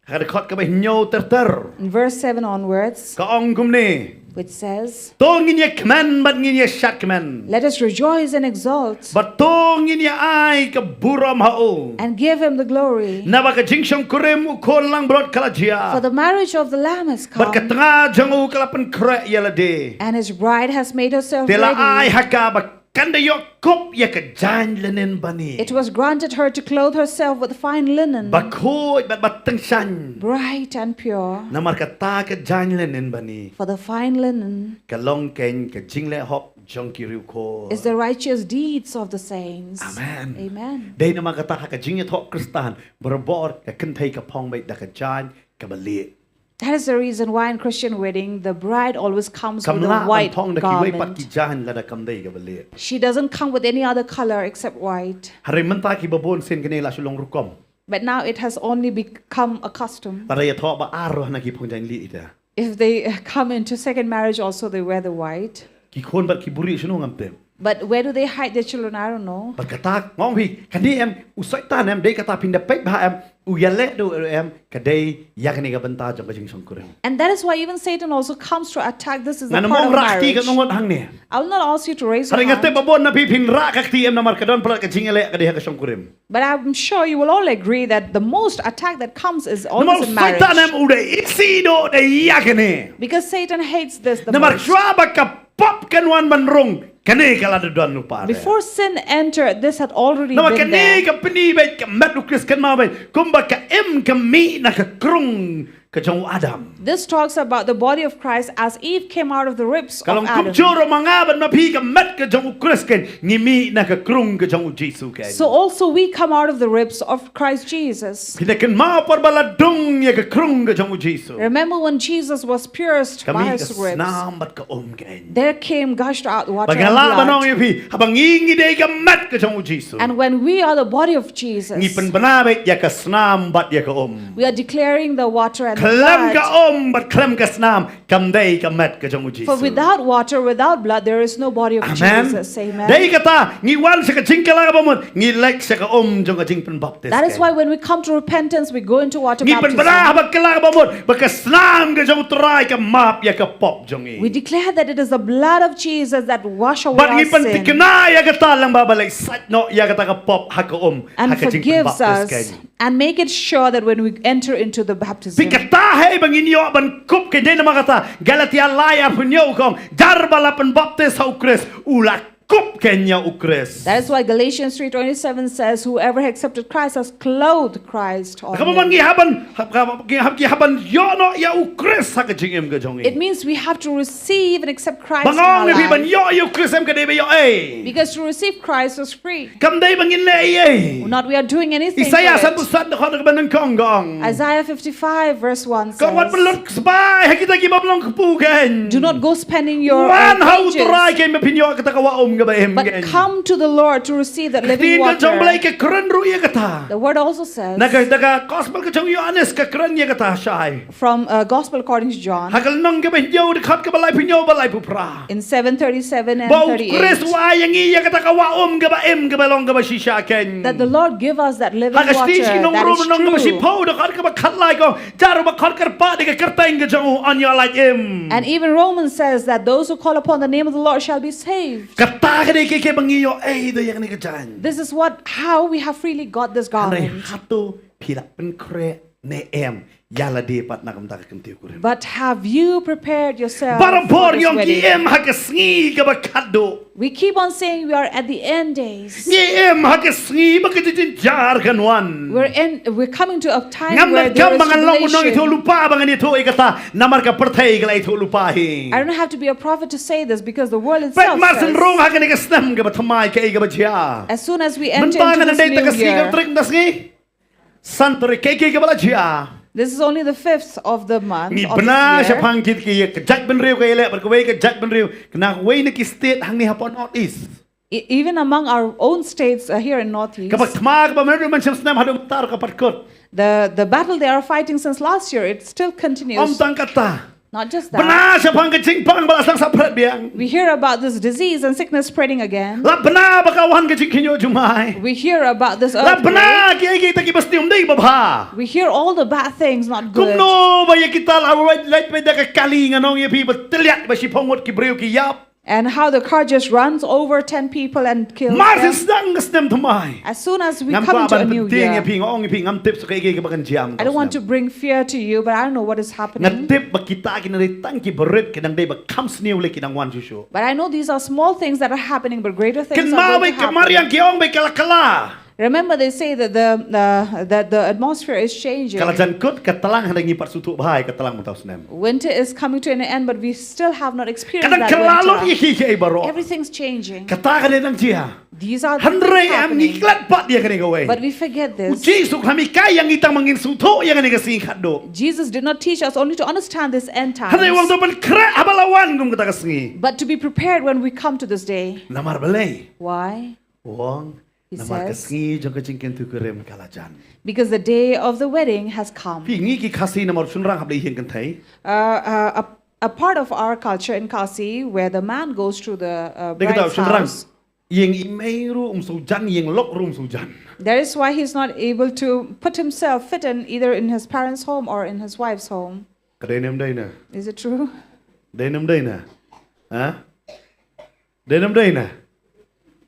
Ha ka dkhot kaba hynñiew ter ter. In verse seven onwards. Ka ong kumne. Which says. To ngin ïa kmen bad ngin ïa shad kmen. Let us rejoice and exult. Bad to ngin ïa ai ka burom ha u. And give him the glory. Naba ka jingshongkurim u khun langbrot ka la jia. For the marriage of the Lamb has come. Bad ka tnga jong u ka la pynkhreh ïa lade. And his bride has made herself ready. Te la ai ha ka ba kan da ïoh kup ïa ka jaiñ linen bani. It was granted her to clothe herself with fine linen. Ba khuid bad ba tyngshaiñ. Bright and pure. Namar kata ka jaiñ linen bani. For the fine linen. Ka long kein ka jingleh hok jong ki riewkhuid. Is the righteous deeds of the saints. Amen. Amen. Dei namar kata ha ka jingïathoh Khristan, barabor ka kynthei ka phong beit da ka jaiñ kaba lieh. That is the reason why in Christian wedding, the bride always comes with a white garment. Kam lah ban phong da kiwei pat ki jaiñ lada kam dei kaba lieh. She doesn't come with any other color except white. Hynrei mynta kiba bun sien kane la shu long rukom. But now it has only become a custom. Lada ïathoh ba ar ruh na ki phong jaiñ lieh ita. If they uh, come into second marriage also, they wear the white. Ki khun bad ki buri shano ngam tip. But where do they hide their children? I don't know. Bad kata nga ong phi, kane em, u Soitan em, dei kata phin da peit bha em, u ïaleh da u em, ka dei ïa kane ka bynta jong ka jingshongkurim. And that is why even Satan also comes to attack. This is the part of marriage. Ngam rah kti ka nongot hangne. I will not ask you to raise your hand. Hynrei nga tip ba bun na phi phin rah ka kti em namar ka don palat ka jingïaleh ka dei ha ka shongkurim. But I'm sure you will all agree that the most attack that comes is always in marriage. Namar u Soitan em u da isih noh da ïa kane. Because Satan hates this the most. Namar shuwa ba ka pop kan wan ban rung, kane ka la da don lypa re. Before sin entered, this had already been there. Namar kane ka pyni beit ka met u Khrist kynmaw beit kumba ka im ka mih na ka krung ka jong u Adam. This talks about the body of Christ as Eve came out of the ribs of Adam. Ka long kumjuh ruh ma nga bad ma phi ka met ka jong u Khrist kein ngi mih na ka krung ka jong u Jisu kein. So also we come out of the ribs of Christ Jesus. Phi da kynmaw por ba la dung ïa ka krung ka jong u Jisu. Remember when Jesus was pierced by his ribs. Ka mih ka snam bad ka um kein. There came gushed out water and blood. Bad nga lah ban ong ïa phi, haba ngi ngi dei ka met ka jong u Jisu. And when we are the body of Jesus, ngi pynbna beit ïa ka snam bad ïa ka um. We are declaring the water and the blood. Khlem ka um bad khlem ka snam, kam dei ka met ka jong u Jisu. For without water, without blood, there is no body of Jesus. Amen. Dei kata, ngi wan sha ka jingkylla kaba mut, ngi leit sha ka um jong ka jingpynbaptis. That is why when we come to repentance, we go into water baptism. Ngi pynbna ha ka kylla kaba mut ba ka snam ka jong u Trai ka map ïa ka pop jong ngi. We declare that it is the blood of Jesus that wash away our sin. Bad ngi pynthikna ïa kata lyngba ba leit sait noh ïa kata ka pop ha ka um, ha ka jingpynbaptis kein. And forgives us. And make it sure that when we enter into the baptism. Phi, kata hi ba ngin ïoh ban kup kein, dei namar kata Galatia lai arphew hynñiew ka ong, jar ba la pynbaptis ha u Khrist u la kup kein ïa u Khrist. That is why Galatians three twenty-seven says, "Whoever accepted Christ has clothed Christ already." Kaba mon ngi hap ban, hap, hap, hap, ngi hap ban ïoh noh ïa u Khrist ha ka jingim ka jong ngi. It means we have to receive and accept Christ in our life. Ba nga ong ïa phi ban ïoh ïa u Khrist em ka dei ba ïoh ei. Because to receive Christ is free. Kam dei ba ngin leh ei ei. Not we are doing anything for it. Isaiah sanphew san dkhot kaba nyngkong ka ong. Isaiah fifty-five verse one says, Kynmaw, wat pynlut spah ha kita kiba long kpu kein. Do not go spending your, uh, wages. Wan ha u Trai kein ba phin ïoh kata ka wah um kaba im kein. But come to the Lord to receive that living water. Ka ktien ka jong U Blei ka kren ruh ïa kata. The word also says, na ka, na ka gospel ka jong u Ïoannis ka kren ïa kata shai. From, uh, Gospel according to John. Ha ka lynnong kaba hynñiew, dkhot kaba laiphew hynñiew bad laiphew phra. In seven thirty-seven and thirty-eight. Ba u Khrist u ai ïa ngi ïa kata ka wah um kaba im kaba long kaba shisha kein. That the Lord give us that living water that is true. Ha ka shithi sha ki nong Rom lynnong kaba shiphew, dkhot kaba khatlai ka ong, jar uba khot kyrpad ïa ka kyrteng ka jong u un ïoh lait im. And even Romans says that those who call upon the name of the Lord shall be saved. Kata ka dei kaei kaei ba ngi ïoh ei da ïa kane ka jaiñ. This is what, how we have freely got this garment. Hynrei hato phi la pynkhreh ne em ïa lade pat na ka bynta ka kyntiew kurim? But have you prepared yourself for this wedding? Barabor ngi ong ngi im ha ka sngi kaba khatduh. We keep on saying we are at the end days. Ngi im ha ka sngi ba ka jingjynjar kan wan. We're in, we're coming to a time where there is tribulation. Ngam donkam ba ngan long u nongïathuhlypa ba ngan ïathuh ïa kata, namar ka pyrthei ka la ïathuhlypa hi. I don't have to be a prophet to say this because the world itself says. Peit mar syn rung ha kane ka snem kaba thymmai kaei kaba jia. As soon as we enter into this new year, mynta ngan dei ta ka sngi, ka tarik mynta sngi. San tarik, kaei kaei kaba la jia. This is only the fifth of the month of this year. Ngi bna shaphang kit ki ka jaitbynriew ka ïaleh bad kawei ka jaitbynriew na kawei na ki state hangne hapoh North East. E- even among our own states uh, here in Northeast, Kaba thma kaba mynrym mynshem snem haduh mynta ruh ka pat kut. The, the battle they are fighting since last year, it still continues. Ym tang katta. Not just that. Bna shaphang ka jingpang ba la sdang saphriang biang. We hear about this disease and sickness spreading again. La bna ba ka wan ka jingkhynñiuh jumai. We hear about this earthquake. La bna ki ei ki ta ki ba sniew ym dei ba bha. We hear all the bad things, not good. Kumno ba ïa kita la wait lait ba da ka kali nga ong ïa phi ba tylliat ba shiphew ngut ki briew ki ïap. And how the car just runs over ten people and kills them. Mar sdang ka snem thymmai. As soon as we come into a new year, ngam kwah ban pyntieng ïa phi, nga ong ïa phi, ngam tip sa kaei kaei kaba kan jia. I don't want to bring fear to you, but I don't know what is happening. Nga tip ba kita ki nang dei tang ki barit, ki nang dei ba kham sniew lei ki nang wan shuh shuh. But I know these are small things that are happening, but greater things are going to happen. Kynmaw ba ka mariang ki ong ba ka la kylla. Remember, they say that the uh, that the atmosphere is changing. Ka la jan kut ka tlang, hynrei ngim pat sngewthuh bha ïa ka tlang mynta u snem. Winter is coming to an end, but we still have not experienced that winter. Ka dang kylla lut ïa kiei kiei baroh. Everything's changing. Kata ka dei nang jia. These are the things happening. Hynrei em ngi klet pat ïa kane kawei. But we forget this. U Jisu Khrist um hikai ïa ngi tang ba ngin sngewthuh ïa kane ka sngi khatduh. Jesus did not teach us only to understand this end times, hynrei u ong to pynkhreh haba la wan kum kata ka sngi. But to be prepared when we come to this day. Namar balei? Why? U ong, namar ka sngi jong ka jingkyntu kurim ka la jan. He says, because the day of the wedding has come. Phi, ngi ki Khasi namar u shynrang hap leit ïing kynthei. Uh, uh, a, a part of our culture in Khasi, where the man goes to the uh, bride's house. Dei kata u shynrang ïing i mei ruh um sngewjan, ïing lok ruh um sngewjan. That is why he's not able to put himself fit in either in his parents' home or in his wife's home. Ka dei ne ym dei ne? Is it true? Dei ne ym dei ne? Ha? Dei ne ym dei ne?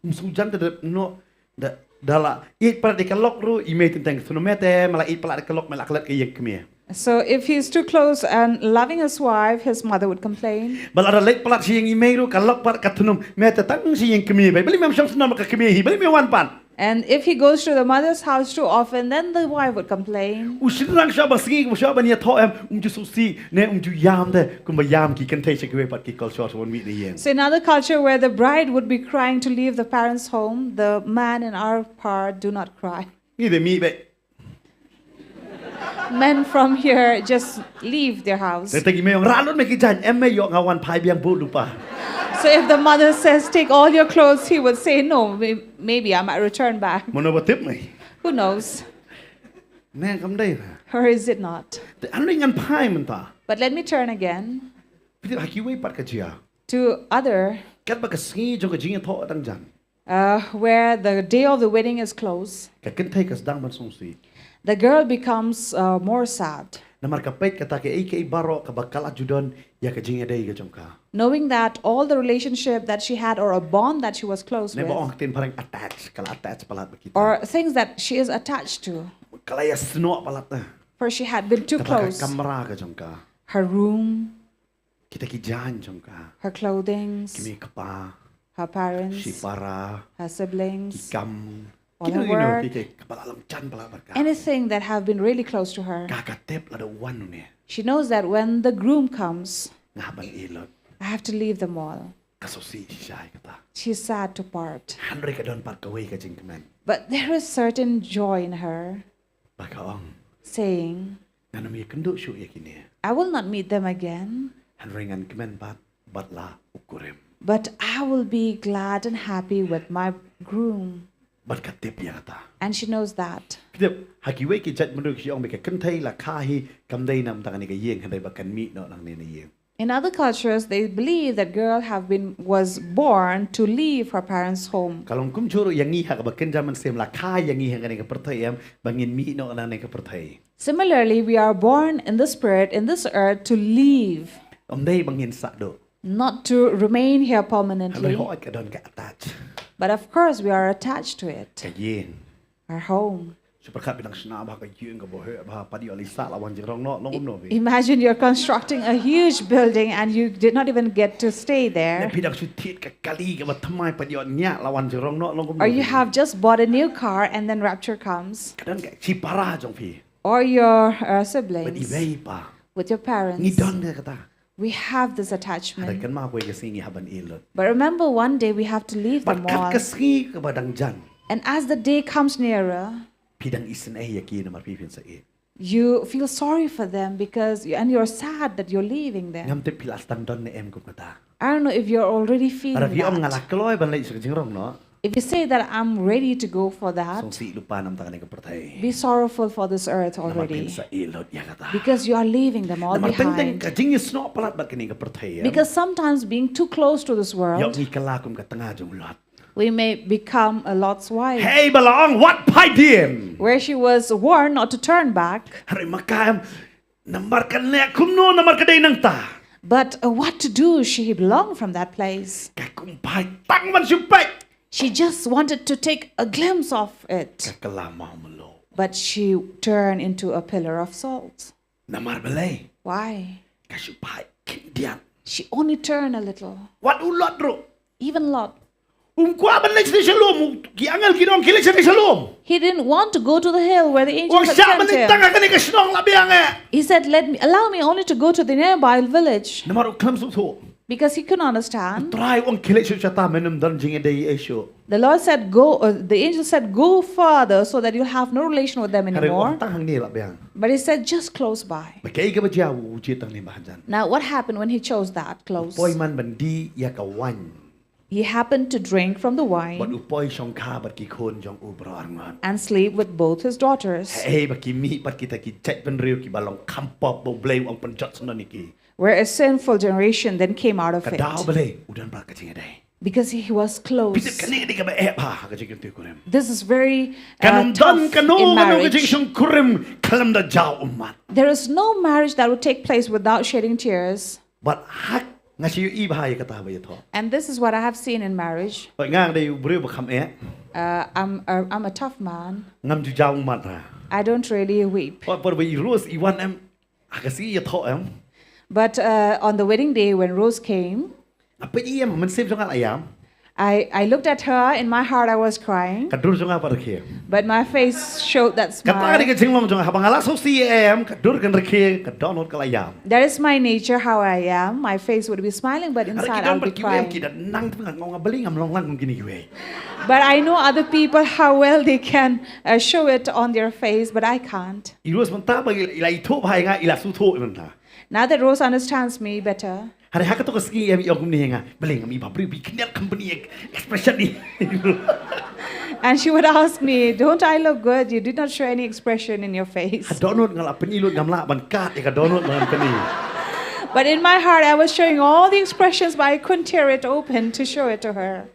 Um sngewjan te da noh, da, da la ïeit palat ïa ka lok ruh, i mei teng teng thnum, mei te, me la ïeit palat ïa ka lok, me la klet ka ïing kmie. So if he's too close and loving his wife, his mother would complain. Ba la da leit palat sha ïing i mei ruh, ka lok pat ka thnum, mei te, tang sha ïing kmie, balei mem shong shnong bad ka kmie hi, balei me wan pat? And if he goes to the mother's house too often, then the wife would complain. U shynrang shuwa ba sngi, shuwa ban ïathoh em, um ju sngewsih ne um ju ïam de, kumba ïam ki kynthei sha kiwei pat ki culture sha ban mih na ïing. So in another culture where the bride would be crying to leave the parents' home, the man in our part do not cry. Ngi dei mih beit. Men from here just leave their house. Te te ki mei ong rah lut me ki jaiñ, em mei, ïoh nga wan phai biang bud lypa. So if the mother says, "Take all your clothes," he would say, "No, may-, maybe I might return back." Mano ba tip mei? Who knows? Ne kam dei na? Or is it not? Te hynrei ngan phai mynta. But let me turn again. Phi tip ha kiwei pat ka jia. To other. Katba ka sngi jong ka jingïathoh dang jan. Uh, where the day of the wedding is close, ka kynthei ka sdang ban sngewsih. The girl becomes uh, more sad. Namar ka peit kata kaei kaei baroh kaba ka la ju don ïa ka jingïadei ka jong ka. Knowing that all the relationship that she had or a bond that she was close with, ne ba ong ktien phareng attach, ka la attach palat bad kita. Or things that she is attached to. Ka la ïasnoh palat na. For she had been too close. Kata ka kamra ka jong ka. Her room. Kita ki jaiñ jong ka. Her clothings. Ki mei kpa. Her parents. Shipara. Her siblings. Ki kam. All her work. Kino kino ki, ki, kaba la long jan palat bad ka. Anything that have been really close to her. Ka, ka tip lada u wan une. She knows that when the groom comes, nga hap ban ïeh lut. I have to leave them all. Ka sngewsih shisha ïa kata. She's sad to part. Hynrei ka don pat kawei ka jingkmen. But there is certain joy in her. Ba ka ong. Saying, ngan ym ïakynduh shuh ïa kine. I will not meet them again. Hynrei ngan kmen pat bad la u kurim. But I will be glad and happy with my groom. Bad ka tip ïa kata. And she knows that. Phi tip, ha kiwei ki jait mynta ki ong ba ka kynthei la kha hi, kam dei na bynta kane ka ïing, hynrei ba kan mih noh nangne na ïing. In other cultures, they believe that girl have been, was born to leave her parents' home. Ka long kumjuh ruh ïa ngi ha kaba kynja mynsiem, la kha ïa ngi ha kane ka pyrthei em, ba ngin mih noh nangne ka pyrthei. Similarly, we are born in the spirit, in this earth, to leave. Ym dei ba ngin sah duh. Not to remain here permanently. Hynrei hooid ka don ka attach. But of course, we are attached to it. Ka ïing. Our home. Shu pyrkhat phi dang shna bha ka ïing kaba heh bha, pat ïoh leit sah la wan jingrong noh, long kumno phi? Imagine you're constructing a huge building and you did not even get to stay there. Ne phi dang shu thied ka kali kaba thymmai, pat ïoh ñiah la wan jingrong noh, long kumno phi? Or you have just bought a new car and then rapture comes. Ka don ka shipara jong phi. Or your uh, siblings. Bad i mei i pa. With your parents. Ngi don ka kata. We have this attachment. Hynrei kynmaw kawei ka sngi ngi hap ban ïeh lut. But remember, one day we have to leave them all. Bad kat ka sngi kaba dang jan. And as the day comes nearer, phi dang isynei ïa ki namar phi phin sa ïeh. You feel sorry for them because you, and you're sad that you're leaving them. Ngam tip phi la sdang don ne em kum kata. I don't know if you're already feeling Para phi ong nga la that. kloi ban leit sha ka jingrong noh. If you say that I'm ready to go for that, Sngewsih lypa namar kane ka pyrthei. Be sorrowful for this earth Namar phin already. sa ïeh lut ïa kata. Because you are leaving them all Namar teng teng behind. ka jingïasnoh palat bad kane ka pyrthei. Because sometimes being too close to this Ïoh world, ngi kylla kum ka tnga jong u Lot. We may become a Lot's wife. Hei ba la ong wat phai dien. Where she was warned not to turn back. Hynrei ma ka em namar ka leh kumno namar ka dei nangta. But uh, what to do? She belonged from that place. Ka kum phai tang ban shu peit. She just wanted to take a glimpse of it. Ka kylla maw mluh. But she turned into a pillar of salt. Namar balei. Why? Ka shu phai khyndiat. She only turned a little. Wat u Lot ruh. Even Lot. Um kwah ban leit sha lum. Ki angel ki dong ki leit sha lum. He didn't want to go to the hill where the Ong angels had sha ban sent leit tang him. Ha kane ka shnong la biang eh. He said, "Let me, allow me only to go to the nearby village." Namar u khlem sngewthuh. Because he couldn't understand. Trai ong khie leit shuh shata mynnym don jingïadei ei shuh. The Lord said, "Go." Uh, the angel said, "Go further so that you'll have no relation with them anymore." Tang hangne la biang. But he said, "Just close by." Ba kaei kaba jia u jied tang ne ba hajan. Now, what happened when he chose that close? Poi man ban dih ïa ka wine. He happened to drink from the Bad u wine poi shongkha bad ki khun jong u baroh arngut. And sleep with both his daughters, Hei ba ki mih bad kita ki jaitbynriew kiba long kham pop ba u Blei u ong pynjot sngewdon ïa ki. Where a sinful generation then came out of Ka daw it. Blei u don bad ka jingïadei. Because he was close. Phi tip kane ka dei kaba eh bha ha ka jingkyntu kurim. This is very Kan uh, ym don tough kano in kano ka marriage. Jingshong kurim khlem da jaw ummat. There is no marriage that would take place without shedding tears. Bad hak nga shu ïohi bha ïa kata ba ïathoh. And this is what I have seen in marriage. Bad nga dei u briew ba kham eh. Uh, I'm, uh, I'm a tough man. Ngam ju jaw ummat ha. I don't really weep. Bad bad ba i Rose i wan em. Ha ka sngi ïathoh em. But uh, on the wedding day, when Rose came, Nga peit ïa em mynsiem jong nga la ïam. I, I looked at her. In my heart, I was crying. Ka dur jong nga pat rkhie. But my face showed that Kata ka dei smile. ka jinglong jong nga haba nga la sngewsih ïa em ka dur kan rkhie ka dohnud ka la ïam. That is my nature, how I am. My face would be smiling, but Hynrei ki inside don I'll be bad kiwei em crying. Ki da nang tang nga ong balei ngam long lang kum kine kiwei. But I know other people how well they can uh, show it on their face, but I can't. I Rose mynta ba i la ithuh bha ïa nga i la sngewthuh mynta. Now that Rose understands me better, Hynrei ha kato ka sngi em i ong kumne ïa nga. Balei ngam i bhabriew ba i khyndiat company expression i. and she would ask me, "Don't I look good? You did not show any expression in your face." Ha dohnud nga la pyni lut ngam lah ban kat ïa ka dohnud ban pyni. But in my heart, I was showing all the expressions, but I couldn't tear it open to show it to her.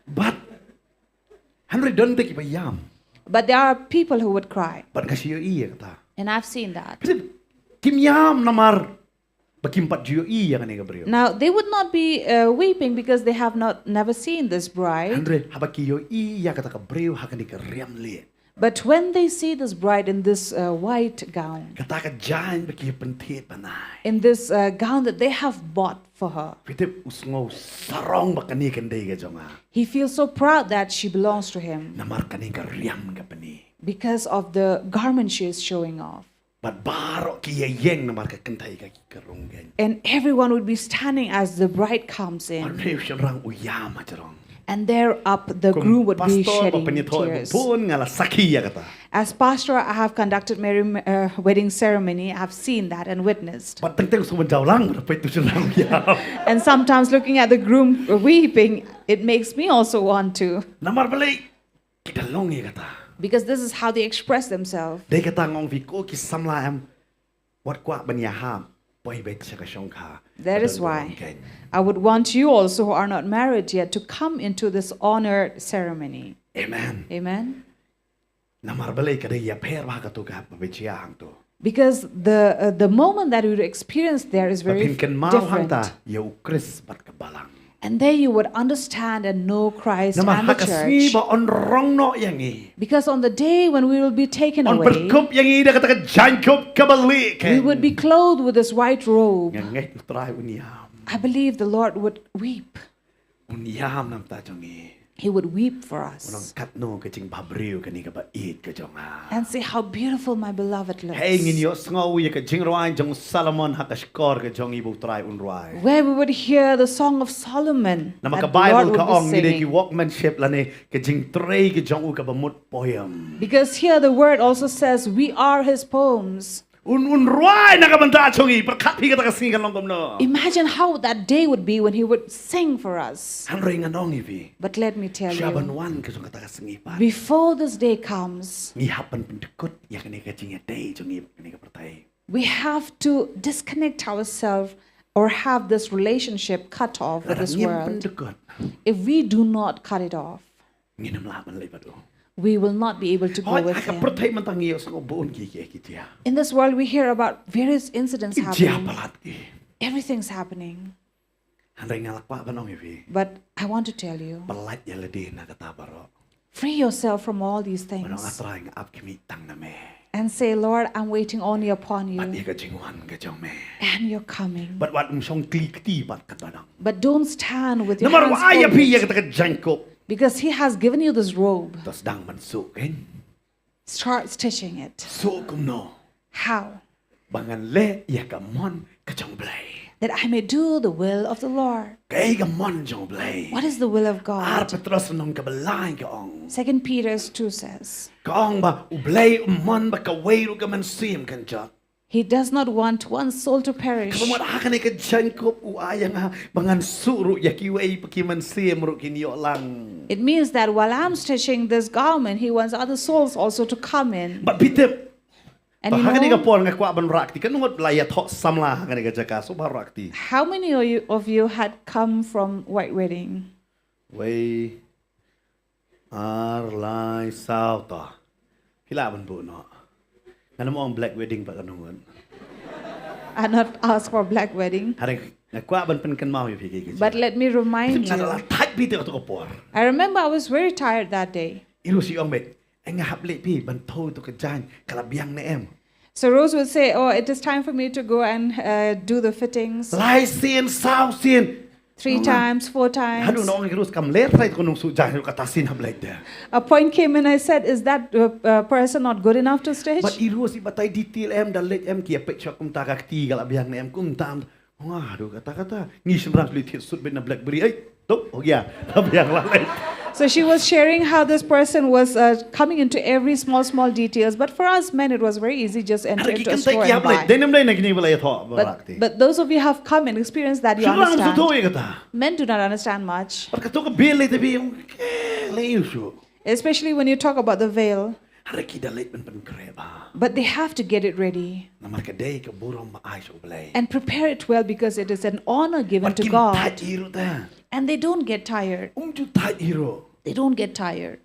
Bad hynrei don te kiba ïam. But there are people who would cry, Bad nga shu ïohi ïa kata. and I've seen that. Phi tip, kim ïam namar ba kim pat ju ïohi ïa kane ka briew. Now, they would not be uh, weeping because they have not never seen this bride. Hynrei haba ki ïohi ïa kata ka briew ha kane ka riam lieh. But when they see this bride in this uh, white gown, Kata ka jaiñ ba ki pynthied ban ai. In this uh, gown that they have bought for her, Phi tip u sngew sarong ba kane kan dei ka jong nga. He feels so proud that she belongs to him. Namar kane ka riam ka pyni. Because of the garment she is showing off. Bad baroh ki ïeng namar ka kynthei ka ki ka rung keiñ. And everyone would be standing as the bride comes in. Bad u shynrang u ïam ha jrong. And there up the groom would be Pastor ba shedding pynïathoh tears. Bun nga la sakhi ïa kata. As pastor, I have conducted Mary uh, wedding ceremony. I've seen that and witnessed. Bad teng teng sngewbha jaw lang ba peit u shynrang u ïam. And sometimes looking at the groom weeping, it makes me also want to. Namar balei ki da long ïa kata. Because this is how they express themselves. Dei kata nga ong phi ko ki samla em. Wat kwah ban ïahap poi beit sha ka shongkha. That is why I would want you also who are not married yet to come into this honor ceremony. Amen. Amen. Namar balei ka dei ïapher bha kato ka hap ba phi jia hangto. Because the uh, the moment that you experience there is Ba very phin kynmaw different. Hangta ïa u Khrist bad ka balang. And there you would understand and know Christ Namar and ha the ka sngi church. Ba yn rong noh ïa ngi. Because on the day when we will be taken Yn away, pynkup ïa ngi da kata ka jaiñkup kaba lieh keiñ. We would be clothed with this white robe. Nga ngeit U Trai un ïam. I believe the Lord would weep. Un ïam namar ta jong ngi. He would weep for us. Un ong katno ka jingbhabriew kane kaba ïeit ka jong nga. And say, "How beautiful my beloved looks." Hei ngin ïohsngew ïa ka jingrwai jong u Solomon ha ka shkor ka jong i ba U Trai un rwai. Where we would hear the song of Solomon. Namar ka That the Lord Bible ka would be ong ngi dei ki singing. Workmanship lane ka jingtrei ka jong u kaba mut poem. Because here the word also says, "We are his poems." Un, un rwai na ka bynta jong ngi, pyrkhat phi kata ka sngi kan long kumno. Imagine how that day would be when he would sing for us. Hynrei ngan ong ïa phi. But let me tell Sha ban you, wan ka jong kata ka sngi pat, before this day comes, ngi hap ban pyndykut ïa kane ka jingïadei jong ngi bad kane ka pyrthei. We have to disconnect ourselves or have this relationship cut off with Lada this ngim world. pyndykut, If we do not cut it off, ngin ym lah ban leit bad u. We will not be able to go Hoi, with ha ka him. pyrthei mynta ngi ïohsngew bun kiei kiei ki jia. In this world, we hear about various incidents Ki jia happening. Palat ki. Everything's happening. Hynrei nga la kwah ban ong ïa phi. But I want to tell you, Palat ïa lade na kata baroh. Free yourself from all these things. Ban ong, A Trai, nga ap khmih tang na me. And say, Lord, I'm waiting only upon you. Bad ïa ka jingwan ka jong me. And you're coming. Bad wat ym shong kli kti pat ka dang. But don't stand with your Namar hands u ai ïa phi ïa folded. Kata ka jaiñkup. Because he has given you this robe. To sdang ban suh kein. Start stitching it. Suh kumno? How? Ba ngan leh ïa ka mon ka jong U Blei. That I may do the will of the Lord. Kaei ka mon jong U Blei? What is the will of God? Ar Petros lynnong kaba lai ka ong. Second Peter two says, Ka ong ba U Blei um mon ba kawei ruh ka mynsiem kan jot. He does not want one soul to perish. Kaba mut ha kane ka jaiñkup u ai ïa nga ba ngan suh ruh ïa kiwei pat ki mynsiem ruh kin ïoh lang. It means that while I'm stitching this garment, he wants other souls also to come in. Bad phi tip, And ba you ha kane ka know, por nga kwah ban rah kti, katno ngut la ïathoh samla ha kane ka jaka, sngewbha rah kti. How many of you, of you had come from White Wedding? Wei, ar, lai, saw, to. Phi lah ban buh noh. Ngan ym ong black wedding pat katno ngut. I not ask for black wedding. Hynrei nga kwah ban pynkynmaw ïa phi kiei kiei. But let me remind Nga la you, thait beit ïa kato ka por. I remember I was very tired that day. I Rose i ong beit, eh, nga hap leit phi ban thew ïa kato ka jaiñ, ka la biang ne em. So Rose would say, "Oh, it is time for me to go and uh, do the fittings." Lai sien, saw sien. Three times, four times. Haduh nga ong ïa ka Rose, kam leh trai, to ka nongsuh jaiñ ruh kata sien hap leit de. A point came in, I said, "Is that uh, uh, person not good enough to stitch?" Bad i Rose i batai detail em, da leit em, ki ïa peit shuwa kumta, ka kti ka la biang ne em, kumta. Nga haduh kata kata. Ngi shynrang shu leit thied suit beit na Blackberry. Ei, to, ho gaya. Ka biang la leit. So she was sharing how this person was uh, coming into every small, small details. But for us men, it was very easy, just enter Hynrei ki into a kynthei store ki and ïa leit, buy. dei ne ym dei na kine ba la ïathoh ba rah But, kti. But those of you who have come and experienced that, you Shynrang shu understand. Thew ïa kata. Men do not understand much. Bad kato ka bill lei te bi ong, eh, lei ïa shu. Especially when you talk about the veil. Hynrei ki da leit ban pynkhreh bha. But they have to get it ready. Namar ka dei ka burom ba ai sha U Blei. And prepare it well because it is an honor given Bad to kin God. Thait hi ruh te. And they don't get tired. Um ju thait hi ruh. They don't get tired.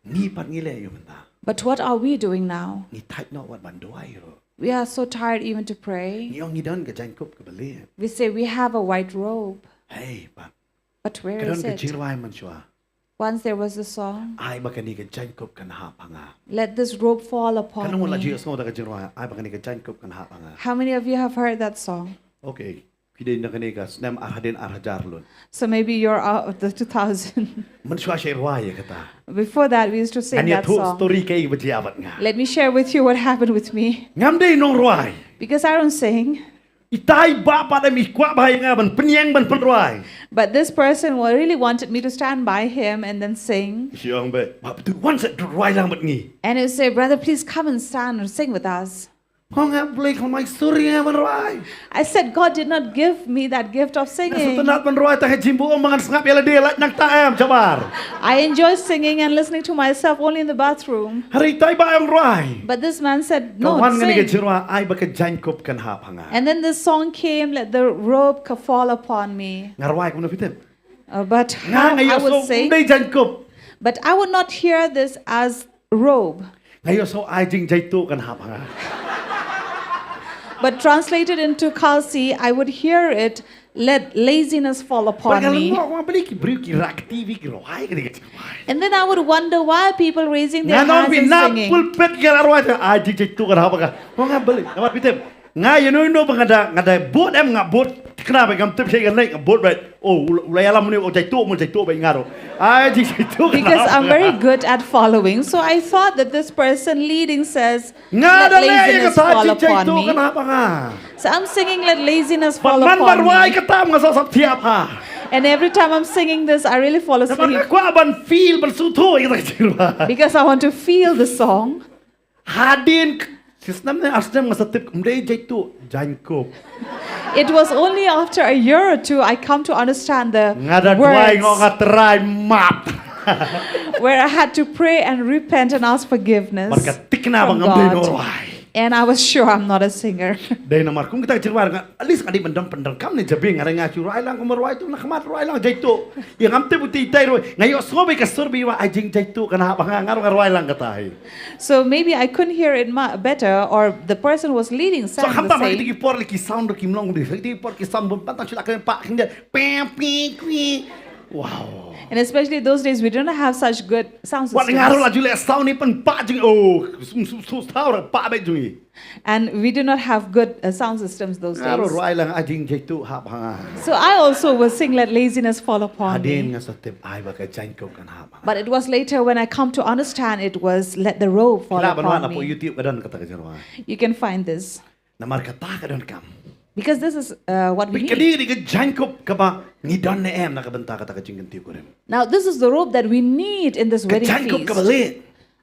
Ngi pat ngi leh ïa u mynta. But what are we doing now? Ngi thait noh wat ban duwai ruh. We are so tired even to pray. Ngi ong ngi don ka jaiñkup kaba lieh. We say we have a white robe. Hei, pat. But where Ka don is ka it? Jingrwai mynshuwa. Once there was a song, Ai ba kane ka jaiñkup kan hap ha nga. "Let this robe fall upon Katno ngut la ju me." ïohsngew ïa kata ka jingrwai, ai ba kane ka jaiñkup kan hap ha nga. How many of you have heard that song? Okay. Phi dei na kane ka snem ar hadien ar hajar lut. So maybe you're out of the two thousand. Mynshuwa shu rwai ïa kata. Before that, we used to sing Ngan ïa that thoh song. Story kaei ba jia bad nga. Let me share with you what happened with me. Ngam dei nongrwai. Because I don't sing. Itai ba pat em i kwah bha ïa nga ban pynïeng ban pynrwai. But this person wa- really wanted me to stand by him and then sing. Shu ong beit, ba tu wan sa rwai lang bad ngi. And he said, "Brother, please come and stand and sing with us." Hong ap Blei khlem ai suri nga ban rwai. I said, "God did not give me that gift of Nga singing. sngewtynnat ban rwai tang ha jingburom, ba ngan sngap ïa lade, lait nangta em shabar. I enjoy singing and listening to myself only in the bathroom." Hynrei itai ba ong rwai. But this man said, Ka "No, wan kane ka sing." jingrwai, ai ba ka jaiñkup kan hap ha nga. And then the song came, "Let the robe ca- fall upon me." Nga rwai kumno phi tip? Uh, but Nga how nga I ïohsngew would um sing, dei jaiñkup. But I would not hear this as robe. Nga ïohsngew ai jingjaituh kan hap ha nga. But translated into Khasi, I would hear it, "Let laziness fall Bad upon nga me." lyngngoh, nga beli ki briew ki rah kti, ki rwai kane ka jingrwai. And then I would wonder why people raising their Nga nong hands phi and na singing. Pulpit ki la rwai te, ai jingjaituh kan hap ha nga. Nga beli. Nga bad phi tip. Nga ïa no no ba nga da, nga da bud em, nga bud. Kena ba ngam tip sha nga leh, nga bud bad. Oh, u la ïalam ne, oh jaituh, mo jaituh bad nga ruh. Ai jingjaituh kan hap ha nga. Because I'm very good at following. So I thought that this person leading says, Nga "Let da leh ïa laziness kata, fall upon jingjaituh me." kan hap ha nga. So I'm singing, "Let laziness Bad fall man ba rwai upon me." Kata nga sap sap thiah bha. And every time I'm singing this, I really fall Namar nga asleep. kwah ban feel, ban sngewthuh ïa kata ka jingrwai. Because I want to feel the song. Hadien k- Shi snem ne ar snem nga sa tip ym dei Jaituh, Jaiñkup. It was only after a year or two I come to understand the Nga da duwai ngo words nga trai map. where I had to pray and repent and ask forgiveness Bad ka thikna ba from ngam dei no God. Rwai. And I was sure I'm not a singer. Dei namar kum kita ka jingrwai nga, at least nga dei ban don pyndonkam ne jabieng, nga dei nga shu rwai lang kum rwai tu na khmat rwai lang Jaituh. Ïa ngam tip u tei tei rwai. Nga ïohsngew ba ka sur ba ïa ai jing Jaituh kan hap ha nga, nga rwai lang kata hi. So maybe I couldn't hear it mu- better, or the person was leading So sang kham the tam ha kiti same. Ki por lei ki sound ruh kim long dei. Ha kiti Ki por ki sound bym pat tang shu la kren pah kren de. Pem pi kwi. Wow. And especially those days, we didn't have such good sound Wat nga ruh la systems. ju leh sound ni pynpah jong i. Oh, sum sum sum sound pah beit jong i. And we did not have good uh, sound systems those Nga ruh days. rwai lang ai jing Jaituh hap ha nga. So I also was sing Let Laziness Fall Upon Hadien Me. Nga sa tip ai ba ka Jaiñkup kan hap ha nga. But it was later when I come to understand it was Let the Robe Fall Lah ban wan Upon hapoh Me. YouTube ka don kata ka jingrwai. You can find this. Namar kata ka donkam. Because this is uh, what we Phi ka need. dei ka Jaiñkup kaba ngi don ne em na ka bynta kata ka jingkyntiew kurim. Now, this is the robe that we need in this Ka wedding Jaiñkup kaba feast. leh.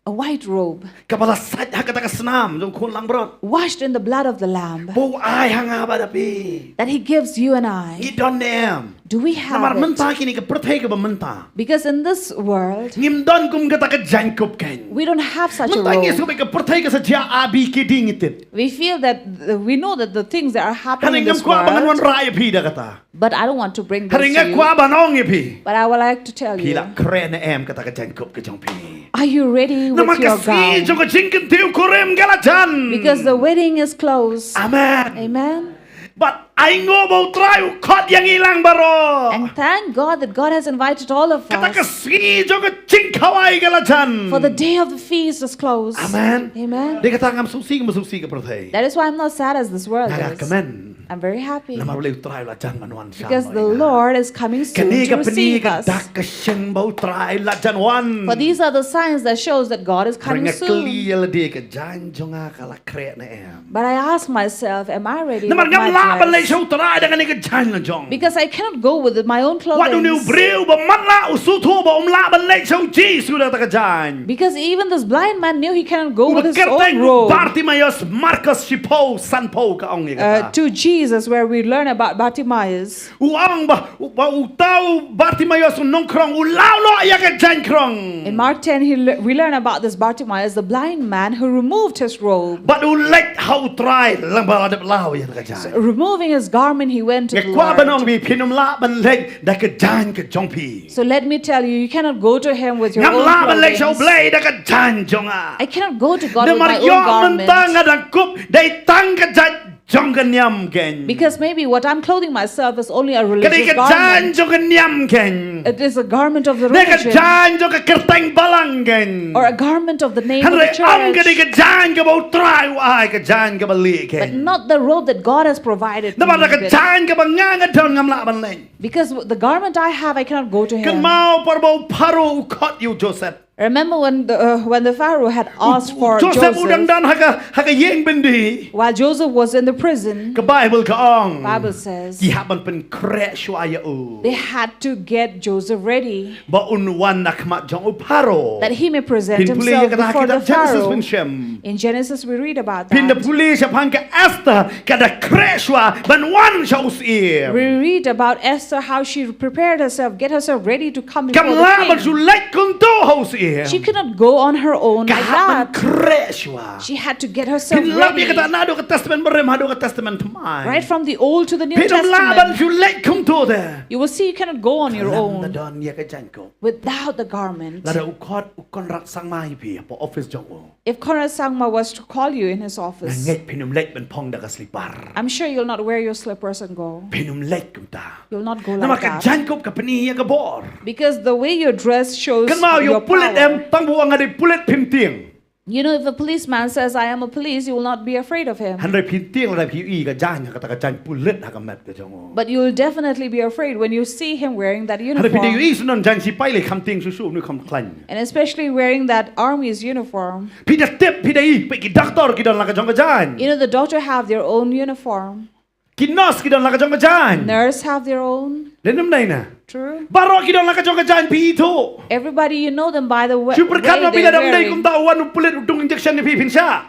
A white robe, Kaba la sait ha kata ka snam jong khun langbrot. washed in the blood of the Lamb, Ba u ai ha nga bad ha phi. that He gives you and I. Ngi don ne em. Do we have Namar it? Mynta kine ka pyrthei kaba mynta. Because in this world, Ngim don kum kata ka Jaiñkup kan. We don't have such a Mynta ngi robe. Sngewbha ka pyrthei ka sa jia A B ki ding i tit. We feel that uh, we know that the things that are happening Hynrei in ngam this kwah ban wan world, rai ïa phi da kata. But I don't want to bring Hynrei this nga to you. Kwah ban ong ïa phi. But I would like to tell Phi you. La khreh ne em kata ka Jaiñkup ka jong phi. Are you ready with Namar ka your sngi gown? Jong ka jingkyntiew kurim ka la jan. Because the wedding is close. Amen. Amen. Bad ai ngo ba u Trai u khot ïa ngi lang baroh. And thank God that God has invited all of Kata ka us. Sngi jong ka jingkhawai ka la jan. For the day of the feast is close. Amen. Amen. Dei kata ngam sngewsih ngam sngewsih ka pyrthei. That is why I'm not sad as this world Nga is. Kmen. I'm very happy. Namar u Trai u la jan ban wan sha. Because the Lord is coming soon Kane to ka pyni receive ka us. Dak ka sheng ba u Trai u la jan wan. For these are the signs that shows that God is coming Nga kylli soon. Ïa lade ka jaiñ jong nga ka la khreh ne em. But I ask myself, am I ready Namar with ngam my lah ban leit dress? sha u Trai da kane ka jaiñ la jong. Because I cannot go with my own Wat une u clothing. Briew ba matlah u sngewthuh ba um lah ban leit sha u Jisu da kata ka jaiñ. Because even this blind man knew he cannot go U with ba his own kyrteng u robe. Bartimaeus, Markos shiphew sanphew ka ong ïa Uh, kata. to Jesus, where we learn about Bartimaeus. U ong ba, u ba uta u Bartimaeus u nongkrong u law noh ïa ka jaiñ krong. In Mark ten, he le- we learn about this Bartimaeus, the blind man who removed his robe. Bad u leit ha u Trai lang ba la dep law ïa ka jaiñ. Removing his garment, he went to the Nga kwah ban ong Lord. Phi phin ym lah ban leit da ka jaiñ ka jong phi. So let me tell you, you cannot go to him with your Ngam own lah ban leit sha u clothing. Blei da ka jaiñ jong nga. I cannot go to God with Namar my ïoh own mynta garment. Nga dang kup dei tang ka jaiñ jong ka niam keiñ. Because maybe what I'm clothing myself is only a Ka dei religious ka jaiñ garment. Jong ka niam keiñ. It is a garment of the Dei ka religion. Jaiñ jong ka kyrteng balang keiñ. Or a garment of the name of the Hynrei ong ka dei church. Ka jaiñ kaba u Trai u ai ka jaiñ kaba lieh keiñ. But not the robe that God has provided to Namar me da ka with. Jaiñ kaba nga nga don ngam lah ban leit. Because the garment I have, I cannot go to him. Kynmaw por ba u Pharaoh u khot ïa u Joseph. Remember when the, uh, when the Pharaoh had asked for Joseph, Joseph u dang don ha ka, ha ka ïing byndi. While Joseph was in the prison, Ka Bible ka ong. Bible says, Ki hap ban pynkhreh shuwa ïa u. They had to get Joseph ready. Ba un wan na khmat jong u Pharaoh. That he may present Phin pule ïa himself kata ha before the kitab Genesis Pharaoh. Phin shem. In Genesis, we read about Phin da that. pule shaphang ka Esther ka da khreh shuwa ban wan sha u shyiar. We read about Esther, how she prepared herself, get herself ready to come Kam before lah ban the shu king. Leit kumto ha u shyiar. She could not go on her own Ka like hap ban that. Khreh shuwa. She had to get herself Phin lap ïa kata ready. Naduh ka Testament Barim haduh ka Testament Thymmai. Right from the Old to the New Phin ym lah ban Testament, shu leit kumto te. You will see you cannot go on your Lada ym own don ïa ka jaiñkup. Without the garment. Lada u khot u Conrad Sangma ïa phi hapoh office jong u. If Conrad Sangma was to call you in his Nga office, ngeit phin ym leit ban phong da ka slipar. I'm sure you'll not wear your slippers and go. Phin ym leit kumta. You'll not go Namar like ka that. Jaiñkup ka pyni ïa ka bor. Because the way you dress shows Kynmaw ïa your u pulit em, power. Tang ba u ong nga dei pulit phim tieng. You know, if a policeman says, "I am a police," you will not be afraid of him. Hynrei phin tieng lada phi ïohi ka jaiñ ha kata ka jaiñ pulit ha ka met ka jong u. But you'll definitely be afraid when you see him wearing that Hynrei phi da uniform. ïohi shu don jaiñ sipai lei kham tieng shuh shuh, une kham khlaiñ. And especially wearing that army's uniform. Phi da tip, phi da ïohi, phi ki doctor ki don la ka jong ka jaiñ. You know, the doctor have their own uniform. Ki nurse ki don la ka jong ka jaiñ. Nurse have their own. Dei ne ym dei na. True. Baroh ki don la ka jong ka jaiñ phi ithuh. Everybody, you know them by the way, Shu pyrkhat way ma phi they la dang dei wearing. Kumta u wan u pulit u dung injection ïa phi phin shah.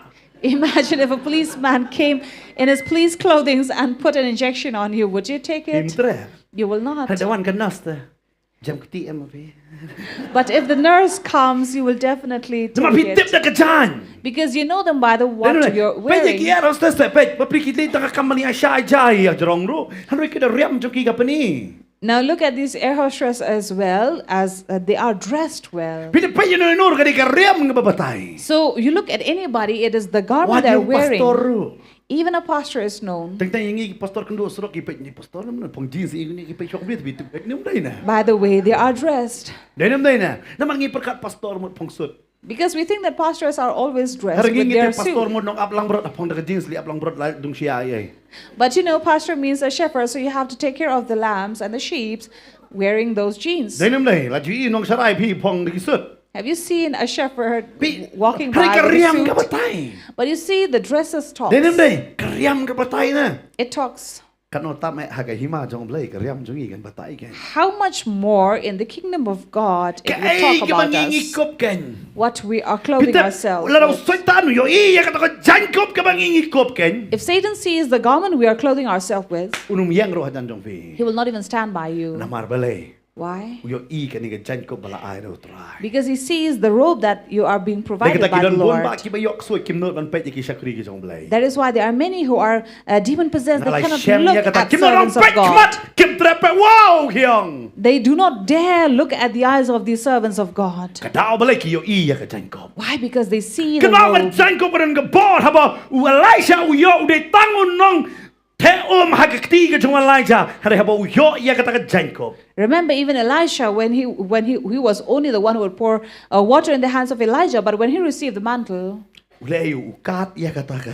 Imagine if a policeman came in his police clothing and put an injection on you. Would you take it? Im tre. You will not. Hynrei da wan ka nurse te. Jam kti em phi. But if the nurse comes, you will definitely take it. Namar phi tip da ka jaiñ. Because you know them by the what you're wearing. Peit ki air hostess te, peit, ma phi ki dei tang ka kam mani a shai jai ya jrong ru. Hynrei ki da riam jong ki ka pynï. Now look at these air hostess as well, as, uh, they are dressed well. Phi da peit ïa no ïa no ka dei ka riam kaba batai. So you look at anybody, it is the garment they're wearing. Wat ïa u pastor ruh. Even a pastor is known. Teng teng ïa ngi ki pastor kynduh surok ki peit ni pastor, namar phong jeans ïa ngi ki peit shong bit bit, peit ni um dei na. By the way they are dressed. Dei ni um dei na. Namar ngi pyrkhat pastor mut phong suit. Because we think that pastors are always dressed with their suit. Hynrei ngi ngi te pastor mut nong ap langbrot, phong da ka jeans leh ap langbrot la dung shia ei ei. But you know, pastor means a shepherd, so you have to take care of the lambs and the sheep wearing those jeans. Dei ni um dei, la ju i nong sharai phi phong da ki suit. Have you seen a shepherd walking by with a suit? Phi, hynrei ka riam ka batai. But you see, the dresses talks. Dei ni um dei, ka riam ka batai na. It talks. Katno tam eh ha ka hima jong U Blei ka riam jong ngi kan batai kein. How much more in the kingdom of God it will talk about us. Kaei kaba ngi ngi kup kein. What we are clothing ourselves with. Phi tip, lada u Soitan u ïohi ïa kata ka jaiñkup kaba ngi ngi kup kein. If Satan sees the garment we are clothing ourselves with, un ym ïeng ruh hajan jong phi. He will not even stand by you. Namar balei? Why? U ïohi kane ka jaiñkup ba la ai da U Trai. Because he sees the robe that you are being provided by the Lord. Dei kata ki don bun bah kiba ïoh ksuid kim nud ban peit ïa ki shakri ki jong U Blei. That is why there are many who are, uh, demon possessed. They cannot look at servants of God. Nga la shem ïa kata, kim nud ban peit khmat, kim treh peit, wow, hiang. They do not dare look at the eyes of these servants of God. Ka daw balei ki ïohi ïa ka jaiñkup. Why? Because they see the robe. Ka daw ka jaiñkup ka don ka bor haba u Elisha u ïoh u dei tang u nong Te um ha ka kti ka jong u Elijah, hynrei haba u ïoh ïa kata ka jaiñkup. Remember, even Elisha, when he, when he, he was only the one who would pour, uh, water in the hands of Elijah, but when he received the mantle, u leh ïa u, u kat ïa kata ka,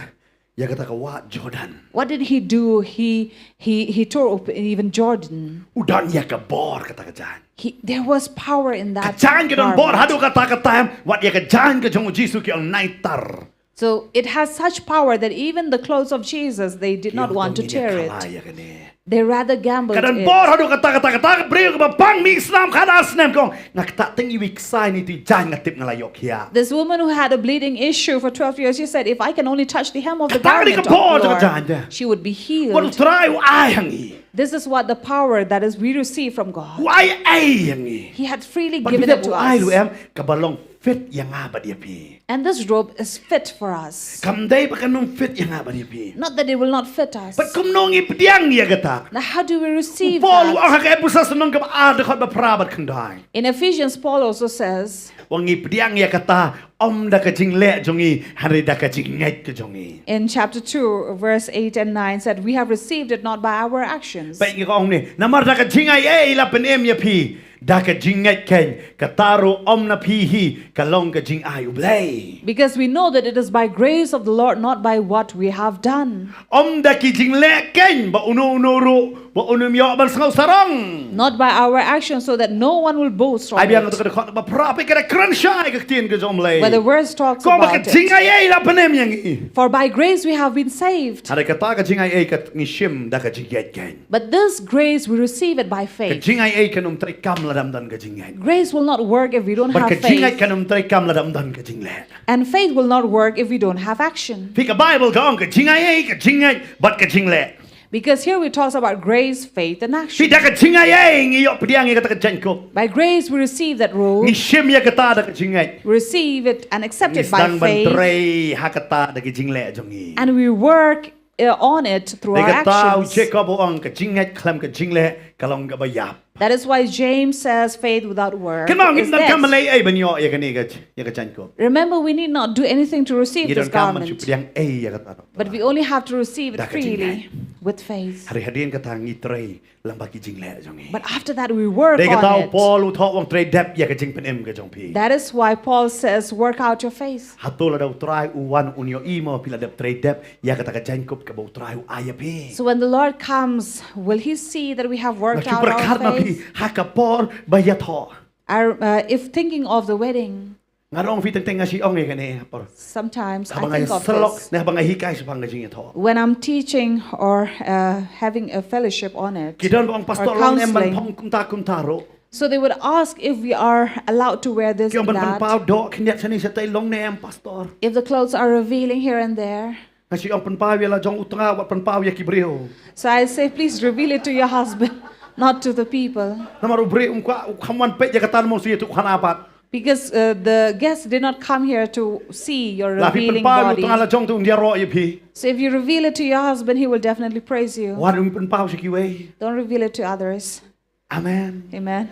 ïa kata ka wah Jordan. What did he do? He, he, he tore open even Jordan. U don ïa ka bor kata ka jaiñ. He, there was power in that garment. Ka jaiñ ka don bor haduh kata ka taïew, wat ïa ka jaiñ ka jong u Jisu ki ong nai tar. So it has such power that even the clothes of Jesus, they did not want to tear it. Ki ong to ngin ïa khalai ïa kane. They rather gambled it. Ka don bor haduh kata, kata, kata ka briew kaba pang mih snam khatar snem, ka ong, nga ktah teng iwei i ksai ne itu i jaiñ nga tip nga la ïoh khiah. This woman who had a bleeding issue for twelve years, she said, "If I can only touch the hem of the garment of the Lord, she would be healed." Kata ka dei ka bor jong ka jaiñ te. Wat U Trai u ai ha ngi. This is what the power that is we receive from God. U ai ei ha ngi. He had freely given it to us. Bad phi tip u ai ruh em, kaba long fit ïa nga bad ïa phi. And this robe is fit for us. Kam dei ba kan ym fit ïa nga bad ïa phi. Not that it will not fit us. Bad kumno ngi pdiang ïa kata? Now, how do we receive that? U Paul u ong ha ka Ephesus lynnong kaba ar dkhot ba phra bad khyndai. In Ephesians, Paul also says, u ong ngi pdiang ïa kata ym da ka jingleh jong ngi, hynrei da ka jingngeit ka jong ngi. In chapter two, verse eight and nine said, "We have received it not by our actions." Peit ngi ka ong ne, namar da ka jingaiei la pynim ïa phi. Da ka jingngeit keiñ, kata ruh ym na phi hi, ka long ka jingai U Blei. Because we know that it is by grace of the Lord, not by what we have done. Ym da ki jingleh keiñ, ba uno uno ruh, ba un ym ïoh ban sngew sarong. Not by our actions, so that no one will boast of it. Ai biang to ka dkhot ba phra, peit ka da kren shai ka ktien ka jong U Blei. But the verse talks about it. Ka ong ba ka jingaiei la pynim ïa ngi. For by grace we have been saved. Hynrei kata ka jingaiei ka ngi shim da ka jingngeit keiñ. But this grace, we receive it by faith. Ka jingaiei kan ym treikam lada ym don ka jingngeit. Grace will not work if we don't have faith. Bad ka jingngeit kan ym treikam lada ym don ka jingleh. And faith will not work if we don't have action. Phi, ka Bible ka ong ka jingaiei, ka jingngeit, bad ka jingleh. Because here we talks about grace, faith, and action. Phi, da ka jingaiei ngi ïoh pdiang ïa kata ka jaiñkup. By grace we receive that robe. Ngi shim ïa kata da ka jingngeit. Receive it and accept it by faith. Ngi sdang ban trei ha kata da ka jingleh jong ngi. And we work uh, on it through our actions. Dei kata u Jakob u ong ka jingngeit khlem ka jingleh ka long kaba ïap. That is why James says faith without work is dead. Kynmaw ngim donkam ban leh ei ban ïoh ïa kane ka, ïa ka jaiñkup. Remember, we need not do anything to receive this garment. Ngi donkam ban shu pdiang ei ïa kata. But we only have to receive it freely with faith. Da ka jingngeit. Hynrei hadien kata ngi trei lyngba ki jingleh jong ngi. But after that, we work on it. Dei kata u Paul u thoh u ong trei dep ïa ka jingpynim ka jong phi. That is why Paul says, "Work out your faith." Hato lada u Trai u wan un ïohi mo phi la dep trei dep ïa kata ka jaiñkup kaba u Trai u ai ïa phi? So when the Lord comes, will he see that we have worked out our faith? Nga shu pyrkhat ma phi ha ka por ba ïathoh. Are, uh, if thinking of the wedding, nga ong phi teng teng nga shu ong ïa kane ha por. Sometimes I think of this. Haba nga ïasyllok ne haba nga hikai shaphang ka jingïathoh. When I'm teaching or, uh, having a fellowship on it, or counseling. Ki don ba ong pastor long em ban phong kumta kumta ruh. So they would ask if we are allowed to wear this and that. Ki ong ban pynpaw doh khyndiat shane shatei long ne em, Pastor? If the clothes are revealing here and there. Nga shu ong pynpaw ïa la jong u tnga, wat pynpaw ïa ki briew. So I say, please reveal it to your husband, not to the people. Namar u briew um kwah, u kham wan peit ïa kata, namar u sngew u khan apat. Because uh, the guests did not come here to see your revealing body. La phi pynpaw ïa u tnga la jong te un ïaroh ïa phi. So if you reveal it to your husband, he will definitely praise you. Wat ym pynpaw sha kiwei. Don't reveal it to others. Amen. Amen.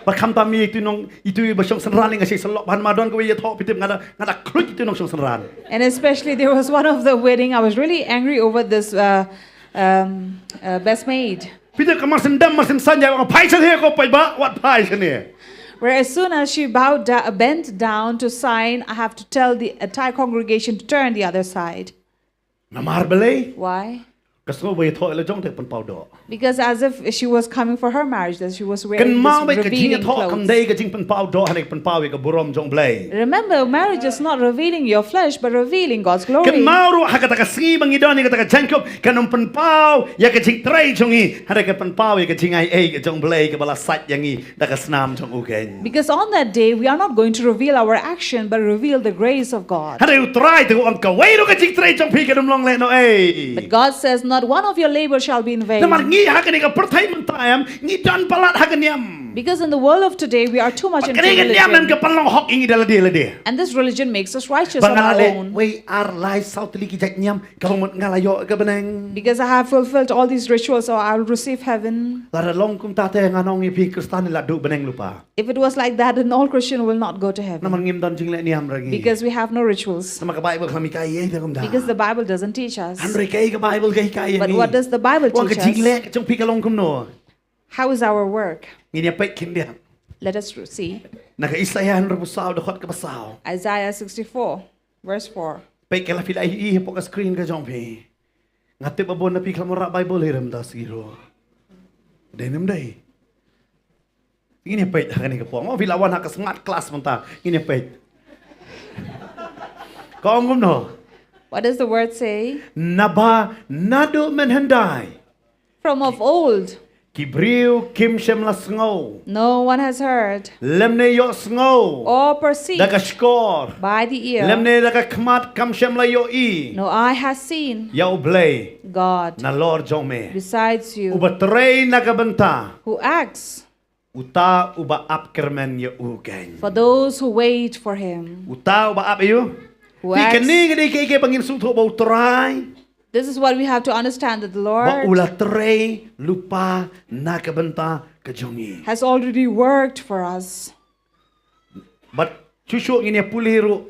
Ba khamtam ïa itu nong, itu ba shong synran nga shisha lok ban ma don kawei ïathoh phi tip nga da, nga da khluit itu nong shong synran. And especially there was one of the wedding, I was really angry over this uh, um, uh, best maid. Phi tip ka mar shen dam mar shen san ïa, phai shane ko paidbah, wat phai shane. Where as soon as she bowed da- bent down to sign, I have to tell the entire congregation to turn the other side. Namar balei? Why? Ka sngew ba ïathoh ïa la jong te pynpaw doh. Because as if she was coming for her marriage, that she was wearing this revealing clothes. Kynmaw ba ka jingïathoh kam dei ka jingpynpaw doh, hynrei pynpaw ïa ka burom jong U Blei. Remember, marriage is not revealing your flesh, but revealing God's glory. Kynmaw ruh ha kata ka sngi ba ngi don ïa kata ka jaiñkup, kan ym pynpaw ïa ka jingtrei jong ngi, hynrei kan pynpaw ïa ka jingaiei ka jong U Blei kaba la sait ïa ngi da ka snam jong u keiñ. Because on that day, we are not going to reveal our action, but reveal the grace of God. Hynrei U Trai te u ong kawei ruh ka jingtrei jong phi kan ym long lehnohei. But God says, not one of your labor shall be in vain. Namar ngi ha kane ka pyrthei mynta em, ngi don palat ha ka niam. Because in the world of today, we are too much into religion. Bad kane ka niam em ka pynlong hok ïa ngi da lade lade. And this religion makes us righteous on our own. Ba nga la leh wei ar lai saw tylli ki jait niam, kaba mut nga la ïoh ka bneng. Because I have fulfilled all these rituals, so I will receive heaven. Lada long kumta te ngan ong ïa phi Khristan la duh bneng lypa. If it was like that, then all Christian will not go to heaven. Namar ngim don jingleh niam re ngi. Because we have no rituals. Namar ka Bible kam hikai ei ei te kumta. Because the Bible doesn't teach us. Hynrei kaei ka Bible ka hikai ïa ngi? But what does the Bible teach us? Ong ka jingleh ka jong phi ka long kumno? How is our work? Ngin ïa peit khyndiat. Let us see. Na ka Isaïah hynriewphew saw dkhot kaba saw. Isaiah sixty-four, verse four. Peit ka la phi la ïohi hapoh ka screen ka jong phi. Nga tip ba bun na phi khlem wanrah Bible hi, rem da siro. Dei ne ym dei? Ngin ïa peit ha kane ka por. Mo phi la wan ha ka smart class mynta. Ngin ïa peit. Ka ong kumno? What does the word say? Naba naduh mynhyndai. From of old. Ki briew kim shym la sngew. No one has heard. Lymne ïohsngew. Or perceived. Da ka shkor. By the ear. Lymne da ka khmat kam shym la ïohi. No eye has seen. Ïa U Blei. God. Nalor jong me. Besides you. Uba trei na ka bynta. Who acts. Uta uba ap kyrmen ïa u keiñ. For those who wait for him. Uta uba ap ïa u. Who acts. Te kane ka dei kaei kaba ngin sngewthuh ba U Trai. This is what we have to understand, that the Lord. Ba u la trei lypa na ka bynta ka jong ngi. Has already worked for us. Bad shuh shuh ngin ïa pule ruh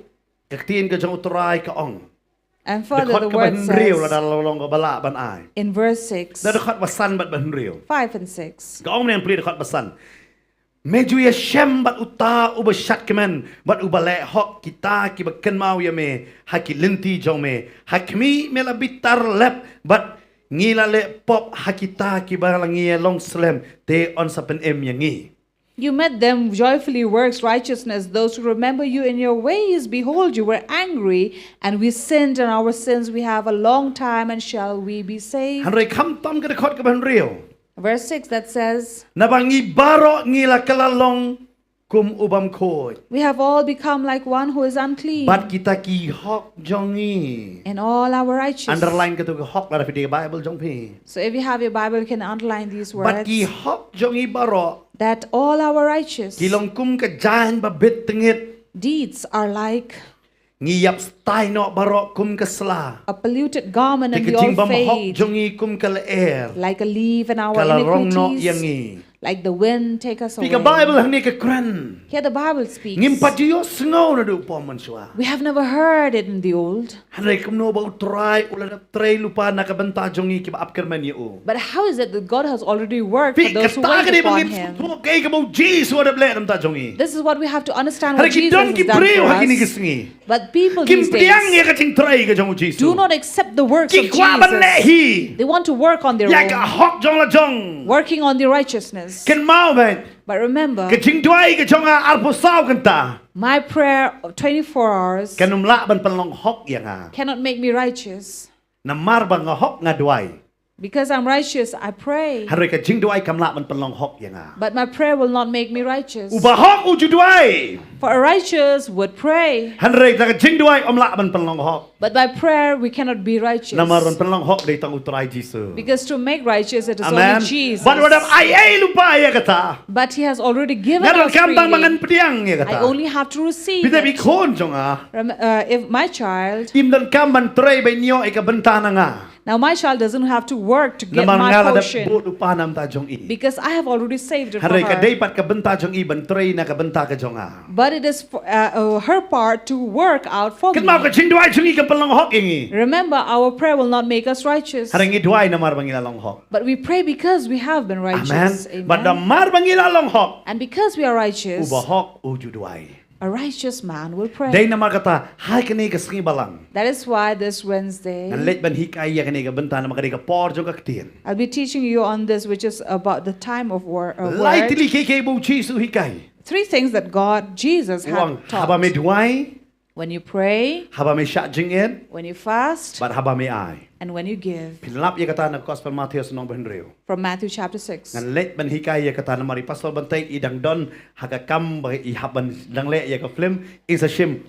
ka ktien ka jong U Trai ka ong. And further, the word says, dkhot kaba hynriew, lada long kaba lah ban ai. In verse six. Da dkhot ba san bad ba hynriew. Five and six. Ka ong mynne, pule dkhot ba san. Me ju ïashem bad uta uba shadkmen bad uba leh hok, kita kiba kynmaw ïa me ha ki lynti jong me. Ha khmih me la bitar lep bad ngi la leh pop ha kita kiba la ngi ïa long slem, te yn sa pynim ïa ngi. You made them joyfully works righteousness, those who remember you in your ways. Behold, you were angry, and we sinned, and our sins we have a long time, and shall we be saved? Hynrei khamtam ka dkhot kaba hynriew. Verse six that says, naba ngi baroh ngi la kylla long kum u bym khuid. We have all become like one who is unclean. Bad kita ki hok jong ngi. And all our righteous. Underline katu ka hok lada phi dei ka Bible jong phi. So if you have your Bible, you can underline these words. Bad ki hok jong ngi baroh. That all our righteous. Ki long kum ka jaiñ ba bit tyngit. Deeds are like. Ngi ïap stai noh baroh kum ka sla. A polluted garment, and we all fade. Te ka jingbymhok jong ngi kum ka lyer. Like a leaf, and our iniquities. Ka la rong noh ïa ngi. Like the wind take us away. Phi, ka Bible hangne ka kren. Here the Bible speaks. Ngim pat ju ïohsngew naduh u pom mynshuwa. We have never heard it in the old. Hynrei kumno ba U Trai u la dep trei lypa na ka bynta jong ngi kiba ap kyrmen ïa u. But how is it that God has already worked for those who wait upon him? Phi, kata ka dei ba ngin sngewthuh kaei kaba U Jisu u dep leh na ka bynta jong ngi. This is what we have to understand, what Jesus has done for us. Hynrei ki don ki briew ha kine ki sngi. But people these days, kim pdiang ïa ka jingtrei ka jong U Jisu. Do not accept the works of Jesus. Ki kwah ban leh hi. They want to work on their own. Ïa ka hok jong la jong. Working on their righteousness. Kynmaw beit. But remember, ka jingduwai ka jong nga arphew saw kynta. My prayer of twenty-four hours. Kan ym lah ban pynlong hok ïa nga. Cannot make me righteous. Namar ba nga hok nga duwai. Because I'm righteous, I pray. Hynrei ka jingduwai kam lah ban pynlong hok ïa nga. But my prayer will not make me righteous. U bahok u ju duwai. For a righteous would pray. Hynrei da ka jingduwai ym lah ban pynlong hok. But by prayer, we cannot be righteous. Namar ban pynlong hok dei tang u Trai Jisu. Because to make righteous, it is Amen. Only Jesus. Bad u dam ai ei lypa ïa kata. But he has already given us freely. Nga donkam tang ba ngan pdiang ïa kata. I only have to receive Phi te it. Phi khun jong nga. Rem- uh, if my child, Im donkam ban trei ban ïoh ïa ka bynta na nga. Now my child doesn't have to work to get my portion. Namar nga la dep bud u pa na ka bynta jong i. Because I have already saved it for Hynrei ka her. Dei pat ka bynta jong i ban trei na ka bynta ka jong nga. But it is for, uh, uh, her part to work out for me. Kynmaw ka jingduwai jong i kam pynlong hok ïa ngi. Remember, our prayer will not make us righteous. Hynrei ngi duwai namar ba ngi la long hok. But we pray because we have been righteous. Amen. Bad namar ba ngi la long hok. And because we are righteous, U bahok u ju duwai. A righteous man will pray. Dei namar kata, ha kane ka sngi Balang. That is why this Wednesday, Ngan leit ban hikai ïa kane ka bynta namar ka dei ka por jong ka ktien. I'll be teaching you on this, which is about the time of wor- uh, Lai word. Tylli kiei kiei ba u Jisu u hikai. Three things that God, Jesus U ong, had taught. Haba me duwai, When you pray, haba me shah jingit, when you fast, bad haba me ai. And when you give. Phin lap ïa kata na Gospel Matthew lynnong ba hynriew. From Matthew chapter six. Ngan leit ban hikai ïa kata namar i Pastor Bantei i dang don ha ka kam ba i hap ban dang leh ïa ka film, in sa shim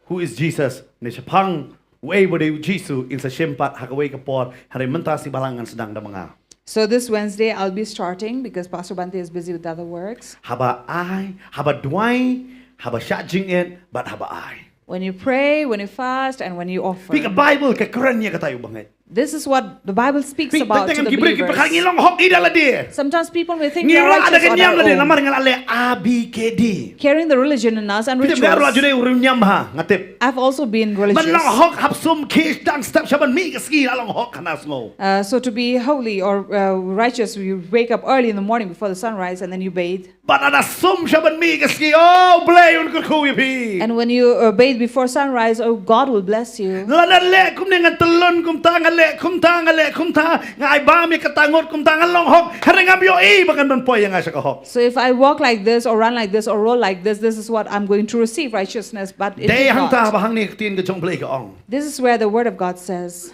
Who is Jesus? Ne shaphang uei ba dei u Jisu, in sa shim pat ha kawei ka por, hynrei mynta sngi Balang ngan sdang da ma nga. So this Wednesday I'll be starting because Pastor Bhante is busy with other works. Haba ai, haba duwai, haba shah jingit, bad haba ai. When you pray, when you fast, and when you offer. Phi ka Bible ka kren ïa kata ïa u bangeit. This is what the Bible speaks about to the believers. Ngi long hok ngi da lade. Sometimes people may think they are righteous on their own. Namar nga la leh A B K D. Carrying the religion in us and rituals. I've also been religious. Uh, so to be holy or uh, righteous, you wake up early in the morning before the sunrise and then you bathe. Bad lada sum sha ban mih ka sngi, oh, U Blei un kyrkhu ïa phi. And when you uh, bathe before sunrise, oh, God will bless you. Lada leh kumne ngan tyllun kumta, nga leh kumta, nga leh kumta, nga ai bam ïa kata ngut kumta, ngan long hok, hynrei ngam ïohi ba kan ban poi ïa nga sha ka hok. So if I walk like this or run like this or roll like this, this is what I'm going to receive righteousness, but it is not. Dei hangta ba hangne ka ktien ka jong U Blei ka ong. This is where the word of God says.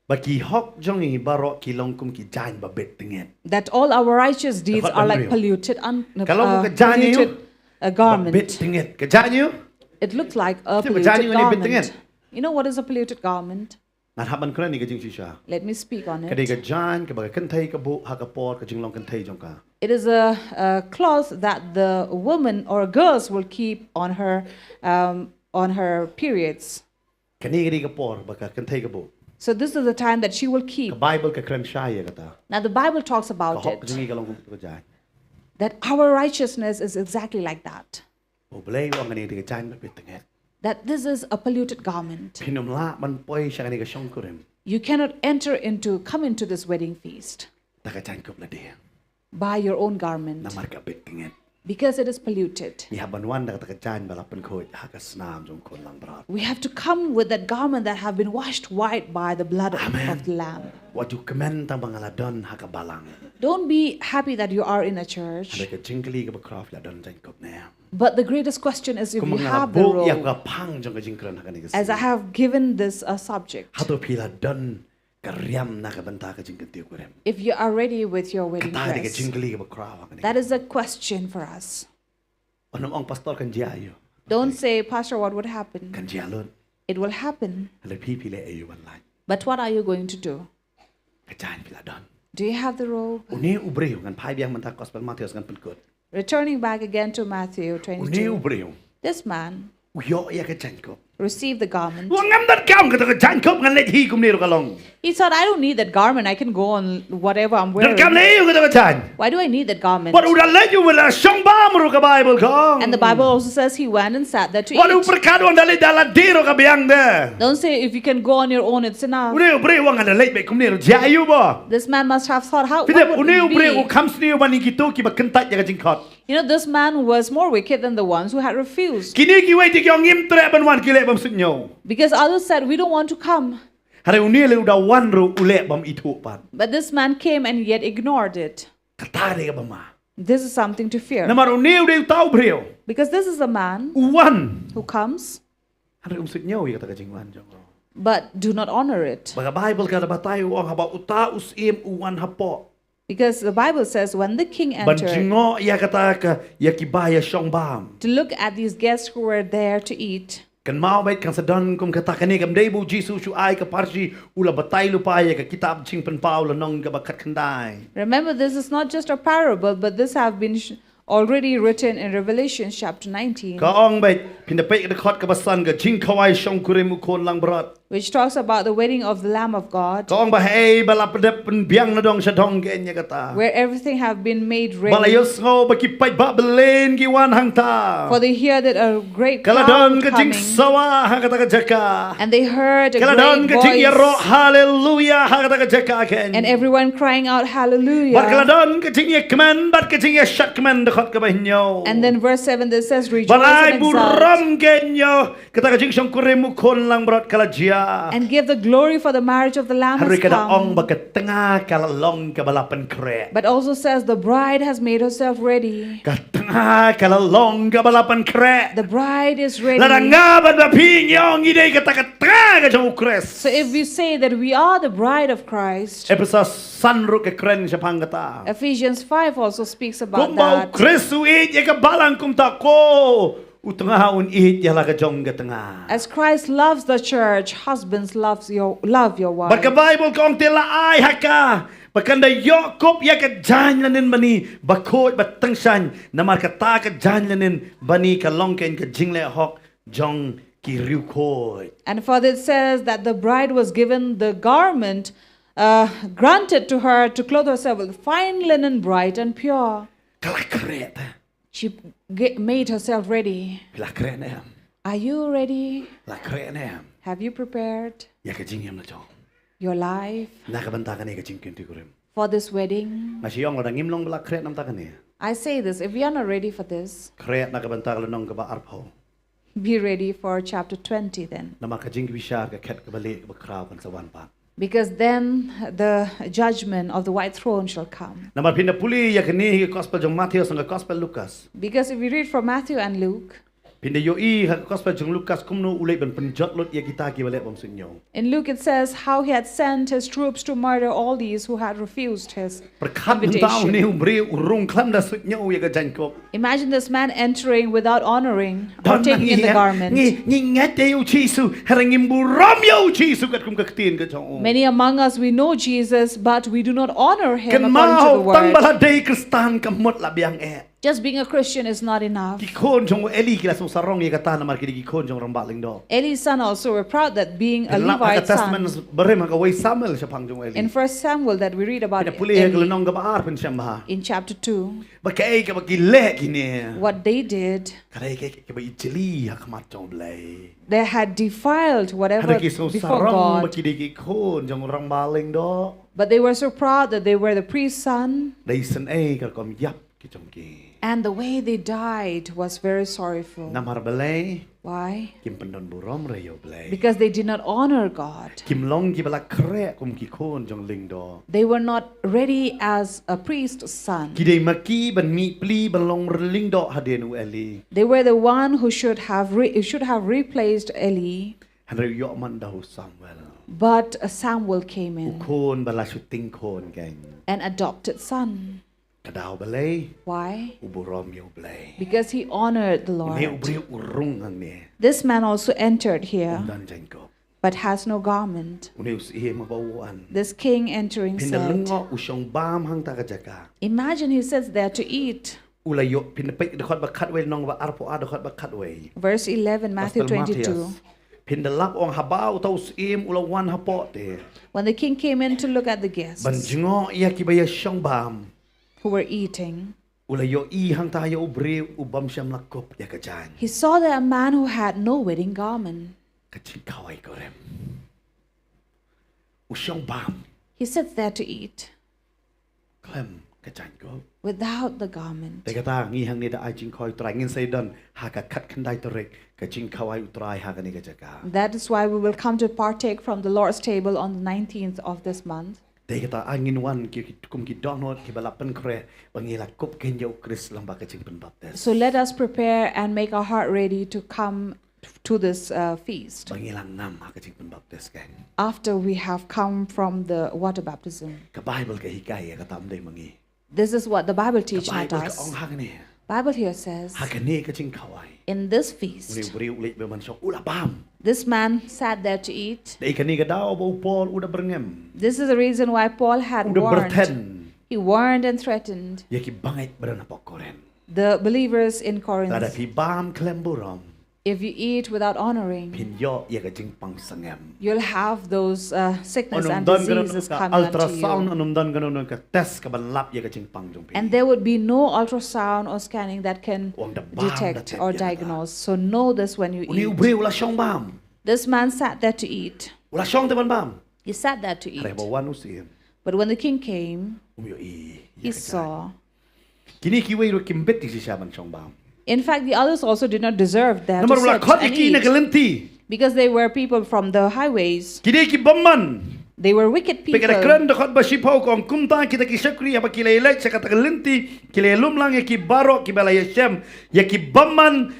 Ba ki hok jong ngi baroh ki long kum ki jaiñ ba bit tyngit. That all our righteous deeds are like polluted un- Ka long kum ka jaiñ polluted, uh, garment. Ba bit tyngit. Ka jaiñ. It looked like a polluted garment. You know what is a polluted garment? Ngan hap ban kren ïa ka jingshisha. Let me speak on it. Ka dei ka jaiñ kaba ka kynthei ka buh ha ka por ka jinglong kynthei jong ka. It is a, a cloth that the woman or girls will keep on her, um, on her periods. Kane ka dei ka por ba ka kynthei ka buh. So this is the time that she will keep. Ka Bible ka kren shai ïa kata. Now the Bible talks about it. Ka hok jong ngi ka long kum ka jaiñ. That our righteousness is exactly like that. U Blei u ong kane ka dei ka jaiñ ba bit tyngit. That this is a polluted garment. Phin ym lah ban poi sha kane ka shongkurim. You cannot enter into, come into this wedding feast. Da ka jaiñkup lade. By your own garment. Namar ka bit tyngit. Because it is polluted. Ngi hap ban wan da kata ka jaiñ ba la pynkhuid ha ka snam jong u khun langbrot. We have to come with that garment that have been washed white by the blood of the Lamb. Amen. Wat ju kmen tang ba nga la don ha ka balang. Don't be happy that you are in a church. Hynrei ka jingkylli kaba khraw, phi la don jaiñkup ne em? But the greatest question is if you have the robe. Kumba nga la buh ïa ka phang jong ka jingkren ha kane ka sngi. As I have given this a subject. Hato phi la don ka riam na ka bynta ka jingkyntiew kurim? If you are ready with your wedding dress. Kata ka dei ka jingkylli kaba khraw ha kane. That is a question for us. Wat nym ong, Pastor, kan jia aïu. Don't say, Pastor, what would happen? Kan jia lut. It will happen. Hynrei phi, phi leh aïu ban lait? But what are you going to do? Ka jaiñ phi la don? Do you have the robe? Une u briew, ngan phai biang mynta Gospel Matthew ngan pynkut. Returning back again to Matthew twenty-two. Une u briew. This man. U ïoh ïa ka jaiñkup. Receive the garment. U ong, ngam donkam kata ka jaiñkup, ngan leit hi kumne ruh ka long. He thought, I don't need that garment. I can go on whatever I'm wearing. Donkam lei aïu kata ka jaiñ? Why do I need that garment? Bad u da leit u, u la shong bam ruh, ka Bible ka ong. And the Bible also says he went and sat there to eat. Wat u pyrkhat u ong da leit da lade ruh ka biang de. Don't say if you can go on your own, it's enough. Une u briew u ong, nga da leit beit kumne ruh jia aïu ba. This man must have thought, how, what would it be? Phi tip, une u briew u kham sniew ban ïa kito kiba kyntait ïa ka jingkhot. You know, this man was more wicked than the ones who had refused. Kine kiwei te ki ong ngim treh ban wan, ki leh bym suidñiew. Because others said, we don't want to come. Hynrei une lei u da wan ruh u leh bym ithuh pat. But this man came and yet ignored it. Kata dei kaba ma. This is something to fear. Namar une u dei uta u briew. Because this is a man. U wan. Who comes. Hynrei um suidñiew ïa kata ka jingwan jong u. but do not honor it. Ba ka Bible ka da batai, u ong haba uta u syiem u wan hapoh. Because the Bible says when the king entered, ban jngoh ïa kata ka, ïa ki ba ïa shong bam, to look at these guests who were there to eat. Kan mawbet kan sa don kum kata kane, kam dei ba u Jisu shu ai ka parshi, u la batai lypa ïa ka kitab Jingpynpaw lynnong kaba khatkhyndai. Remember, this is not just a parable, but this have been sh- already written in Revelation chapter nineteen. Ka ong beit, phin da peit ka dkhot kaba san, ka jingkhawai shongkurim u khun langbrot. Which talks about the wedding of the Lamb of God. Ka ong ba hei ba la pdep pynbiang na dong sha dong, ka ong ïa kata. Where everything have been made ready. Ba la ïohsngew ba ki paidbah bymman ki wan hangta. For they hear that a great crowd coming. Ka la don ka jingsawa ha kata ka jaka. And they heard a great voice. Ka la don ka jingïaroh haleluya ha kata ka jaka, ka ong. And everyone crying out, "Hallelujah." Bad ka la don ka jingïakmen bad ka jingïashatkmen, dkhot kaba hynñiew. And then verse seven that says, "Rejoice and exult." Bad ai burom, ka ong ïa kata, ka jingshongkurim u khun langbrot ka la jia. And give the glory for the marriage of the Lamb has come. Hynrei ka da ong ba ka tnga ka la long kaba la pynkhreh. But also says the bride has made herself ready. Ka tnga ka la long kaba la pynkhreh. The bride is ready. Lada nga bad ba phi ngi ong ngi dei kata ka tnga ka jong u Khrist. So if we say that we are the bride of Christ, Ephesos san ruh ka kren shaphang kata. Ephesians five also speaks about that. Kumba u Khrist u ïeit ïa ka balang, kumta ko u tnga un ïeit ïa la ka jong ka tnga. As Christ loves the church, husbands loves your, love your wife. Bad ka Bible ka ong te la ai ha ka ba kan da ïoh kup ïa ka jaiñ lynnin bani bakhuid ba tyngshaiñ, namar kata ka jaiñ lynnin bani ka long kein ka jingleh hok jong ki riewkhuid. And further it says that the bride was given the garment, uh, granted to her to clothe herself with fine linen, bright and pure. Ka la khreh te. She ge- made herself ready. Phi la khreh ne em? Are you ready? La khreh ne em? Have you prepared? Ïa ka jingim la jong. Your life. Na ka bynta kane ka jingkyntu kurim. For this wedding. Nga shu ong lada ngim long ba la khreh namar kane. I say this, if we are not ready for this, khreh na ka bynta ka lynnong kaba arphew. Be ready for chapter twenty then. Namar ka jingbishar ka khet kaba lieh kaba khraw kan sa wan pat. Because then the judgment of the white throne shall come. Namar phin da pule ïa kane ha ka gospel jong Matthew song ka gospel Lukas. Because if we read from Matthew and Luke, phin da ïohi ha ka gospel jong Lukas kumno u leit ban pynjot lut ïa kita kiba leh bym suidñiew. In Luke it says how he had sent his troops to murder all these who had refused his invitation. Pyrkhat mynta une u briew u rung khlem da suidñiew ïa ka jaiñkup. Imagine this man entering without honoring or taking in the garment. Ngi, ngi ngeit ïa u Jisu, hynrei ngim burom ïa u Jisu katkum ka ktien ka jong u. Many among us, we know Jesus, but we do not honor him according to the word. Kynmaw, tang ba la dei Khristan ka mut la biang eh. Just being a Christian is not enough. Ki khun jong u Eli ki la sngewsarong ïa kata namar ki dei ki khun jong u rangbah lyngdoh. Eli's son also were proud that being a Levi's son. Phin lap ha ka Testament barim ha kawei Samuel shaphang jong u Eli. In First Samuel that we read about Eli. Phin da pule ha ka lynnong kaba ar phin shem bha. In chapter two. Ba kaei kaba ki leh kine. What they did. Ka dei kaei kaba ijli ha khmat jong u Blei. They had defiled whatever before God. Hynrei ki sngewsarong ba ki dei ki khun jong u rangbah lyngdoh. But they were so proud that they were the priest's son. Da isynei ka rukom ïap ki jong ki. And the way they died was very sorrowful. Namar balei? Why? Kim pyndon burom re ïa u Blei. Because they did not honor God. Kim long kiba la khreh kum ki khun jong u lyngdoh. They were not ready as a priest's son. Ki dei ma ki ban mih pli ban long lyngdoh hadien u Eli. They were the one who should have re- who should have replaced Eli. Hynrei u ïoh man da u Samuel. But, uh, Samuel came in. U khun ba la shu ting khun kein. An adopted son. Ka daw balei? Why? U burom ïa u Blei. Because he honored the Lord. Une u briew u rung hangne. This man also entered here, um don jaiñkup, but has no garment. Une u syiem haba u wan. This king entering said, phin da lyngngoh u shong bam hangta ka jaka. Imagine he sits there to eat. U la ïoh, phin da peit dkhot ba khatwei, lynnong ba arphew ar dkhot ba khatwei. Verse eleven, Matthew twenty-two. Gospel Matthias. Phin da lap, ong haba uta u syiem u la wan hapoh te. When the king came in to look at the guests. Ban jngoh ïa kiba ïa shong bam. Who were eating. U la ïohi hangta ïa u briew u bym shym la kup ïa ka jaiñ. He saw there a man who had no wedding garment. Ka jingkhawai kurim. U shong bam. He sits there to eat. Khlem ka jaiñkup. Without the garment. Te kata ngi hangne da ai jingkhawai u Trai, ngin sa ïadon ha ka khatkhyndai tarik ka jingkhawai u Trai ha kane ka jaka. That is why we will come to partake from the Lord's table on the nineteenth of this month. Te kata ai ngin wan ki, ki, kum ki dohnud kiba la pynkhreh ba ngin la kup kein ïa u Khrist lyngba ka jingpynbaptis. So let us prepare and make our heart ready to come to this uh, feast. Ba ngi la ngam ha ka jingpynbaptis kein. After we have come from the water baptism. Ka Bible ka hikai ïa kata, ym dei ma ngi. This is what the Bible teaches us. Ka Bible ka ong hangne. Bible here says, ha kane ka jingkhawai, in this feast, une u briew u leit bad ban shong, u la bam. This man sat there to eat. Dei kane ka daw ba u Paul u da byrngem. This is the reason why Paul had warned. U da byrthen. He warned and threatened. Ïa ki bangeit ba don hapoh Korinth. The believers in Corinth. Lada phi bam khlem burom. If you eat without honoring, phin ïoh ïa ka jingpang sangem. You'll have those uh, sickness and diseases coming unto you. Un ym don kano kano ka ultrasound, un ym don kano kano ka test ka ban lap ïa ka jingpang jong phi. And there would be no ultrasound or scanning that can detect or diagnose. Wan da bam da tep ïa kata. So know this when you eat. Une u briew u la shong bam. This man sat there to eat. U la shong te ban bam. He sat there to eat. Hynrei haba wan u syiem, but when the king came, um ïohi ïa ka jaiñ. He saw. Kine kiwei ruh kim bit ki shisha ban shong bam. In fact, the others also did not deserve that to sit and eat. Namar u la khot ïa ki na ka lynti. Because they were people from the highways. Ki dei ki bymman. They were wicked people. Peit ka dkhot ba shiphew ka ong, kumta kita ki shakri haba ki la ïaleit sha kata ka lynti, ki la ïalum lang ïa ki baroh kiba la ïashem, ïa ki bymman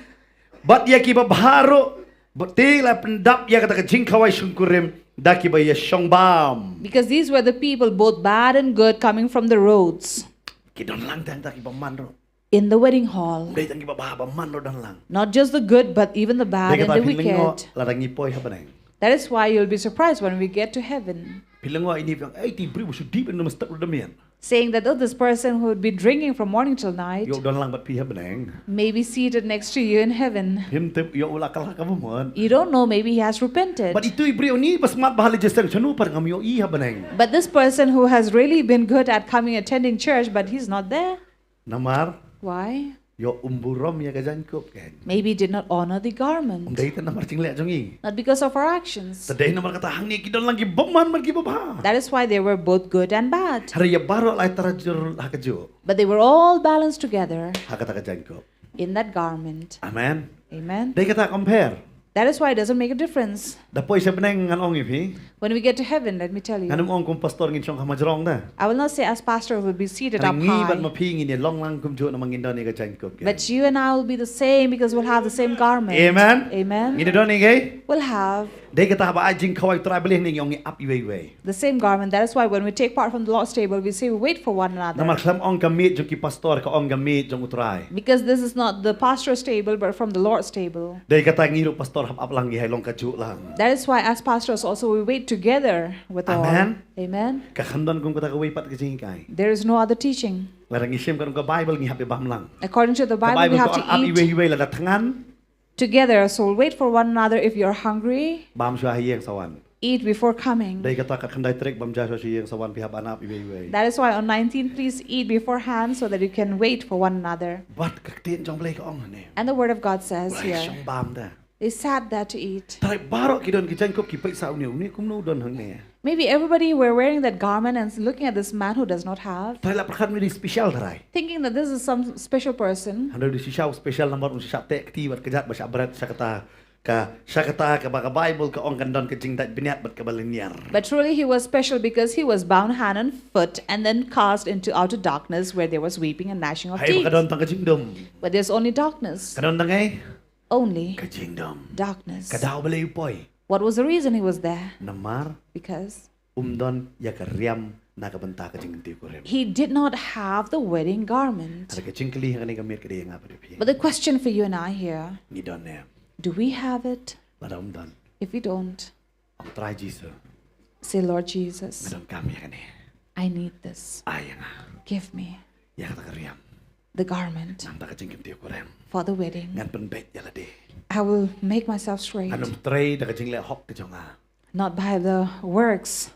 bad ïa kiba bha ruh, bad te la pyndap ïa kata ka jingkhawai shongkurim da kiba ïashong bam. Because these were the people, both bad and good, coming from the roads. Ki don lang tang kita ki bymman ruh. In the wedding hall. Ym dei tang kiba bha, bymman ruh don lang. Not just the good, but even the bad and the wicked. Dei kata phi lyngngoh lada ngi poi ha bneng. That is why you'll be surprised when we get to heaven. Phi lyngngoh ine i ong, "Ei, te briew ba shu dih ban ym step ruh da miet." Saying that, "Oh, this person who would be drinking from morning till night, ïoh u don lang bad phi ha bneng, may be seated next to you in heaven." Phim tip, ïoh u la kylla kaba mut. You don't know, maybe he has repented. Bad itu i briew une ba smat bha ha la jingïaseng, shano pat, ngam ïohi ha bneng. But this person who has really been good at coming attending church, but he's not there. Namar? Why? Ïoh um burom ïa ka jaiñkup kein. Maybe did not honor the garment. Ym dei te namar jingleh jong ngi. Not because of our actions. Te dei namar kata hangne ki don lang ki bymman bad kiba bha. That is why they were both good and bad. Hynrei ïa baroh la ïatrei jur ha kajuh. But they were all balanced together. Ha kata ka jaiñkup. In that garment. Amen. Amen. Dei kata compare. That is why it doesn't make a difference. Da poi sha bneng ngan ong ïa phi. When we get to heaven, let me tell you. Ngan ym ong kum pastor ngin shong ha majrong da. I will not say as pastor will be seated up high. Hynrei ngi bad ma phi ngin ïalong lang kumjuh namar ngin don ïa ka jaiñkup kein. But you and I will be the same because we'll have the same garment. Amen. Amen. Ngin don ïa ka. We'll have. Dei kata haba ai jingkhawai U Trai Blei ngi ong ngi ap iwei iwei. The same garment. That is why when we take part from the Lord's table, we say we wait for one another. Namar khlem ong ka miet jong ki pastor, ka ong ka miet jong U Trai. Because this is not the pastor's table, but from the Lord's table. Dei kata ngi ruh pastor hap ap lang ngi, hai long kajuh lang. That is why as pastors also we wait together with all. Amen. Amen. Ka khlem don kum kata kawei pat ka jinghikai. There is no other teaching. Lada ngi shim ka ruh ka Bible ngi hap ïa bam lang. According to the Bible, we have to eat. Ka Bible ka ong ap iwei iwei lada thngan. Together, so we'll wait for one another. If you're hungry, bam shuwa ha ïing sa wan. Eat before coming. Dei kata ka khyndai tarik bam ja shuwa sha ïing sa wan, phi hap ban ap iwei iwei. That is why on nineteen, please eat beforehand so that you can wait for one another. Bad ka ktien jong U Blei ka ong hangne. And the word of God says here, u la ïashong bam te. They sat there to eat. Te baroh ki don ki jaiñkup ki peit sa une, une kumno u don hangne. Maybe everybody were wearing that garment and looking at this man who does not have. Te la pyrkhat une u dei special tharai. Thinking that this is some special person. Hynrei u dei shisha u special namar un shah teh kti bad kjat bad shah bret sha kata ka, sha kata kaba ka Bible ka ong kan don ka jingdait bniat bad kaba lynñiar. But truly he was special because he was bound hand and foot and then cast into outer darkness where there was weeping and gnashing of teeth. Hei ba ka don tang ka jingdum. But there's only darkness. Ka don tang ei? Only darkness. Only ka jingdum. Ka daw balei u poi? What was the reason he was there? Namar. Because. Um don ïa ka riam na ka bynta ka jingkyntiew kurim. He did not have the wedding garment. Hynrei ka jingkylli ha kane ka miet ka dei ïa nga bad ïa phi. But the question for you and I here, ngi don ne em? Do we have it? Lada um don, if we don't, ong Trai Jisu, say, "Lord Jesus, nga donkam ïa kane. I need this. Ai ïa nga. Give me, ïa kata ka riam, the garment, na ka bynta ka jingkyntiew kurim, for the wedding. Ngan pynbeit ïa lade. I will make myself straight. Ngan ym trei da ka jingleh hok ka jong nga. Not by the works.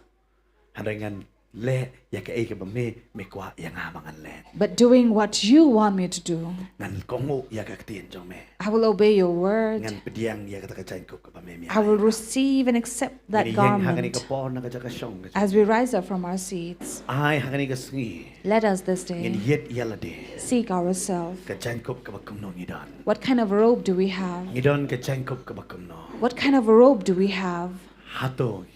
Hynrei ngan leh ïa kaei kaba me, me kwah ïa nga ba ngan leh. But doing what you want me to do. Ngan kohnguh ïa ka ktien jong me. I will obey your word. Ngan pdiang ïa kata ka jaiñkup kaba me, me ai ïa nga. I will receive and accept that garment." Ngin ïeng ha kane ka por na ka jaka shong ka jong ngi. As we rise up from our seats, ai ha kane ka sngi, let us this day, ngin ïeit ïa lade. Seek ourselves. Ka jaiñkup kaba kumno ngi don? What kind of robe do we have? Ngi don ka jaiñkup kaba kumno? What kind of robe do we have? Hato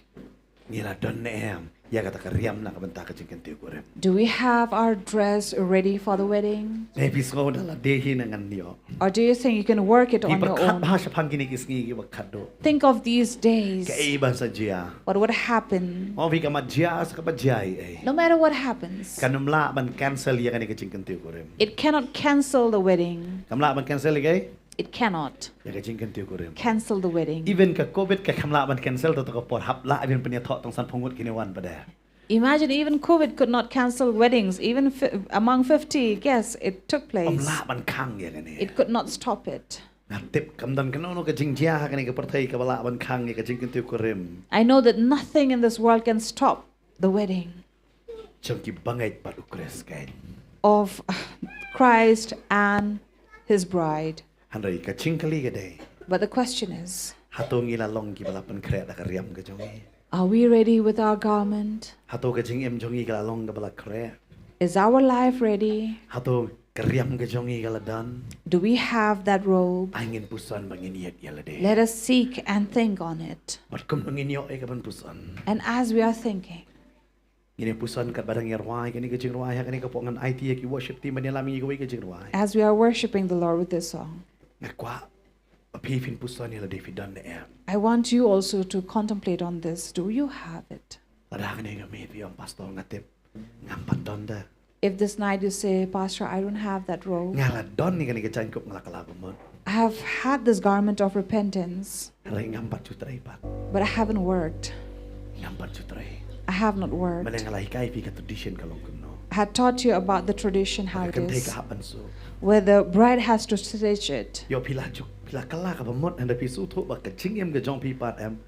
ngi la don ne em ïa kata ka riam na ka bynta ka jingkyntiew kurim? Do we have our dress ready for the wedding? Ne phi sngew da lade hi na ngan ïoh? Or do you think you can work it Phi on your pyrkhat own? bha shaphang kine ki sngi kiba khatduh. Think of these days. Kaei ba sa jia? What would happen? Mo phi ka mat jia sa kaba jia ei ei, No matter what happens, kan ym lah ban cancel ïa kane ka jingkyntiew kurim. It cannot cancel the wedding. Kam lah ban cancel ïa kaei? It cannot Ïa ka jingkyntiew kurim. Cancel the wedding. Even ka covid ka kam lah ban cancel, to to ka por hap lah ban pynïathoh tang san phew ngut kine wan pat de. Imagine, even COVID could not cancel weddings. Even fi- among fifty guests, it took Ym place. lah ban khang ïa kane. It could not stop it. Nga tip kam don kano kano ka jingjia ha kane ka pyrthei kaba lah ban khang ïa ka jingkyntiew kurim. I know that nothing in this world can stop the wedding Jong ki bangeit bad u Khrist keiñ. of Christ and his bride. Hynrei ka jingkylli ka dei, But the question is, hato ngi la long kiba la pynkhreh da ka riam ka jong ngi? Are we ready with our garment? Hato ka jingim jong ngi ka la long kaba la khreh? Is our life ready? Hato ka riam ka jong ngi ka la don? Do we have that robe? Ai ngin puson ba ngin ïeit ïa lade. Let us seek and think on it. Bad kumno ngin ïoh ïa kaban puson? And as we are thinking, Ngin ïa puson katba dang ïa rwai kane ka jingrwai ha kane ka por. Ngan aiti ïa ki worship team ban ïalam ïa kawei ka jingrwai. As we are worshiping the Lord with this song, Nga kwah ba phi phin puson ïa lade, phi don ne em. I want you also to contemplate on this. Do you have it? Lada kane ka miet phi ong, Pastor, nga tip ngam pat don de. If this night you say, "Pastor, I don't have that robe. Nga la don ïa kane ka jaiñkup, nga la kylla ba mut. I have had this garment of repentance, Hynrei ngam pat ju trei pat. But I haven't worked. Ngam pat ju trei. I have not worked." Mynne nga la hikai phi ka tradition ka long kumno. I had taught you about the tradition, how Ka it kynthei is, ka hap ban suk. Where the bride has to stitch it. Ïoh phi la ju, phi la kylla kaba mut, hynda phi sngewthuh ba ka jingim ka jong phi pat em,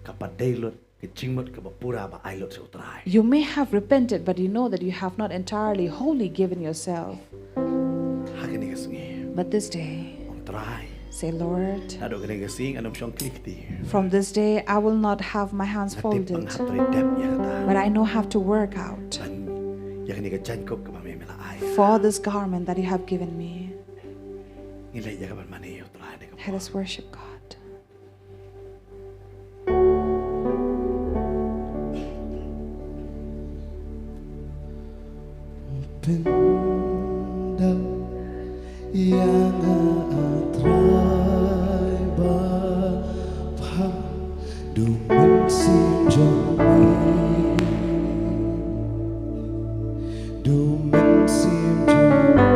ka pat dei lut ka jingmut kaba pura ba ai lut sha U Trai. You may have repented, but you know that you have not entirely, wholly given yourself. Ha kane ka sngi, But this day, ong, Trai, say, "Lord, naduh kane ka sngi ngan ym shong kli kti. From this day I will not have my hands Nga tip ba nga folded, hap trei dep ïa kata. But I know how to work out Ban ïa kane ka jaiñkup kaba me me la ai. for this garment that you have given me." Ngin leit ïa kaban mane ïa U Trai ne ka Let us worship God. Pyndap ïa nga, A Trai, ba phah, du mynsiem jong ngi, du mynsiem jong ngi.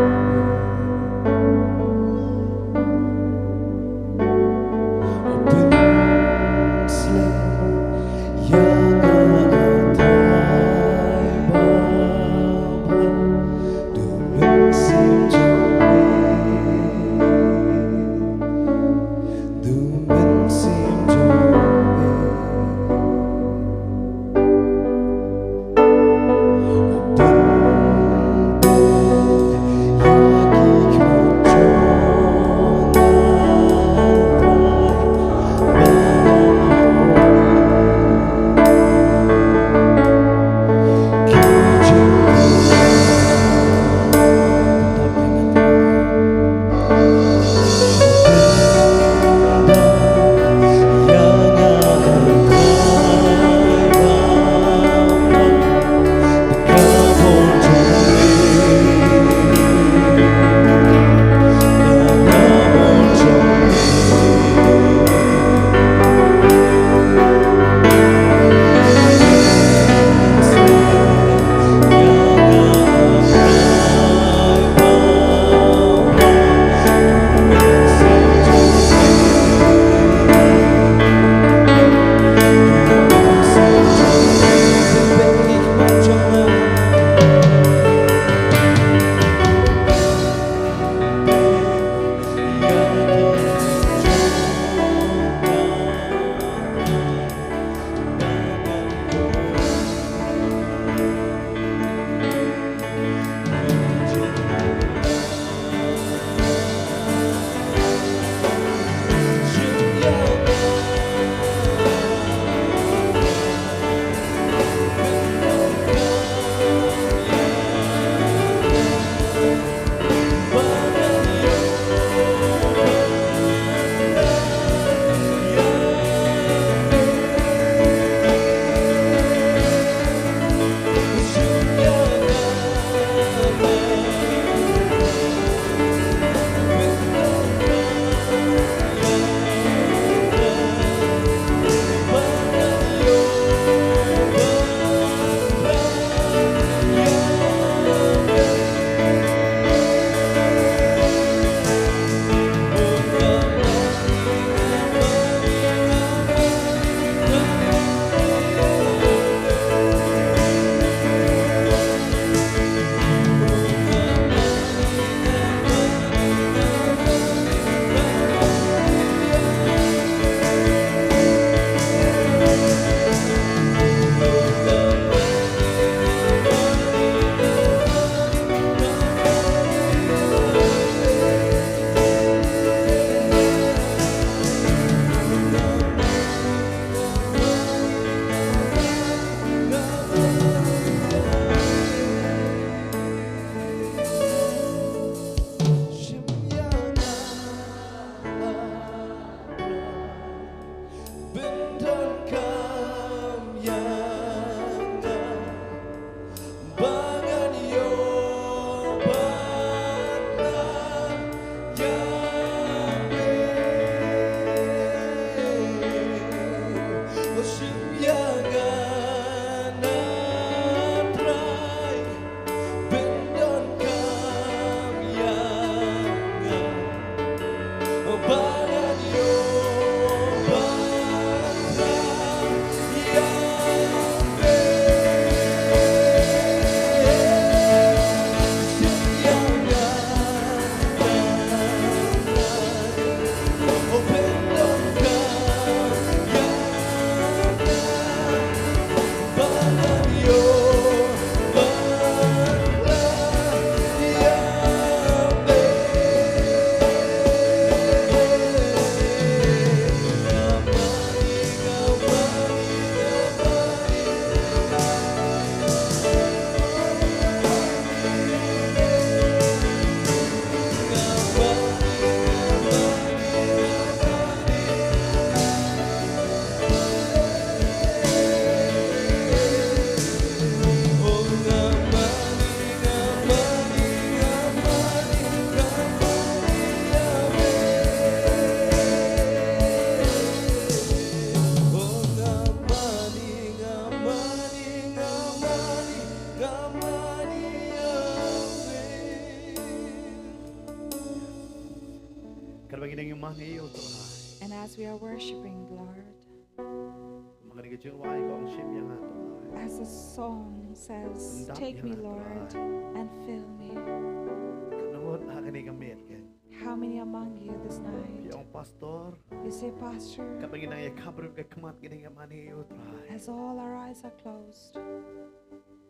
Ngi ïa u Trai. And as we are worshiping, Lord, Kum ha kane ka jingrwai ka ong shim ïa nga Trai. As the song says, Undap "Take ïa me, nga, Lord, Trai. And fill me." Katno ngut ha kane ka miet keiñ. How many among you this Phi night? Ong Pastor. You say, "Pastor, Katba ngi nang ïa khapbrip ka khmat ngi dang ïa mane ïa u Trai. As all our eyes are closed,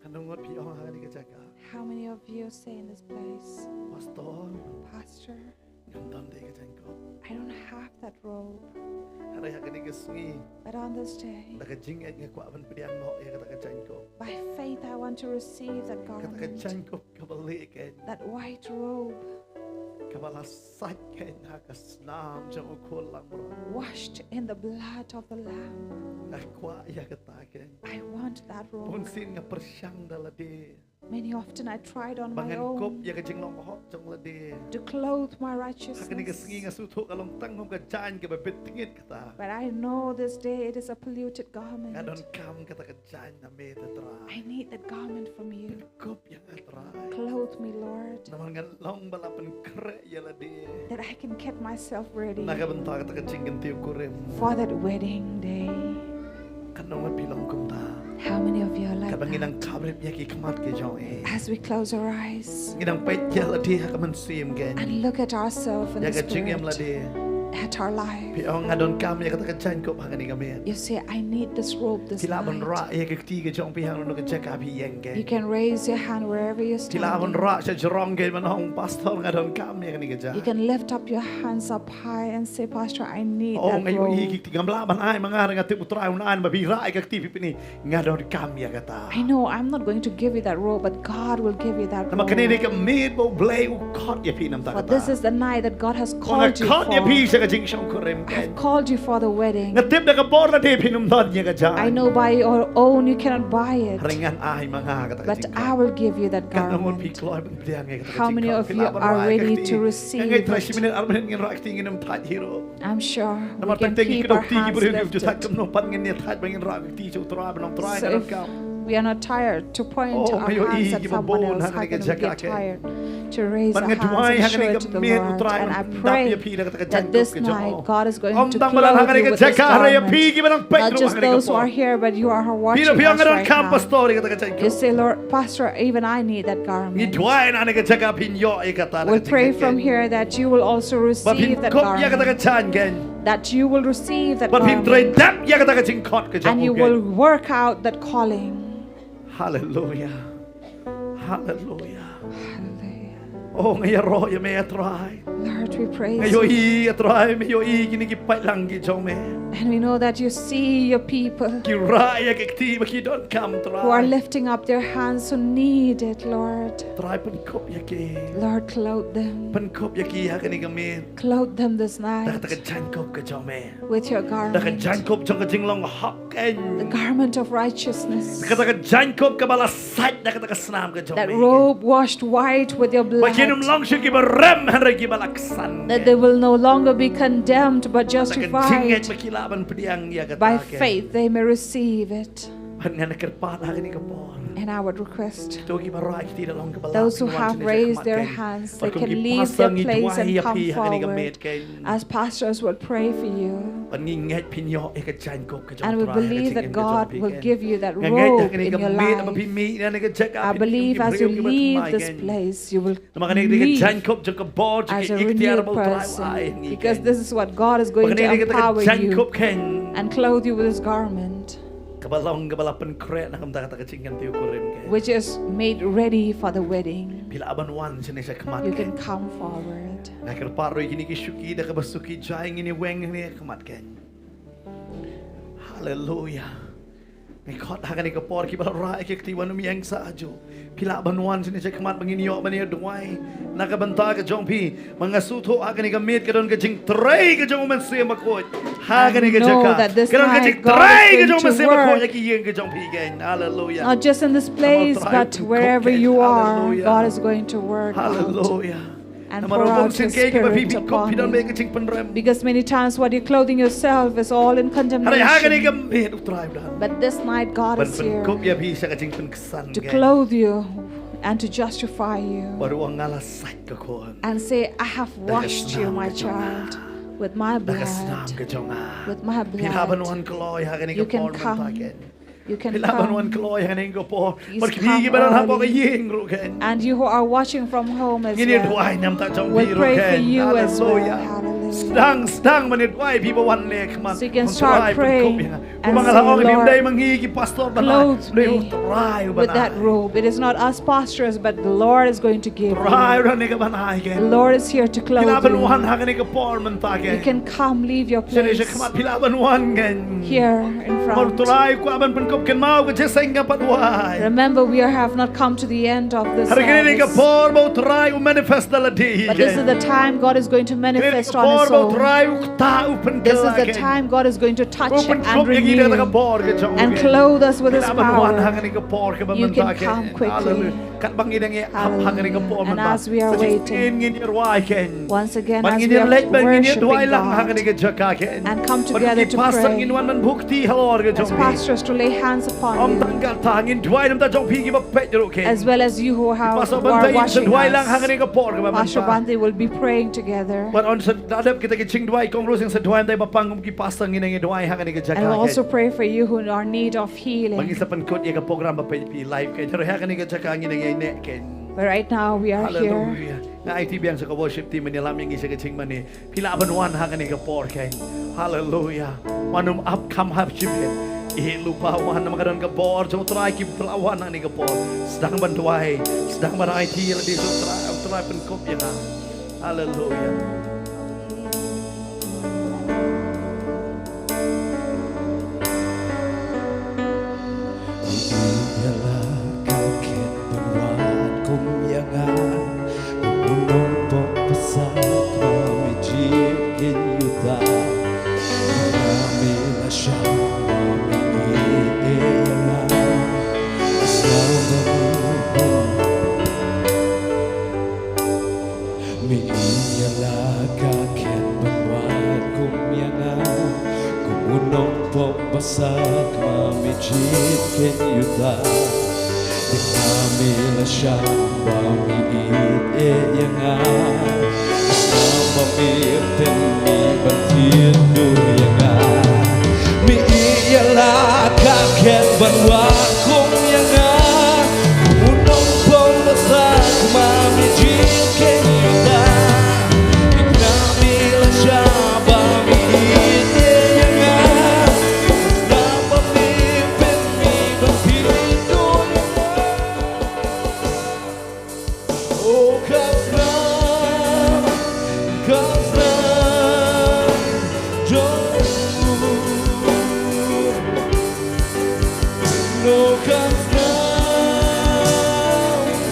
Katno ngut phi ong ha kane ka jaka. How many of you say in this place, Pastor. Pastor, Ngam don de ka jaiñkup. I don't have that robe." Hynrei ha kane ka sngi. But on this day, Da ka jingngeit nga kwah ban pdiang noh ïa kata ka jaiñkup. By faith, I want to receive that garment. Kata ka jaiñkup kaba lieh keiñ. That white robe. Kaba la sait keiñ ha ka snam jong u khun langbrot. Washed in the blood of the Lamb. Nga kwah ïa kata keiñ. I want that robe. Bunsien nga pyrshang da lade. Many often I tried on Ba my ngan kup own ïa ka jinglong hok jong lade. To clothe my Ha kane ka sngi nga righteousness. Sngewthuh ka long tang kum ka jaiñ kaba bit tngit kata. But I know this day it is a polluted Nga garment. Donkam kata ka jaiñ na me te Trai. I need that garment from you. Kup ïa nga Trai. Clothe me, Lord, Namar ngan long ba la pynkhreh ïa lade. That I can get myself ready Na ka bynta kata ka jingkyntiew kurim. For that wedding day. Katno ngut phi long kumta. How many of you are like Katba ngi that? Nang khapbrip ïa ki khmat ki jong i. As we close our eyes Ngi nang peit ïa lade ha ka mynsiem keiñ. And look at ourselves in Ïa the ka jingim spirit, lade. At our life. Phi ong nga donkam ïa kata ka jaiñkup ha kane ka miet. You say, "I need this robe this Phi lah ban night." Rah ïa ka kti ka jong phi ha kano ka jaka phi ïeng keiñ. You can raise your hand wherever you're Phi lah ban standing. Rah sha jrong keiñ ban ong Pastor nga donkam ïa kane ka jaiñ. You can lift up your hands up high and say, "Pastor, I need Oh, that nga ïohi robe." ki kti ngam lah ban ai ma nga, nga tip u Trai un ai, ba phi Rah ïa ka kti phi pyni. Nga donkam ïa kata. I know I'm not going to give you that robe, but God will give you that Namar kane ne ka robe. miet ba U Blei u khot ïa phi namar For kata. This is the night that God has Nga called you khot ïa phi for. sha ka jingshongkurim I've keiñ. Called you for the wedding. Nga tip da ka bor lade phin ym don ïa ka jaiñ. I know by your own you cannot buy it, Hynrei ngan ai ma nga kata ka but jingkhot. I will give you that Katno ngut phi garment. kloi ban pdiang ïa kata ka jingkhot. How many of you are ready to receive it? Ngan ngeit trai shi minit ar minit ngin rah kti ngin ym thait hi ruh. I'm sure we Namar can teng teng ngi keep kdew our kti ki hands briew ki ju thait lifted. Kumno pat ngin ïa thait ba ngin rah kti sha U Trai ban ong Trai So nga if donkam. We are not tired to point Oh, our nga ïohi hands at kiba someone bun else. ha How kane ka can we get jaka keiñ. Tired to raise Ban our nga hands duwai and ha show kane it ka to the miet U Lord? Trai And I un dap pray ïa phi da kata ka that this jaiñkup ka jong. night God is going Ym to tang ba la ha clothe kane you ka with this jaka hynrei ïa phi garment. kiba nang peit Not ruh ha just kane ka those who por. Are here, but you are Phi watching ruh phi ong us nga right donkam now. Pastor ïa kata ka jaiñkup. You say, "Lord, Pastor, even I need that Ngi garment." Duwai na kane ka jaka phin ïoh ïa kata. We'll pray from here that you will also Ba phin receive that kup ïa kata ka garment. Jaiñ keiñ. That you will receive that Ba phin trei garment. Dep ïa kata ka jingkhot ka jong. And you will work out that calling. Hallelujah. Hallelujah. Hallelujah. Oh, nga ïaroh ïa me Trai. Lord, we praise Nga you. ïohi Trai, me ïohi kine ki paidlang ki jong me. And we know that you see your people Ki rah ïa ka kti ba ki donkam Trai. Who are lifting up their hands who need it, Lord. Trai pynkup ïa ki. Lord, clothe them. Pynkup ïa ki ha kane ka miet. Clothe them this Da kata ka night jaiñkup ka jong me. With your Da ka garment. Jaiñkup jong ka jinglong hok keiñ. The garment of righteousness. Kata ka Jaiñkup kaba la sait da kata ka snam ka jong me. That robe washed white with your Ba kin ym blood. long shuh kiba rem hynrei kiba la ksan. That they will no longer be condemned but Da ka jingngeit justified. ba ki lah ban pdiang ïa kata By keiñ. Faith they may receive it. Ban ngan kyrpad ha kane ka por. And I would request To kiba rah kti da long kaba la Those who ki wan have sha raised khmat their keiñ. hands, Bad they kum can ki leave pastor their ngi place duwai and ïa come phi ha kane ka forward. miet keiñ. As pastors will pray for you. Bad ngi ngeit phin ïoh ïa ka Jaiñkup ka jong And we Trai ha ka believe jingim that ka jong God phi will keiñ. give you that Nga ngeit ha robe kane in ka your miet ba phi life. mih na kane ka jaka I phi believe ki as you briew kiba leave thymmai this keiñ. place, you will Namar kane ka dei ka leave Jaiñkup jong ka bor jong as ka a iktiar renewed ba U Trai u ai person. ha ngi Because keiñ. this is what God is Ba going to kane ka dei ka empower you Jaiñkup keiñ. And clothe you with His garment, Kaba long kaba la pynkhreh na ka bynta kata ka jingkyntiew kurim keiñ. Which is made ready for the wedding. Phi lah ban wan shane sha khmat keiñ. You can come forward. Nga kyrpad ruh ïa kine ki shuki da kaba suki jai ngin ïa weng hangne ha khmat keiñ. Hallelujah. Nga khot ha kane ka por kiba la rah ïa ka kti wan ym ïeng sah hajuh. Phi lah ban wan shane sha khmat ba ngin ïoh ban ïa duwai na ka bynta ka jong phi. Ba nga sngewthuh ha kane ka miet ka don ka jingtrei ka jong U Mynsiem Bakhuid. Ha kane ka jaka. Ka don ka jingtrei ka jong U Mynsiem Bakhuid ha ki ïing ka jong phi keiñ. Hallelujah. Not just in this place, but wherever you are, God is going to work out. Hallelujah. And pour out your spirit upon me. Because many times what you're clothing yourself is all in condemnation. But this night God is here to clothe you and to justify you. And say, "I have washed you, my child, With my blood. Da ka snam ka jong nga. With my blood. Phi lah ban wan kloi ha kane ka por mynta ken. You can come. Phi lah ban wan kloi ha kane ka por. Please come early. Bad kine kiba don hapoh ka ïing ruh ken. And you who are watching from home as well. Ngin ïa duwai na ka bynta jong phi ruh ken. We'll pray for you as well. Hallelujah. Hallelujah. Sdang, sdang ban ïa duwai phi ba wan leh khmat. So you can start praying. Kumba nga la ong, ym dei ma ngi ki pastor ban ai, U Trai u ban ai. Clothe me with that robe. It is not us pastors, but the Lord is going to give you. U Trai u dang don kane ka ban ai ken. The Lord is here to clothe you. Phi lah ban wan ha kane ka por mynta ken. You can come, leave your place. Sha ne sha khmat phi lah ban wan ken. Here in front. Namar U Trai u kwah ban pynkup kynmaw ka jingïaseng kaba duwai. Remember, we are, have not come to the end of this service. Ha kane ka por ba U Trai u manifest da lade ken. But this is the time God is going to manifest on his own. Kane ka por ba U Trai u ktah, u pynkylla ken. This is the time God is going to touch and renew and clothe us with his power. Phi lah ban wan ha kane ka por kaba mynta ken. You can come quickly. Hallelujah. Katba ngi dang ïa ap ha kane ka por mynta. Hallelujah. And as we are waiting, sa shisien ngin ïa duwai ken. Once again, as we are worshiping God, bad ngi dang leit, bad ngin ïa duwai lang ha kane ka jaka ken. And come together to pray. Bad ki pastor ngin wan ban buh kti halor ka jong phi. As pastors to lay hands upon you. Ym tang kata, ngin duwai na ka bynta jong phi kiba peit ruh ken. As well as you who have, who are watching us. Ki pastor Bante ngin sa duwai lang ha kane ka por kaba mynta. Pastor Bante will be praying together. Bad yn sa da dep kita ki jingduwai, kong Rosing sa duwai, nda ba pang kum ki pastor ngin ïa duwai ha kane ka jaka ken. And we'll also pray for you who are in need of healing. Bad ngin sa pynkut ïa ka program ba peit phi live ken. Te ha kane ka jaka ngin ïa neh ken. But right now we are here. Hallelujah. Nga aiti biang sha ka worship team ban ïalam ïa ngi sha ka jingmane. Phi lah ban wan ha kane ka por ken. Hallelujah. Wat nym ap, kham hap shibit. Ïeh lypa wan namar ka don ka bor jong U Trai, ki phi lah wan ha kane ka por. Sdang ban duwai, sdang ban aiti ïa lade sha U Trai, U Trai pynkup ïa nga. Hallelujah. Ïa la ka khet ban wad kum ïa nga, kum u nongpop basa, ma me jied kein ïa uta. Ïa nga me la shah, ma me ïeit ïa nga. Sa ba me Me ïeit ïa la ka khet ban wad kum ïa nga, kum u nongpop basa, ma me jied kein ïa uta. Ïa nga me la shah ba me ïeit ïa nga. Sa ba me pynmih ban thied dur ïa nga. Me ïeit ïa la ka khet ban wad kum ïa nga. U nongpop basa, ma me jied kein ïa uta. Ïa nga me la shah ba me ïeit ïa nga. Sa ba me pynmih ban thied dur ïa nga. Oh, ka snam, ka snam jong u. No, ka snam,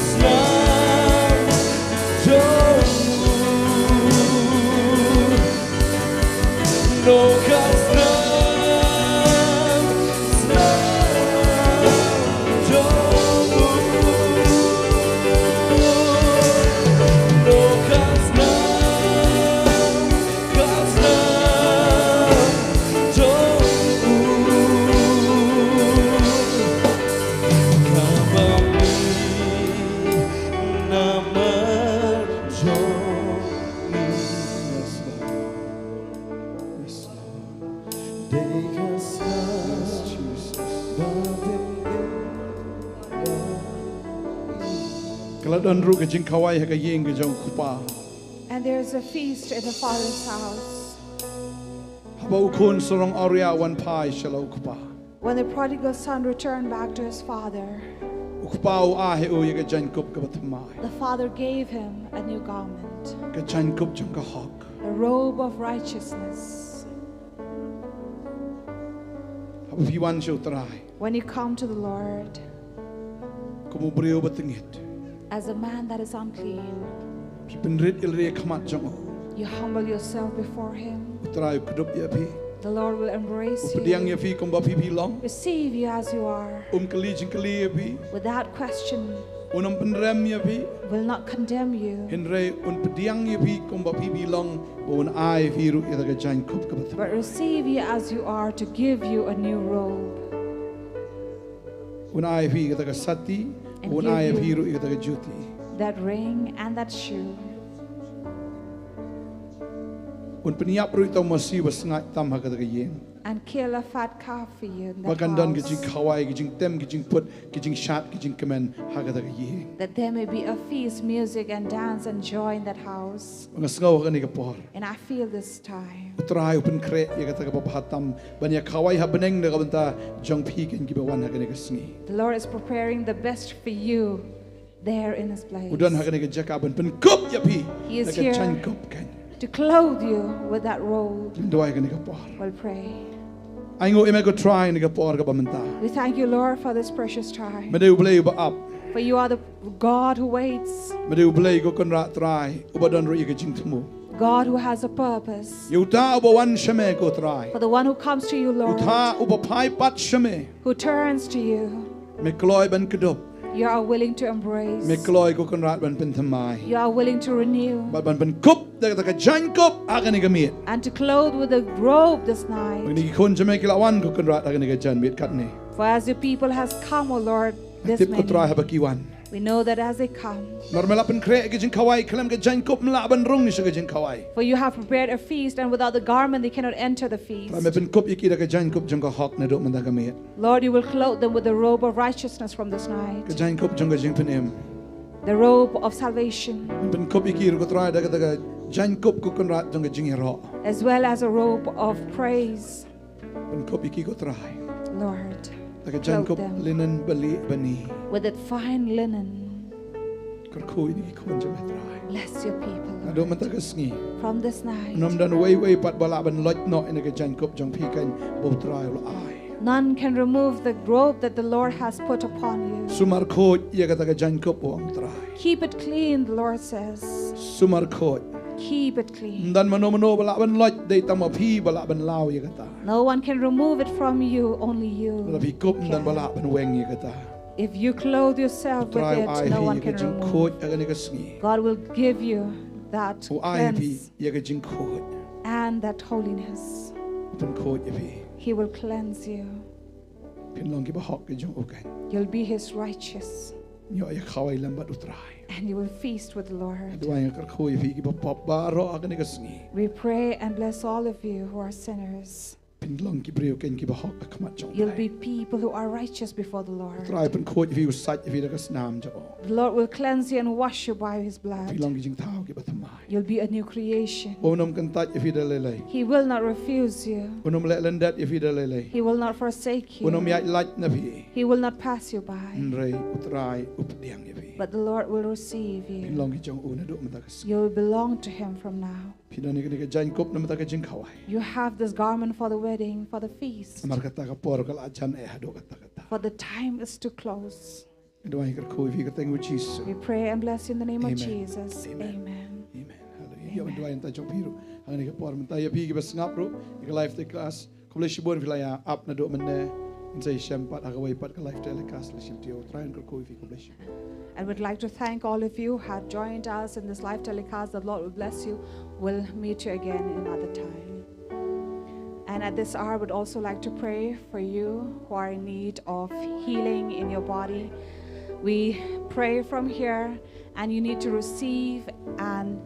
snam jong u. No, ka snam, snam jong u. No, ka snam, ka snam jong u. Kaba mih namar jong ngi. Yes, Lord. Yes, Lord. Dei ka snam. Yes, Jesus. Ba dei. Ka la don ruh ka jingkhawai ha ka ïing ka jong u kpa. And there's a feast at the Father's house. Haba u khun sarong awria u wan phai sha la u kpa. When the prodigal son returned back to his father, u kpa u ai ha u ïa ka jaiñkup kaba thymmai. The father gave him a new garment. Ka jaiñkup jong ka hok. A robe of righteousness. Haba phi wan sha u Trai. When you come to the Lord, kum u briew ba tyngit. As a man that is unclean. Phi pynrit ïa lade ha khmat jong u. You humble yourself before him. U Trai u kdup ïa phi. The Lord will embrace you. U pdiang ïa phi kumba phi phi long. Receive you as you are. Um kylli jingkylli ïa phi. Without question. Un ym pynrem ïa phi. Will not condemn you. Hynrei un pdiang ïa phi kumba phi phi long, ba un ai ïa phi ruh ïa ka jaiñkup kaba thymmai. But receive you as you are, to give you a new robe. Un ai ïa phi kata ka sati, un ai ïa phi ruh ïa kata ka juti. And give you that ring and that shoe. Un pynïap ruh ïa uta u masi ba sngaid tam ha kata ka ïing. And kill a fat calf for you in Ba that kan don ki house. jingkhawai, ki jingtem, ki jingput, ki jingshad, ki jingkmen ha kata ka ïing. That there may be a feast, music and dance and joy in that house. Nga sngew ha kane ka por. And I feel this time. U Trai u pynkhreh ïa kata kaba bha tam ban ïa khawai ha bneng na ka bynta jong phi kein kiba wan ha kane ka sngi. The Lord is preparing the best for you there in this place. U don ha kane ka jaka ban pynkup ïa phi. He is Na ka here. jaiñkup kein. To clothe you with that robe. Ngin duwai ha kane ka por. We'll pray. Ai nguh ïa me ko Trai ha kane ka por kaba mynta. We thank you, Lord, for this precious time. Me dei U Blei uba ap. For you are the God who waits. Me dei U Blei ko Kynrad Trai uba don ruh ïa ka jingthmu. God who has a purpose. Ïa uta uba wan sha me ko Trai. For the one who comes to you, Lord. Uta uba phai pat sha me. Who turns to you. Me kloi ban kdup. You are willing to embrace. Me kloi ko Kynrad ban pynthymmai. You are willing to renew. Bad ban pynkup da kata ka jaiñkup ha kane ka miet. And to clothe with a robe this Ba night. kine ki khun jong me ki la wan ko Kynrad ha kane ka janmiet katne. For as your people has come, O Lord, this Tip ko Trai many. Haba ki wan. We know that as they come. Namar me la pynkhreh ka jingkhawai, khlem ka jaiñkup ym lah ban rung sha ka jingkhawai. For you have prepared a feast, and without the garment they cannot enter the feast. Trai me pynkup ïa ki da ka jaiñkup jong ka hok naduh mynta ka miet. Lord, you will clothe them with the robe of righteousness from this night. Ka jaiñkup jong ka jingpynim. The robe of salvation. Pynkup ïa ki ruh ko Trai da kata ka jaiñkup ko Kynrad jong ka jingïaroh. As well as a robe of praise. Pynkup ïa ki ko Trai. Lord. Da ka jaiñkup Clothe them. Linen balieh bani. With that fine linen. Kyrkhu ïa ki khun jong me Trai. Bless your people. Naduh mynta ka sngi. From this night. Ym don uwei uwei pat ba lah ban loit noh ïa ka jaiñkup jong phi kein ba u Trai u la ai. None can remove the robe that the Lord has put upon you. Sumar khuid ïa kata ka jaiñkup u ong Trai. Keep it clean, the Lord says. Sumar khuid. Keep it clean. Ym don mano mano ba lah ban loit, dei tang ma phi ba lah ban law ïa kata. No one can remove it from you, only you. Lada phi kup ym don ba lah ban weng ïa kata. If you clothe yourself with Trai u it, ai no phi one ïa ka can remove. Jingkhuid ha kane ka sngi. God will give you that U ai phi cleanse ïa ka jingkhuid. And that holiness. Pynkhuid ïa phi. He will cleanse you. Phin long kiba hok ki jong u kein. You'll be his righteous. Ïoh ïa khawai lem bad u Trai. And you will feast with the Lord. Duwai nga kyrkhu ïa phi kiba pop baroh ha kane ka sngi. We pray and bless all of you who are sinners. Phin long ki briew kein kiba hok ha khmat jong u You'll Trai. Be people who are righteous before the Lord. Trai pynkhuid ïa phi, u sait ïa phi da ka snam jong u. The Lord will cleanse you and wash you by his blood. Phi long ki jingthaw kiba thymmai. You'll be a new creation. Un ym kyntait ïa phi da lei lei. He will not refuse you. Un ym leh lyndet ïa phi da lei lei. He will not forsake you. Un ym ïaid lait na phi. He will not pass you by. Hynrei u Trai u pdiang ïa phi. But the Lord will receive you. Phin long ki jong u naduh mynta ka sngi. You will belong to him from now. Phi don ïa kane ka jaiñkup na mynta ka jingkhawai. You have this garment for the wedding, for the feast. Namar kata ka por ka la jan eh haduh katta katta. For the time is to close. Duwai kyrkhu ïa phi ha ka kyrteng u Jisu. We pray and bless you in the name of Amen. Jesus. Amen. Amen. Amen. Hallelujah. Ïa, duwai nangta jong phi ruh ha kane ka por mynta, ïa phi kiba sngap ruh ïa ka live telecast. Khublei shibun phi la ïa ap naduh mynne. Ngin sa ïashem pat ha kawei pat ka live telecast, la shim ïa u Trai, kyrkhu ïa phi, khublei shibun. And we'd like to thank all of you who have joined us in this live telecast. The Lord will bless you. We'll meet you again another time. And at this hour, I would also like to pray for you who are in need of healing in your body. We pray from here, and you need to receive and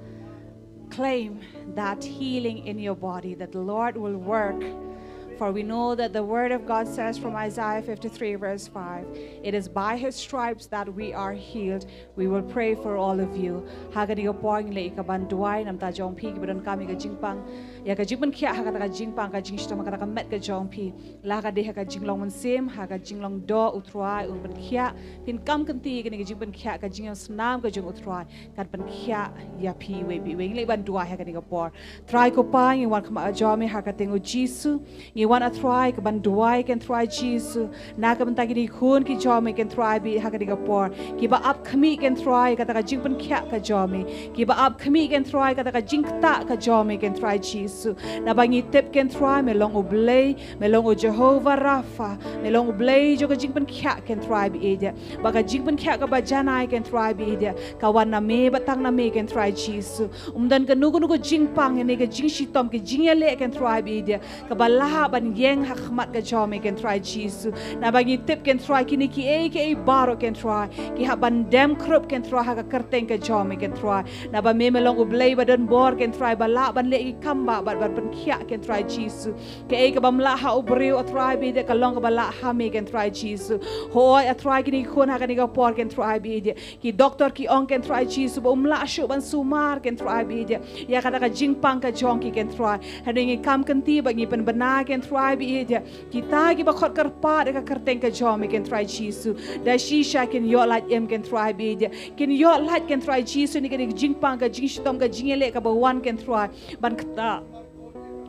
claim that healing in your body, that the Lord will work. For we know that the word of God says from Isaiah fifty-three, verse five, "It is by his stripes that we are healed." We will pray for all of you. Ha kane ka por ngi leh ïa ka ban duwai namta jong phi kiba donkam ïa ka jingpang, ïa ka jingpynkhiah ha kata ka jingpang, ka jingshitom ha kata ka met ka jong phi. La ka dei ha ka jinglong mynsiem, ha ka jinglong doh, u Trai un pynkhiah. Phin kam kynti ïa kane ka jingpynkhiah, ka jingïasnam ka jong u Trai kan pynkhiah ïa phi iwei pa iwei. Ngi leh ban duwai ha kane ka por. Trai ko Pa, ngi wan khmat ka jong me ha ka kyrteng u Jisu. Ngi wan, ah Trai, ka ban duwai ïa ki, Trai Jisu, na ka bynta kine ki khun ki jong me, ki Trai, bad ha kane ka por kiba ap khmih, ki Trai, kata ka jingpynkhiah ka jong me. Kiba ap khmih, ki Trai, kata ka jingktah ka jong me, ki Trai Jisu. Naba ngi tip, ki Trai, me long U Blei, me long U Jehovah Rapha, me long U Blei jong ka jingpynkhiah, ki Trai, bad ïa ka jingpynkhiah kaba janai, ki Trai, bad ïa ka wan na me bad tang na me, ki Trai Jisu. Um don kano kano ka jingpang ne ka jingshitom, ka jingïaleh, ki Trai, bad ïa kaba lah ban ïeng ha khmat ka jong me, Kynrad Jisu. Naba ngi tip, Kynrad, kine kiei kiei baroh, Kynrad, ki hap ban dem khrup, Kynrad, ha ka kyrteng ka jong me, Kynrad. Naba me, me long U Blei ba don bor, Kynrad, ba lah ban leh ki kam ba, ba, ban pynkhiah, Kynrad Jisu. Kaei kaba ym lah ha u briew, A Trai baieit, ka long kaba lah ha me, Kynrad Jisu. Hooid, A Trai, kine ki khun ha kane ka por, Kynrad baieit, ki doktor ki ong, Kynrad Jisu, ba ym lah shuh ban sumar, Kynrad baieit, ïa kata ka jingpang ka jong ki, Kynrad. Hynrei ngi kam kynti bad ngi pynbna, Kynrad baieit, kita kiba khot kyrpad ïa ka kyrteng ka jong me, Kynrad Jisu, da shisha kin ïoh lait im, Kynrad baieit. Kin ïoh lait, Kynrad Jisu, na kane ka jingpang, ka jingshitom, ka jingïaleh kaba wan, Kynrad, ban ktah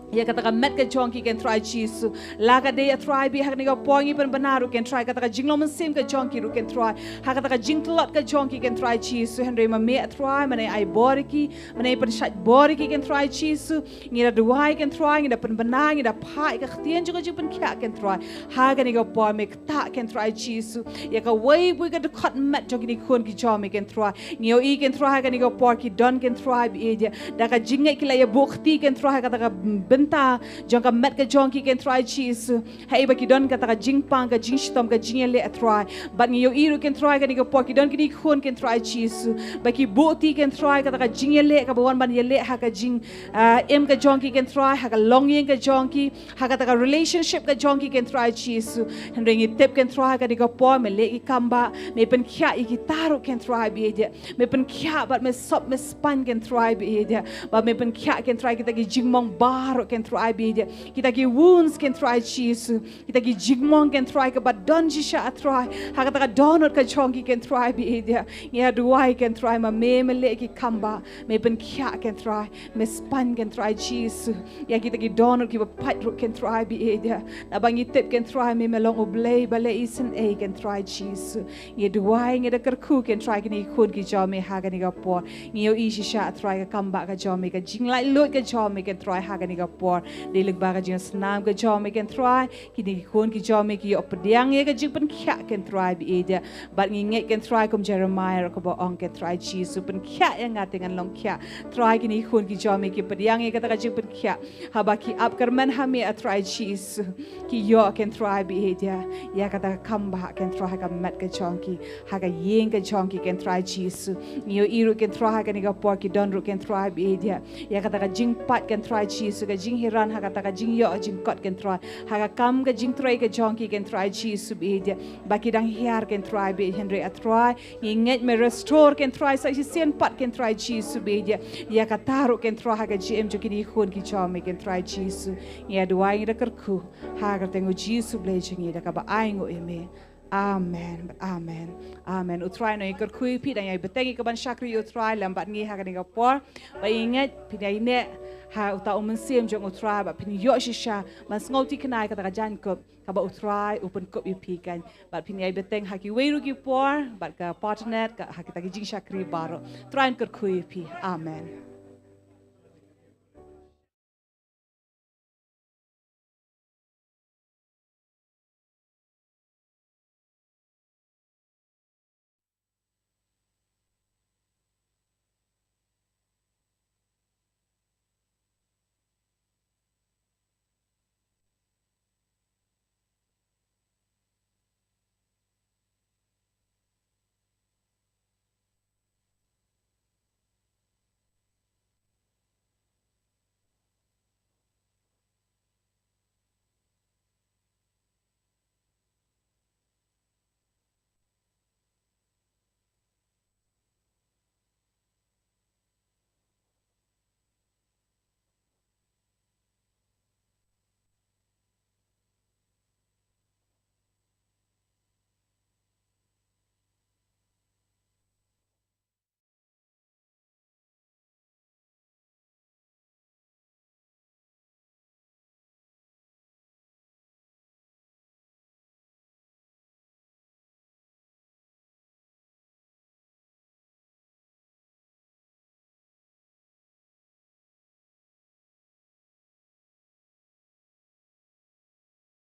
ïa kata ka met ka jong ki, Kynrad Jisu. La ka dei, A Trai baieit, ha kane ka por ngi pynbna ruh, Kynrad, kata ka jinglong mynsiem ka jong ki ruh, Kynrad, ha kata ka jingtlot ka jong ki, Kynrad Jisu. Hynrei ma me, A Trai, ma me ai bor ïa ki, ma me pynshait bor ïa ki, Kynrad Jisu. Ngi da duwai, Kynrad, ngi da pynbna, ngi da phah ïa ka ktien jong ka jingpynkhiah, Kynrad, ha kane ka por. Me ktah, Kynrad Jisu, ïa kawei pa kawei ka dkhot met jong kine ki khun ki jong me, Kynrad. Ngi ïohi, Kynrad, ha kane ka por ki don, Kynrad baieit, da ka jingngeit ki la ïa buh kti, Kynrad, ha kata ka bynta jong ka met ka jong ki, Kynrad Jisu. Haei ba ki don kata ka jingpang, ka jingshitom, ka jingïaleh, A Trai. Bad ngi ïohi ruh, Kynrad, ha kane ka por ki don kine ki khun, Kynrad Jisu, ba ki buh kti, Kynrad, kata ka jingïaleh kaba wan ban ïaleh ha ka jing, ah, im ka jong ki, Kynrad, ha ka longïing ka jong ki, ha kata ka relationship ka jong ki, Kynrad Jisu. Hynrei ngi tip, Kynrad, ha kane ka por me leh ki kam ba, me pynkhiah ïa kita ruh, Kynrad baieit. Me pynkhiah bad me sop, me span, Kynrad baieit. Bad me pynkhiah, Kynrad, kita ki jingmong baroh, Kynrad baieit, kita ki wounds, Kynrad Jisu, kita ki jingmong, Kynrad, kaba don shisha, A Trai, ha kata ka dohnud ka jong ki, Kynrad baieit. Ngi da duwai, Kynrad, ma me, me leh ki kam ba, me pynkhiah, Kynrad, me span, Kynrad Jisu, ïa kita ki dohnud kiba pait ruh, Kynrad baieit. Naba ngi tip, Kynrad, me, me long U Blei ba leh isynei, Kynrad Jisu. Ngi da duwai, ngi da kyrkhu, Kynrad, kine ki khun ki jong me ha kane ka por. Ngi ïohi shisha, A Trai, ka kam ba ka jong me, ka jinglaitluid ka jong me, Kynrad, ha kane ka por. Dei lyngba ka jingsnam ka jong me, Kynrad, kine ki khun ki jong me ki ïoh pdiang ïa ka jingpynkhiah, Kynrad baieit. Bad ngi ngeit, Kynrad, kum Jeremiah ruh kaba ong, Kynrad Jisu, pynkhiah ïa nga te ngan long khiah. Trai, kine ki khun ki jong me ki pdiang ïa kata ka jingpynkhiah, haba ki ap kyrmen ha me, A Trai Jisu, ki ïoh, Kynrad baieit, ïa kata ka kam ba, Kynrad, ha ka met ka jong ki, ha ka ïing ka jong ki, Kynrad Jisu. Ngi ïohi ruh, Kynrad, ha kane ka por ki don ruh, Kynrad baieit, ïa kata ka jingpait, Kynrad Jisu, ka jinghiar ha kata ka jingïoh jingkot, Kynrad, ha ka kam ka jingtrei ka jong ki, Kynrad Jisu baieit, ba ki dang hiar, Kynrad baieit. Hynrei, A Trai, ngi ngeit me restore, Kynrad, sa shisien pat, Kynrad Jisu baieit, ïa kata ruh, Kynrad, ha ka jingim jong kine ki khun ki jong me, Kynrad Jisu. Ngi da duwai, ngi da kyrkhu ha ka kyrteng U Jisu Blei jong ngi, da kaba ainguh ïa me. Amen. Amen. Amen. U Trai un nang ïa kyrkhu ïa phi, dang ïai bteng ïa ka ban shakri U Trai lem bad ngi ha kane ka por. Ba ngi ngeit phin ïai neh ha uta u mynsiem jong U Trai, ba phin ïoh shisha ban sngewthikna ïa kata ka jaiñkup kaba U Trai u pynkup ïa phi, kan. Bad phin ïai bteng ha kiwei ruh ki por bad ka partner, ka, ha kita ki jingshakri baroh. Trai un kyrkhu ïa phi. Amen.